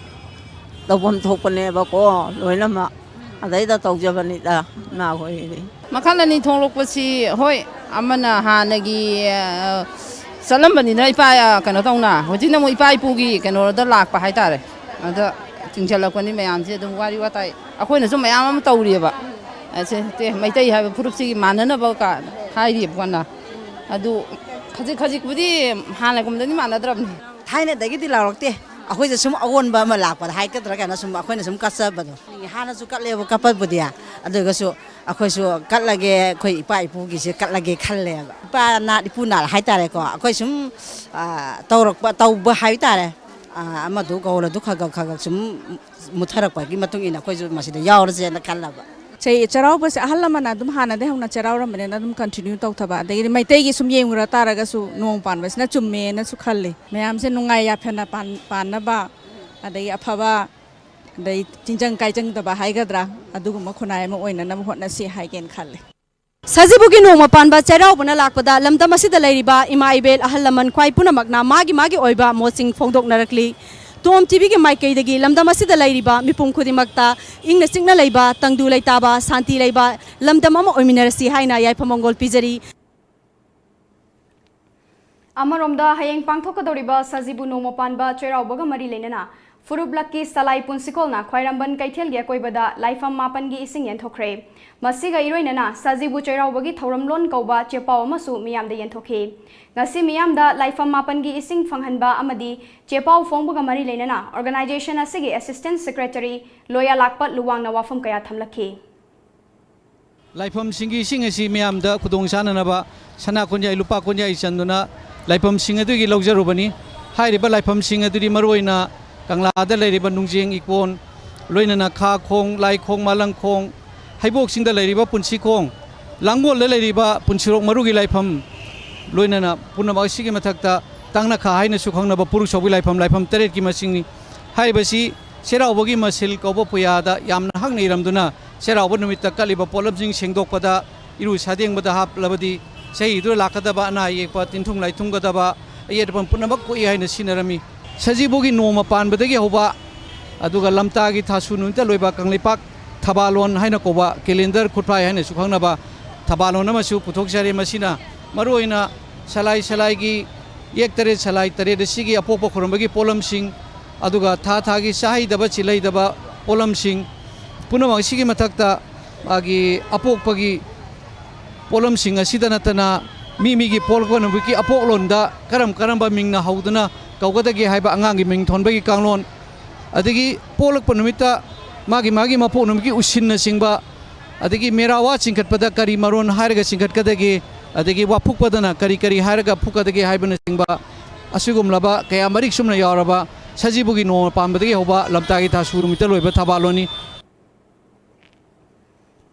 ꯇꯧꯐꯝ ꯊꯣꯛꯄꯅꯦꯕꯀꯣ, ꯂꯣꯏꯅꯃꯛ꯫ ꯑꯗꯩꯗ ꯇꯧꯖꯕꯅꯤꯗ, ꯏꯃꯥ ꯍꯣꯏꯒꯤꯗꯤ꯫ ꯃꯈꯜ ꯑꯅꯤ ꯊꯣꯛꯂꯛꯄꯁꯤ, ꯍꯣꯏ, ꯑꯃꯅ ꯍꯥꯟꯅꯒꯤ, ꯑ, ꯆꯠꯂꯝꯕꯅꯤꯅ ꯏꯄꯥ, ꯑ, ꯀꯩꯅꯣ ꯇꯧꯅ, ꯍꯧꯖꯤꯛꯅ ꯑꯃꯨꯛ ꯏꯄꯥ ꯏꯄꯨꯒꯤ ꯀꯩꯅꯣꯗ ꯂꯥꯛꯄ ꯍꯥꯏꯇꯥꯔꯦ꯫ ꯑꯗ ꯆꯤꯡꯁꯤꯜꯂꯛꯄꯅꯤ ꯃꯌꯥꯝꯁꯦ, ꯑꯗꯨꯝ ꯋꯥꯔꯤ ꯋꯥꯇꯥꯏ ꯑꯩꯈꯣꯏꯅꯁꯨ ꯃꯌꯥꯝ ꯑꯃ ꯇꯧꯔꯤꯑꯕ꯫ ꯑꯁꯦ, ꯇꯦ, ꯃꯩꯇꯩ ꯍꯥꯏꯕ ꯐꯨꯔꯨꯞꯁꯤꯒꯤ ꯃꯥꯟꯅꯅꯕ ꯀꯥ ꯍꯥꯏꯔꯤꯕ ꯀꯟꯅ꯫ ꯑꯗꯨ ꯈꯖꯤꯛ ꯈꯖꯤꯛꯄꯨꯗꯤ ꯍꯥꯟꯅꯒꯨꯝꯗꯗꯤ ꯃꯥꯟꯅꯗ꯭ꯔꯕꯅꯤ꯫ ꯊꯥꯏꯅꯗꯒꯤꯗꯤ ꯂꯥꯎꯔꯛꯇꯦ꯫ ꯑꯩꯈꯣꯏꯁꯦ ꯁꯨꯝ ꯑꯑꯣꯟꯕ ꯑꯃ ꯂꯥꯛꯄꯗ ꯍꯥꯏꯒꯗ꯭ꯔꯥ ꯀꯩꯅꯣ, ꯁꯨꯝ ꯑꯩꯈꯣꯏꯅ ꯁꯨꯝ ꯀꯠꯆꯕꯗꯣ꯫ ꯍꯥꯟꯅꯁꯨ ꯀꯠꯂꯦꯕ ꯀꯠꯄꯕꯨꯗꯤ, ꯑꯗꯨꯒꯁꯨ ꯑꯩꯈꯣꯏꯁꯨ ꯀꯠꯂꯒꯦ, ꯑꯩꯈꯣꯏ ꯏꯄꯥ ꯏꯄꯨꯒꯤꯁꯦ ꯀꯠꯂꯒꯦ ꯈꯜꯂꯦꯕ꯫ ꯏꯄꯥ ꯅꯥꯠ ꯏꯄꯨ ꯅꯥꯠ ꯍꯥꯏꯇꯥꯔꯦꯀꯣ, ꯑꯩꯈꯣꯏ ꯁꯨꯝ, ꯑ, ꯇꯧꯔꯛꯄ, ꯇꯧꯕ ꯍꯥꯏꯇꯥꯔꯦ꯫ ꯑ, ꯑꯃꯗꯨ ꯒꯧꯔꯗꯨ ꯈꯔ ꯈꯔ ꯈꯔ ꯈꯔ ꯁꯨꯝ ꯃꯨꯠꯊꯔꯛꯄꯒꯤ ꯃꯇꯨꯡ ꯏꯟꯅ ꯑꯩꯈꯣꯏꯁꯨ ꯃꯁꯤꯗ ꯌꯥꯎꯔꯁꯦꯅ ꯈꯜꯂꯕ꯫ ꯆꯩ-, ꯆꯩꯔꯥꯎꯕꯁꯦ ꯑꯍꯜ ꯂꯃꯟꯅ ꯑꯗꯨꯝ ꯍꯥꯟꯅꯗꯩ ꯍꯧꯅ ꯆꯩꯔꯥꯎꯔꯝꯕꯅꯤꯅ ꯑꯗꯨꯝ continue ꯇꯧꯊꯕ, ꯑꯗꯒꯤꯗꯤ ꯃꯩꯇꯩꯒꯤ ꯁꯨꯝ ꯌꯦꯡꯉꯨꯔ ꯇꯥꯔꯒꯁꯨ ꯅꯣꯡꯃ ꯄꯥꯟꯕꯁꯤꯅ ꯆꯨꯝꯃꯦꯅꯁꯨ ꯈꯜꯂꯤ꯫ ꯃꯌꯥꯝꯁꯦ ꯅꯨꯡꯉꯥꯏ ꯌꯥꯏꯐꯅ ꯄꯥꯟ-, ꯄꯥꯟꯅꯕ, ꯑꯗꯒꯤ ꯑꯐꯕ, ꯑꯗꯩ ꯇꯤꯟꯖꯪ ꯀꯥꯏꯖꯪꯗꯕ ꯍꯥꯏꯒꯗ꯭ꯔꯥ, ꯑꯗꯨꯒꯨꯝꯕ ꯈꯨꯟꯅꯥꯏ ꯑꯃ ꯑꯣꯏꯅꯅꯕ ꯍꯣꯠꯅꯁꯤ ꯍꯥꯏꯒꯦꯅ ꯈꯜꯂꯤ꯫ ꯁꯖꯤꯕꯨꯒꯤ ꯅꯣꯡꯃ ꯄꯥꯟꯕ ꯆꯩꯔꯥꯎꯕꯅ ꯂꯥꯛꯄꯗ ꯂꯝꯗꯝ ꯑꯁꯤꯗ ꯂꯩꯔꯤꯕ ꯏꯃꯥ ꯏꯕꯦꯜ ꯑꯍꯜ ꯂꯃꯟ ꯈ꯭ꯋꯥꯏ ꯄꯨꯝꯅꯃꯛꯅ ꯃꯥꯒꯤ ꯃꯥꯒꯤ ꯑꯣꯏꯕ ꯃꯣꯠꯁꯤꯡ ꯐꯣꯡꯗꯣꯛꯅꯔꯛꯂꯤ꯫ ꯇꯣꯝ ꯇꯤꯚꯤꯒꯤ ꯃꯥꯏꯀꯩꯗꯒꯤ ꯂꯝꯗꯝ ꯑꯁꯤꯗ ꯂꯩꯔꯤꯕ ꯃꯤꯄꯨꯝ ꯈꯨꯗꯤꯡꯃꯛꯇ ꯏꯪꯅ ꯆꯤꯛꯅ ꯂꯩꯕ, ꯇꯪꯗꯨ ꯂꯩꯇꯥꯕ, ꯁꯥꯟꯇꯤ ꯂꯩꯕ ꯂꯝꯗꯝ ꯑꯃ ꯑꯣꯏꯃꯤꯟꯅꯔꯁꯤ ꯍꯥꯏꯅ ꯌꯥꯏꯐ ꯃꯪꯒꯣꯜ ꯄꯤꯖꯔꯤ꯫ ꯑꯃꯔꯣꯝꯗ, ꯍꯌꯦꯡ ꯄꯥꯡꯊꯣꯛꯀꯗꯧꯔꯤꯕ ꯁꯖꯤꯕꯨ ꯅꯣꯡꯃ ꯄꯥꯟꯕ ꯆꯩꯔꯥꯎꯕꯒ ꯃꯔꯤ ꯂꯩꯅꯅ ꯐꯨꯔꯨꯞꯂꯛꯀꯤ ꯁꯂꯥꯏ ꯄꯨꯟꯁꯤꯀꯣꯜꯅ ꯈ꯭ꯋꯥꯏꯔꯝꯕꯟ ꯀꯩꯊꯦꯜꯒꯤ ꯑꯀꯣꯏꯕꯗ ꯂꯥꯏꯐꯝ ꯃꯥꯄꯟꯒꯤ ꯏꯁꯤꯡ ꯌꯦꯟꯊꯣꯛꯈ꯭ꯔꯦ꯫ ꯃꯁꯤꯒ ꯏꯔꯣꯏꯅꯅ ꯁꯖꯤꯕꯨ ꯆꯩꯔꯥꯎꯕꯒꯤ ꯊꯧꯔꯝꯂꯣꯟ ꯀꯧꯕ ꯆꯦꯄꯥꯎ ꯑꯃꯁꯨ ꯃꯤꯌꯥꯝꯗ ꯌꯦꯟꯊꯣꯛꯈꯤ꯫ ꯉꯁꯤ ꯃꯤꯌꯥꯝꯗ ꯂꯥꯏꯐꯝ ꯃꯥꯄꯟꯒꯤ ꯏꯁꯤꯡ ꯐꯪꯍꯟꯕ ꯑꯃꯗꯤ ꯆꯦꯄꯥꯎ ꯐꯣꯡꯕꯒ ꯃꯔꯤ ꯂꯩꯅꯅ organization ꯑꯁꯤꯒꯤ assistant secretary ꯂꯣꯌꯥꯂꯥꯛꯄ ꯂꯨꯋꯥꯡꯅ ꯋꯥꯐꯝ ꯀꯌꯥ ꯊꯝꯂꯛꯈꯤ꯫ ꯂꯥꯏꯐꯝꯁꯤꯡꯒꯤ ꯏꯁꯤꯡ ꯑꯁꯤ ꯃꯤꯌꯥꯝꯗ ꯈꯨꯗꯣꯡ ꯆꯥꯅꯅꯕ ꯁꯅꯥ ꯀꯣꯟꯌꯥꯏ, ꯂꯨꯄꯥ ꯀꯣꯟꯌꯥꯏ ꯆꯟꯗꯨꯅ ꯂꯥꯏꯐꯝꯁꯤꯡ ꯑꯗꯨꯒꯤ ꯂꯧꯖꯔꯨꯕꯅꯤ꯫ ꯍꯥꯏꯔꯤꯕ ꯂꯥꯏꯐꯝꯁꯤꯡ ꯑꯗꯨꯗꯤ ꯃꯔꯨꯑꯣꯏꯅ ꯀꯪꯂꯥꯗ ꯂꯩꯔꯤꯕ ꯅꯨꯡꯖꯦꯡ ꯏꯀꯣꯟ, ꯂꯣꯏꯅꯅ ꯈꯥ ꯈꯣꯡ, ꯂꯥꯏ ꯈꯣꯡ, ꯃꯥꯂꯪ ꯈꯣꯡ, ꯍꯩꯕꯣꯛꯁꯤꯡꯗ ꯂꯩꯔꯤꯕ ꯄꯨꯟꯁꯤ ꯈꯣꯡ, ꯂꯥꯡꯒꯣꯜꯗ ꯂꯩꯔꯤꯕ ꯄꯨꯟꯁꯤꯔꯣꯛ ꯃꯔꯨꯒꯤ ꯂꯥꯏꯐꯝ, ꯂꯣꯏꯅꯅ ꯄꯨꯝꯅꯃꯛ ꯑꯁꯤꯒꯤ ꯃꯊꯛꯇ ꯇꯥꯡꯅꯈꯥ ꯍꯥꯏꯅꯁꯨ ꯈꯪꯅꯕ ꯄꯨꯔꯨꯛ ꯁꯥꯎꯕꯤ ꯂꯥꯏꯐꯝ, ꯂꯥꯏꯐꯝ ꯇꯔꯦꯠꯀꯤ ꯃꯁꯤꯡꯅꯤ꯫ ꯍꯥꯏꯔꯤꯕꯁꯤ ꯆꯩꯔꯥꯎꯕꯒꯤ ꯃꯁꯤꯜ ꯀꯧꯕ ꯄꯨꯌꯥꯗ ꯌꯥꯝꯅ ꯍꯛꯅ ꯏꯔꯝꯗꯨꯅ, ꯆꯩꯔꯥꯎꯕ ꯅꯨꯃꯤꯠꯇ ꯀꯠꯂꯤꯕ ꯄꯣꯠꯂꯝꯁꯤꯡ ꯁꯦꯡꯗꯣꯛꯄꯗ, ꯏꯔꯨ ꯁꯥꯗꯦꯡꯕꯗ ꯍꯥꯞꯂꯕꯗꯤ ꯆꯍꯤꯗꯨꯗ ꯂꯥꯛꯀꯗꯕ ꯑꯅꯥ ꯑꯌꯦꯛꯄ, ꯇꯤꯟꯊꯨꯡ ꯂꯥꯏꯊꯨꯡꯒꯗꯕ ꯑꯌꯦꯠ ꯑꯄꯟ ꯄꯨꯝꯅꯃꯛ ꯀꯣꯛꯏ ꯍꯥꯏꯅ ꯁꯤꯟꯅꯔꯝꯃꯤ꯫ ꯁꯖꯤꯕꯨꯒꯤ ꯅꯣꯡꯃ ꯄꯥꯟꯕꯗꯒꯤ ꯍꯧꯕ, ꯑꯗꯨꯒ ꯂꯝꯇꯥꯒꯤ ꯊꯥꯁꯨ ꯅꯨꯃꯤꯠꯇ ꯂꯣꯏꯕ ꯀꯪꯂꯩꯄꯥꯛ ꯊꯕꯥꯂꯣꯟ ꯍꯥꯏꯅ ꯀꯧꯕ calendar ꯈꯨꯠꯐꯥꯏ ꯍꯥꯏꯅꯁꯨ ꯈꯪꯅꯕ ꯊꯕꯥꯂꯣꯟ ꯑꯃꯁꯨ ꯄꯨꯊꯣꯛꯆꯔꯤ꯫ ꯃꯁꯤꯅ ꯃꯔꯨꯑꯣꯏꯅ ꯁꯂꯥꯏ ꯁꯂꯥꯏꯒꯤ ꯌꯦꯛ ꯇꯔꯦꯠ, ꯁꯂꯥꯏ ꯇꯔꯦꯠ ꯑꯁꯤꯒꯤ ꯑꯄꯣꯛꯄ ꯈꯨꯔꯨꯝꯕꯒꯤ ꯄꯣꯠꯂꯝꯁꯤꯡ, ꯑꯗꯨꯒ ꯊꯥ ꯊꯥꯒꯤ ꯆꯥꯍꯩꯗꯕ ꯆꯤꯜꯍꯩꯗꯕ ꯄꯣꯠꯂꯝꯁꯤꯡ ꯄꯨꯝꯅꯃꯛ ꯑꯁꯤꯒꯤ ꯃꯊꯛꯇ ꯃꯥꯒꯤ ꯑꯄꯣꯛꯄꯒꯤ ꯄꯣꯠꯂꯝꯁꯤꯡ ꯑꯁꯤꯗ ꯅꯠꯇꯅ ꯃꯤ ꯃꯤꯒꯤ ꯄꯣꯛꯄ ꯅꯨꯃꯤꯠꯀꯤ ꯑꯄꯣꯛꯂꯣꯟꯗ ꯀꯔꯝ ꯀꯔꯝꯕ ꯃꯤꯡꯅ ꯍꯧꯗꯨꯅ ꯀꯧꯒꯗꯒꯦ ꯍꯥꯏꯕ ꯑꯉꯥꯡꯒꯤ ꯃꯤꯡ ꯊꯣꯟꯕꯒꯤ ꯀꯥꯡꯂꯣꯟ, ꯑꯗꯒꯤ ꯄꯣꯛꯂꯛꯄ ꯅꯨꯃꯤꯠꯇ ꯃꯥꯒꯤ ꯃꯥꯒꯤ ꯃꯄꯣꯛ ꯅꯨꯃꯤꯠꯀꯤ ꯎꯁꯤꯟꯅꯆꯤꯡꯕ, ꯑꯗꯒꯤ ꯃꯦꯔꯥꯋꯥ ꯆꯤꯡꯈꯠꯄꯗ ꯀꯔꯤ ꯃꯔꯣꯟ ꯍꯥꯏꯔꯒ ꯆꯤꯡꯈꯠꯀꯗꯒꯦ, ꯑꯗꯒꯤ ꯋꯥꯐꯨꯛꯄꯗꯅ ꯀꯔꯤ ꯀꯔꯤ ꯍꯥꯏꯔꯒ ꯐꯨꯛꯀꯗꯒꯦ ꯍꯥꯏꯕꯅꯆꯤꯡꯕ, ꯑꯁꯤꯒꯨꯝꯂꯕ ꯀꯌꯥ ꯃꯔꯤꯛ ꯆꯨꯝꯅ ꯌꯥꯎꯔꯕ ꯁꯖꯤꯕꯨꯒꯤ ꯅꯣꯡꯃ ꯄꯥꯟꯕꯗꯒꯤ ꯍꯧꯕ ꯂꯝꯇꯥꯒꯤ ꯊꯥꯁꯨ ꯅꯨꯃꯤꯠꯇ ꯂꯣꯏꯕ ꯊꯕꯥꯜꯂꯣꯟꯅꯤ꯫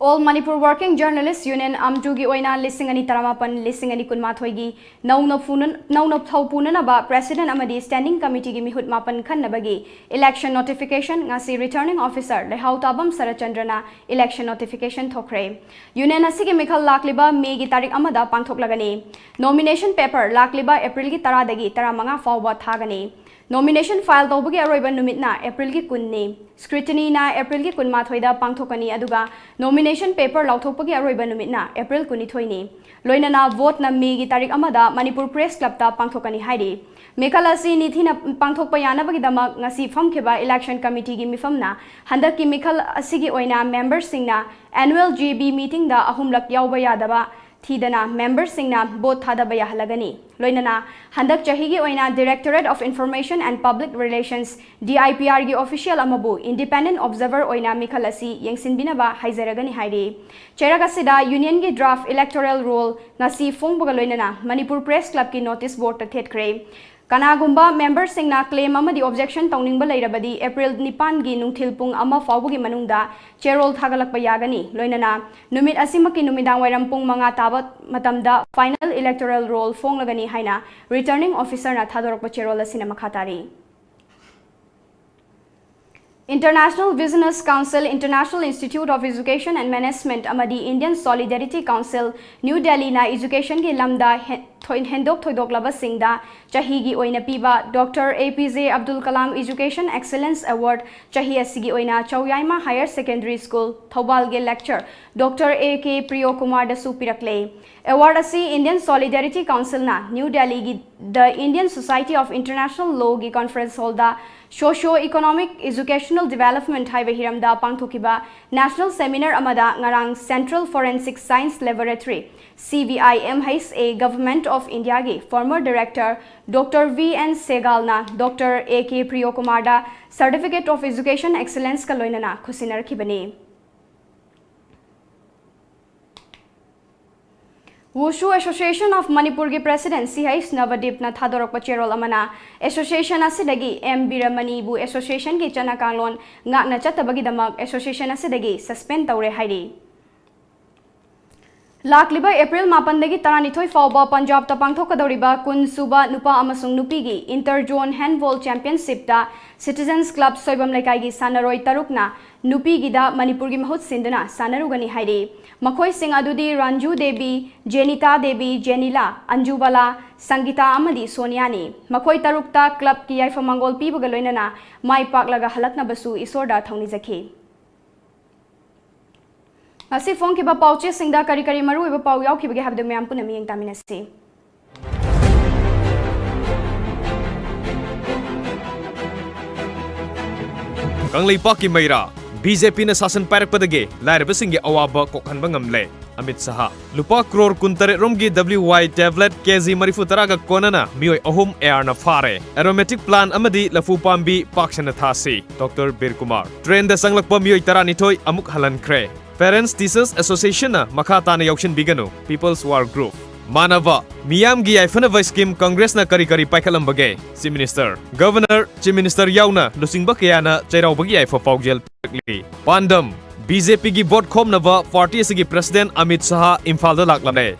All Manipur Working Journalist Union, ꯑꯝꯖꯨꯒꯤ ꯑꯣꯏꯅ ꯂꯤꯁꯤꯡ ꯑꯅꯤ ꯇꯔꯥꯃꯥꯄꯟ ꯂꯤꯁꯤꯡ ꯑꯅꯤ ꯀꯨꯟꯃꯥꯊꯣꯏꯒꯤ ꯅꯧꯅ ꯐꯨꯅ-, ꯅꯧꯅ ꯊꯧ ꯄꯨꯅꯅꯕ President ꯑꯃꯗꯤ Standing Committeeꯒꯤ ꯃꯤꯍꯨꯠ ꯃꯥꯄꯟ ꯈꯟꯅꯕꯒꯤ election notification ꯉꯁꯤ Returning Officer ꯂꯩꯍꯥꯎ ꯇꯥꯕꯝ ꯁꯔꯠꯆꯟꯗ꯭ꯔꯅ election notification ꯊꯣꯛꯈ꯭ꯔꯦ꯫ Union ꯑꯁꯤꯒꯤ ꯃꯤꯈꯜ ꯂꯥꯛꯂꯤꯕ ꯃꯦꯒꯤ ꯇꯥꯔꯤꯛ ꯑꯃꯗ ꯄꯥꯡꯊꯣꯛꯂꯒꯅꯤ꯫ Nomination paper ꯂꯥꯛꯂꯤꯕ ꯑꯦꯄ꯭ꯔꯤꯜꯒꯤ ꯇꯔꯥꯗꯒꯤ ꯇꯔꯥꯃꯉꯥ ꯐꯥꯎꯕ ꯊꯥꯒꯅꯤ꯫ Nomination file ꯇꯧꯕꯒꯤ ꯑꯔꯣꯏꯕ ꯅꯨꯃꯤꯠꯅ ꯑꯦꯄ꯭ꯔꯤꯜꯒꯤ ꯀꯨꯟꯅꯤ꯫ Scrutinyꯅ ꯑꯦꯄ꯭ꯔꯤꯜꯒꯤ ꯀꯨꯟꯃꯥꯊꯣꯏꯗ ꯄꯥꯡꯊꯣꯛꯀꯅꯤ, ꯑꯗꯨꯒ nomination paper ꯂꯥꯎꯊꯣꯛꯄꯒꯤ ꯑꯔꯣꯏꯕ ꯅꯨꯃꯤꯠꯅ ꯑꯦꯄ꯭ꯔꯤꯜ ꯀꯨꯟꯅꯤꯊꯣꯏꯅꯤ꯫ ꯂꯣꯏꯅꯅ voteꯅ ꯃꯦꯒꯤ ꯇꯥꯔꯤꯛ ꯑꯃꯗ ꯃꯅꯤꯄꯨꯔ Press Clubꯇ ꯄꯥꯡꯊꯣꯛꯀꯅꯤ ꯍꯥꯏꯔꯤ꯫ ꯃꯤꯈꯜ ꯑꯁꯤ ꯅꯤꯡꯊꯤꯅ ꯄꯥꯡꯊꯣꯛꯄ ꯌꯥꯅꯕꯒꯤꯗꯃꯛ ꯉꯁꯤ ꯐꯝꯈꯤꯕ election committeeꯒꯤ ꯃꯤꯐꯝꯅ ꯍꯟꯗꯛꯀꯤ ꯃꯤꯈꯜ ꯑꯁꯤꯒꯤ ꯑꯣꯏꯅ memberꯁꯤꯡꯅ annual G B meetingꯗ ꯑꯍꯨꯝꯂꯛ ꯌꯥꯎꯕ ꯌꯥꯗꯕ ꯊꯤꯗꯅ memberꯁꯤꯡꯅ vote ꯊꯥꯗꯕ ꯌꯥꯍꯜꯂꯒꯅꯤ꯫ ꯂꯣꯏꯅꯅ ꯍꯟꯗꯛ ꯆꯍꯤꯒꯤ ꯑꯣꯏꯅ Directorate of Information and Public Relations, D I P Rꯒꯤ official ꯑꯃꯕꯨ independent observer ꯑꯣꯏꯅ ꯃꯤꯈꯜ ꯑꯁꯤ ꯌꯦꯡꯁꯤꯟꯕꯤꯅꯕ ꯍꯥꯏꯖꯔꯒꯅꯤ ꯍꯥꯏꯔꯤ꯫ ꯆꯩꯔꯛ ꯑꯁꯤꯗ Unionꯒꯤ draft electoral roll ꯉꯁꯤ ꯐꯣꯡꯕꯒ ꯂꯣꯏꯅꯅ ꯃꯅꯤꯄꯨꯔ Press Clubꯀꯤ notice boardꯇ ꯊꯦꯠꯈ꯭ꯔꯦ꯫ ꯀꯅꯥꯒꯨꯝꯕ memberꯁꯤꯡꯅ claim ꯑꯃꯗꯤ objection ꯇꯧꯅꯤꯡꯕ ꯂꯩꯔꯕꯗꯤ ꯑꯦꯄ꯭ꯔꯤꯜ ꯅꯤꯄꯥꯟꯒꯤ ꯅꯨꯡꯊꯤꯜ ꯄꯨꯡ ꯑꯃ ꯐꯥꯎꯕꯒꯤ ꯃꯅꯨꯡꯗ ꯆꯦꯔꯣꯜ ꯊꯥꯒꯠꯂꯛꯄ ꯌꯥꯒꯅꯤ꯫ ꯂꯣꯏꯅꯅ ꯅꯨꯃꯤꯠ ꯑꯁꯤꯃꯛꯀꯤ ꯅꯨꯃꯤꯗꯥꯡ ꯋꯥꯏꯔꯝ ꯄꯨꯡ ꯃꯉꯥ ꯇꯥꯕ ꯃꯇꯝꯗ final electoral roll ꯐꯣꯡꯂꯒꯅꯤ ꯍꯥꯏꯅ Returning Officerꯅ ꯊꯥꯗꯣꯔꯛꯄ ꯆꯦꯔꯣꯜ ꯑꯁꯤꯅ ꯃꯈꯥ ꯇꯥꯔꯤ꯫ International Business Council, International Institute of Education and Management ꯑꯃꯗꯤ Indian Solidarity Council, New Delhiꯅ educationꯒꯤ ꯂꯝꯗ ꯍꯦ-, ꯊꯣꯏ-, ꯍꯦꯟꯗꯣꯛ ꯊꯣꯏꯗꯣꯛꯂꯕꯁꯤꯡꯗ ꯆꯍꯤꯒꯤ ꯑꯣꯏꯅ ꯄꯤꯕ Doctor A P J Abdul Kalam Education Excellence Award ꯆꯍꯤ ꯑꯁꯤꯒꯤ ꯑꯣꯏꯅ ꯆꯧꯌꯥꯏꯃ Higher Secondary School, ꯊꯧꯕꯥꯜꯒꯤ lecturer Doctor A K Priyokumarꯗꯁꯨ ꯄꯤꯔꯛꯂꯦ꯫ Award ꯑꯁꯤ Indian Solidarity Councilꯅ New Delhiꯒꯤ The Indian Society of International Lawꯒꯤ conference hallꯗ Socio Economic Educational Development ꯍꯥꯏꯕ ꯍꯤꯔꯝꯗ ꯄꯥꯡꯊꯣꯛꯈꯤꯕ national seminar ꯑꯃꯗ ꯉꯔꯥꯡ Central Forensic Science Laboratory, C V I M H A, Government of ꯏꯟꯗꯤꯌꯥꯒꯤ former director Doctor V N Sehgal ꯅ Doctor A K Priyokumar the Certificate of Education Excellence ꯀ ꯂꯣꯏꯅꯅ ꯈꯨꯠꯁꯤꯟꯅꯔꯛꯈꯤꯕꯅꯤ꯫ Wushu Association of Manipur ꯒꯤ president C H Navadip ꯅ ꯊꯥꯗꯣꯔꯛꯄ ꯆꯦꯔꯣꯜ ꯑꯃꯅ association ꯑꯁꯤꯗꯒꯤ M ꯕꯤꯔꯃꯅꯤꯕꯨ association ꯒꯤ ꯆꯠꯅ ꯀꯥꯡꯂꯣꯟ ꯉꯥꯛꯅ ꯆꯠꯇꯕꯒꯤꯗꯃꯛ association ꯑꯁꯤꯗꯒꯤ suspend ꯇꯧꯔꯦ ꯍꯥꯏꯔꯤ꯫ ꯂꯥꯛꯂꯤꯕ ꯑꯦꯄ꯭ꯔꯤꯜ ꯃꯥꯄꯟꯗꯒꯤ ꯇꯔꯥꯅꯤꯊꯣꯏ ꯐꯥꯎꯕ ꯄꯟꯖꯥꯕꯇ ꯄꯥꯡꯊꯣꯛꯀꯗꯧꯔꯤꯕ ꯀꯨꯟ ꯁꯨꯕ ꯅꯨꯄꯥ ꯑꯃꯁꯨꯡ ꯅꯨꯄꯤꯒꯤ inter zone handball championship ꯇ Citizens Club ꯁꯣꯏꯕꯝ ꯂꯩꯀꯥꯏꯒꯤ ꯁꯥꯟꯅꯔꯣꯏ ꯇꯔꯨꯛꯅ ꯅꯨꯄꯤꯒꯤꯗ ꯃꯅꯤꯄꯨꯔꯒꯤ ꯃꯍꯨꯠ ꯁꯤꯟꯗꯨꯅ ꯁꯥꯟꯅꯔꯨꯒꯅꯤ ꯍꯥꯏꯔꯤ꯫ ꯃꯈꯣꯏꯁꯤꯡ ꯑꯗꯨꯗꯤ ꯔꯥꯟꯖꯨ ꯗꯦꯕꯤ, ꯖꯦꯅꯤꯇꯥ ꯗꯦꯕꯤ, ꯖꯦꯅꯤꯂꯥ, ꯑꯟꯖꯨꯕꯥꯂꯥ, ꯁꯪꯒꯤꯇꯥ ꯑꯃꯗꯤ ꯁꯣꯅꯤꯌꯥꯅꯤ꯫ ꯃꯈꯣꯏ ꯇꯔꯨꯛꯇ club ꯀꯤ ꯌꯥꯏꯐ ꯃꯪꯒꯣꯜ ꯄꯤꯕꯒ ꯂꯣꯏꯅꯅ ꯃꯥꯏ ꯄꯥꯛꯂꯒ ꯍꯜꯂꯛꯅꯕꯁꯨ ꯏꯁꯣꯔꯗ ꯊꯧꯅꯤꯖꯈꯤ꯫ ꯉꯁꯤ ꯐꯣꯡꯈꯤꯕ ꯄꯥꯎꯆꯦꯁꯤꯡꯗ ꯀꯔꯤ ꯀꯔꯤ ꯃꯔꯨꯑꯣꯏꯕ ꯄꯥꯎ ꯌꯥꯎꯈꯤꯕꯒꯦ ꯍꯥꯏꯕꯗꯨ ꯃꯌꯥꯝ ꯄꯨꯟꯅ ꯃꯤꯠꯌꯦꯡ ꯇꯥꯃꯤꯟꯅꯁꯤ꯫ ꯀꯪꯂꯩꯄꯥꯛꯀꯤ ꯃꯩꯔꯥ, BJP ꯅ ꯁꯥꯁꯟ ꯄꯥꯏꯔꯛꯄꯗꯒꯤ ꯂꯥꯏꯔꯕꯁꯤꯡꯒꯤ ꯑꯋꯥꯕ ꯀꯣꯛꯍꯟꯕ ꯉꯝꯂꯦ꯫ ꯑꯃꯤꯠ ꯁꯍꯥ꯫ ꯂꯨꯄꯥ ꯀ꯭ꯔꯣꯔ ꯀꯨꯟꯇꯔꯦꯠ ꯔꯣꯝꯒꯤ WY tablet KG ꯃꯔꯤꯐꯨ ꯇꯔꯥꯒ ꯀꯣꯟꯅꯅ ꯃꯤꯑꯣꯏ ꯑꯍꯨꯝ AR ꯅ ꯐꯥꯔꯦ꯫ Aromatic plant ꯑꯃꯗꯤ ꯂꯐꯨ ꯄꯥꯝꯕꯤ ꯄꯥꯛ ꯁꯟꯅ ꯊꯥꯁꯤ, Doctor ꯕꯤꯔ ꯀꯨꯃꯥꯔ꯫ Train ꯗ ꯆꯪꯂꯛꯄ ꯃꯤꯑꯣꯏ ꯇꯔꯥꯅꯤꯊꯣꯏ ꯑꯃꯨꯛ ꯍꯜꯍꯟꯈ꯭ꯔꯦ꯫ Parents Teachers Association ꯅ ꯃꯈꯥ ꯇꯥꯅ ꯌꯥꯎꯁꯤꯟꯕꯤꯒꯅꯨ, People's War Group꯫ ꯃꯥꯟꯅꯕ, ꯃꯤꯌꯥꯝꯒꯤ ꯌꯥꯏꯐꯅꯕ scheme Congress ꯅ ꯀꯔꯤ ꯀꯔꯤ ꯄꯥꯏꯈꯠꯂꯝꯕꯒꯦ? Chief Minister, Governor, Chief Minister ꯌꯥꯎꯅ ꯂꯨꯆꯤꯡꯕ ꯀꯌꯥꯅ ꯆꯩꯔꯥꯎꯕꯒꯤ ꯌꯥꯏꯐ ꯄꯥꯎꯖꯦꯜ ꯄꯤꯔꯛꯂꯤ꯫ ꯄꯥꯟꯗꯝ, BJP ꯒꯤ vote ꯈꯣꯝꯅꯕ party ꯑꯁꯤꯒꯤ president ꯑꯃꯤꯠ ꯁꯍꯥ ꯏꯝꯐꯥꯜꯗ ꯂꯥꯛꯂꯝꯂꯦ꯫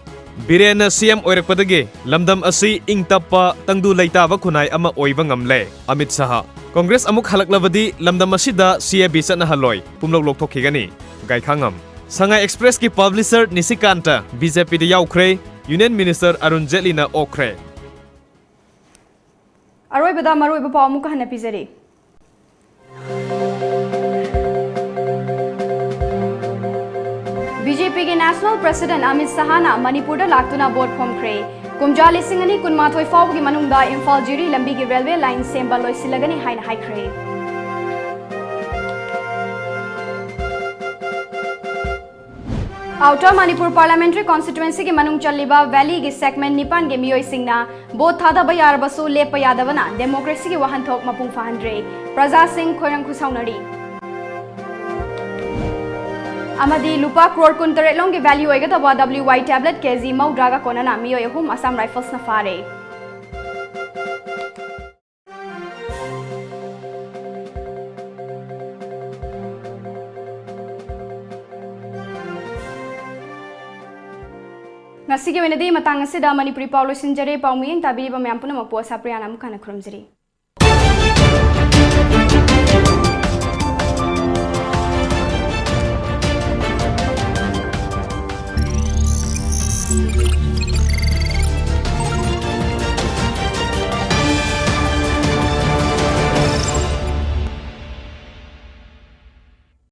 ꯕꯤꯔꯦꯟꯅ CM ꯑꯣꯏꯔꯛꯄꯗꯒꯤ ꯂꯝꯗꯝ ꯑꯁꯤ ꯏꯪ ꯇꯞꯄ, ꯇꯪꯗꯨ ꯂꯩꯇꯥꯕ ꯈꯨꯟꯅꯥꯏ ꯑꯃ ꯑꯣꯏꯕ ꯉꯝꯂꯦ꯫ ꯑꯃꯤꯠ ꯁꯍꯥ꯫ Congress ꯑꯃꯨꯛ ꯍꯜꯂꯛꯂꯕꯗꯤ ꯂꯝꯗꯝ ꯑꯁꯤꯗ CAB ꯆꯠꯅꯍꯜꯂꯣꯏ, ꯄꯨꯝꯂꯧ ꯂꯧꯊꯣꯛꯈꯤꯒꯅꯤ꯫ ꯒꯥꯏꯈꯥꯉꯝ꯫ ꯁꯉꯥꯏ Express ꯀꯤ publisher ꯅꯤꯁꯤꯀꯥꯟꯇ BJP ꯗ ꯌꯥꯎꯈ꯭ꯔꯦ꯫ Union Minister Arun ꯖꯦꯠꯂꯤꯅ ꯑꯣꯛꯈ꯭ꯔꯦ꯫ ꯑꯔꯣꯏꯕꯗ ꯃꯔꯨꯑꯣꯏꯕ ꯄꯥꯎ ꯑꯃꯨꯛꯀ ꯍꯟꯅ ꯄꯤꯖꯔꯤ꯫ BJP ꯒꯤ National President ꯑꯃꯤꯠ ꯁꯍꯥꯅ ꯃꯅꯤꯄꯨꯔꯗ ꯂꯥꯛꯇꯨꯅ vote ꯈꯣꯝꯈ꯭ꯔꯦ꯫ ꯀꯨꯝꯖꯥ ꯂꯤꯁꯤꯡ ꯑꯅꯤ ꯀꯨꯟꯃꯥꯊꯣꯏ ꯐꯥꯎꯕꯒꯤ ꯃꯅꯨꯡꯗ ꯏꯝꯐꯥꯜ ꯖꯤꯔꯤ ꯂꯝꯕꯤꯒꯤ railway line ꯁꯦꯝꯕ ꯂꯣꯏꯁꯤꯜꯂꯒꯅꯤ ꯍꯥꯏꯅ ꯍꯥꯏꯈ꯭ꯔꯦ꯫ Outer Manipur Parliamentary Constituency ꯒꯤ ꯃꯅꯨꯡ ꯆꯜꯂꯤꯕ Valley ꯒꯤ segment ꯅꯤꯄꯥꯟꯒꯤ ꯃꯤꯑꯣꯏꯁꯤꯡꯅ vote ꯊꯥꯗꯕ ꯌꯥꯔꯕꯁꯨ ꯂꯦꯞꯄ ꯌꯥꯗꯕꯅ democracy ꯒꯤ ꯋꯥꯍꯟꯊꯣꯛ ꯃꯄꯨꯡ ꯐꯥꯍꯟꯗ꯭ꯔꯦ꯫ ꯄ꯭ꯔꯖꯥꯁꯤꯡ ꯈꯣꯏꯔꯪ ꯈꯨꯁꯥꯎꯅꯔꯤ꯫ ꯑꯃꯗꯤ ꯂꯨꯄꯥ ꯀ꯭ꯔꯣꯔ ꯀꯨꯟꯇꯔꯦꯠ ꯂꯣꯝꯒꯤ value ꯑꯣꯏꯒꯗꯕ W Y tablet K G ꯃꯧꯗ꯭ꯔꯥꯒ ꯀꯣꯟꯅꯅ ꯃꯤꯑꯣꯏ ꯑꯍꯨꯝ Assam Rifles ꯅ ꯐꯥꯔꯦ꯫ ꯉꯁꯤꯒꯤ ꯑꯣꯏꯅꯗꯤ ꯃꯇꯥꯡ ꯑꯁꯤꯗ ꯃꯅꯤꯄꯨꯔꯤ ꯄꯥꯎ ꯂꯣꯏꯁꯤꯟꯖꯔꯦ꯫ ꯄꯥꯎ ꯃꯤꯠꯌꯦꯡ ꯇꯥꯕꯤꯔꯤꯕ ꯃꯌꯥꯝ ꯄꯨꯝꯅꯃꯛꯄꯨ ꯑꯁꯥ ꯄ꯭ꯔꯤꯌꯥꯅ ꯑꯃꯨꯛ ꯍꯟꯅ ꯈꯨꯔꯨꯝꯖꯔꯤ꯫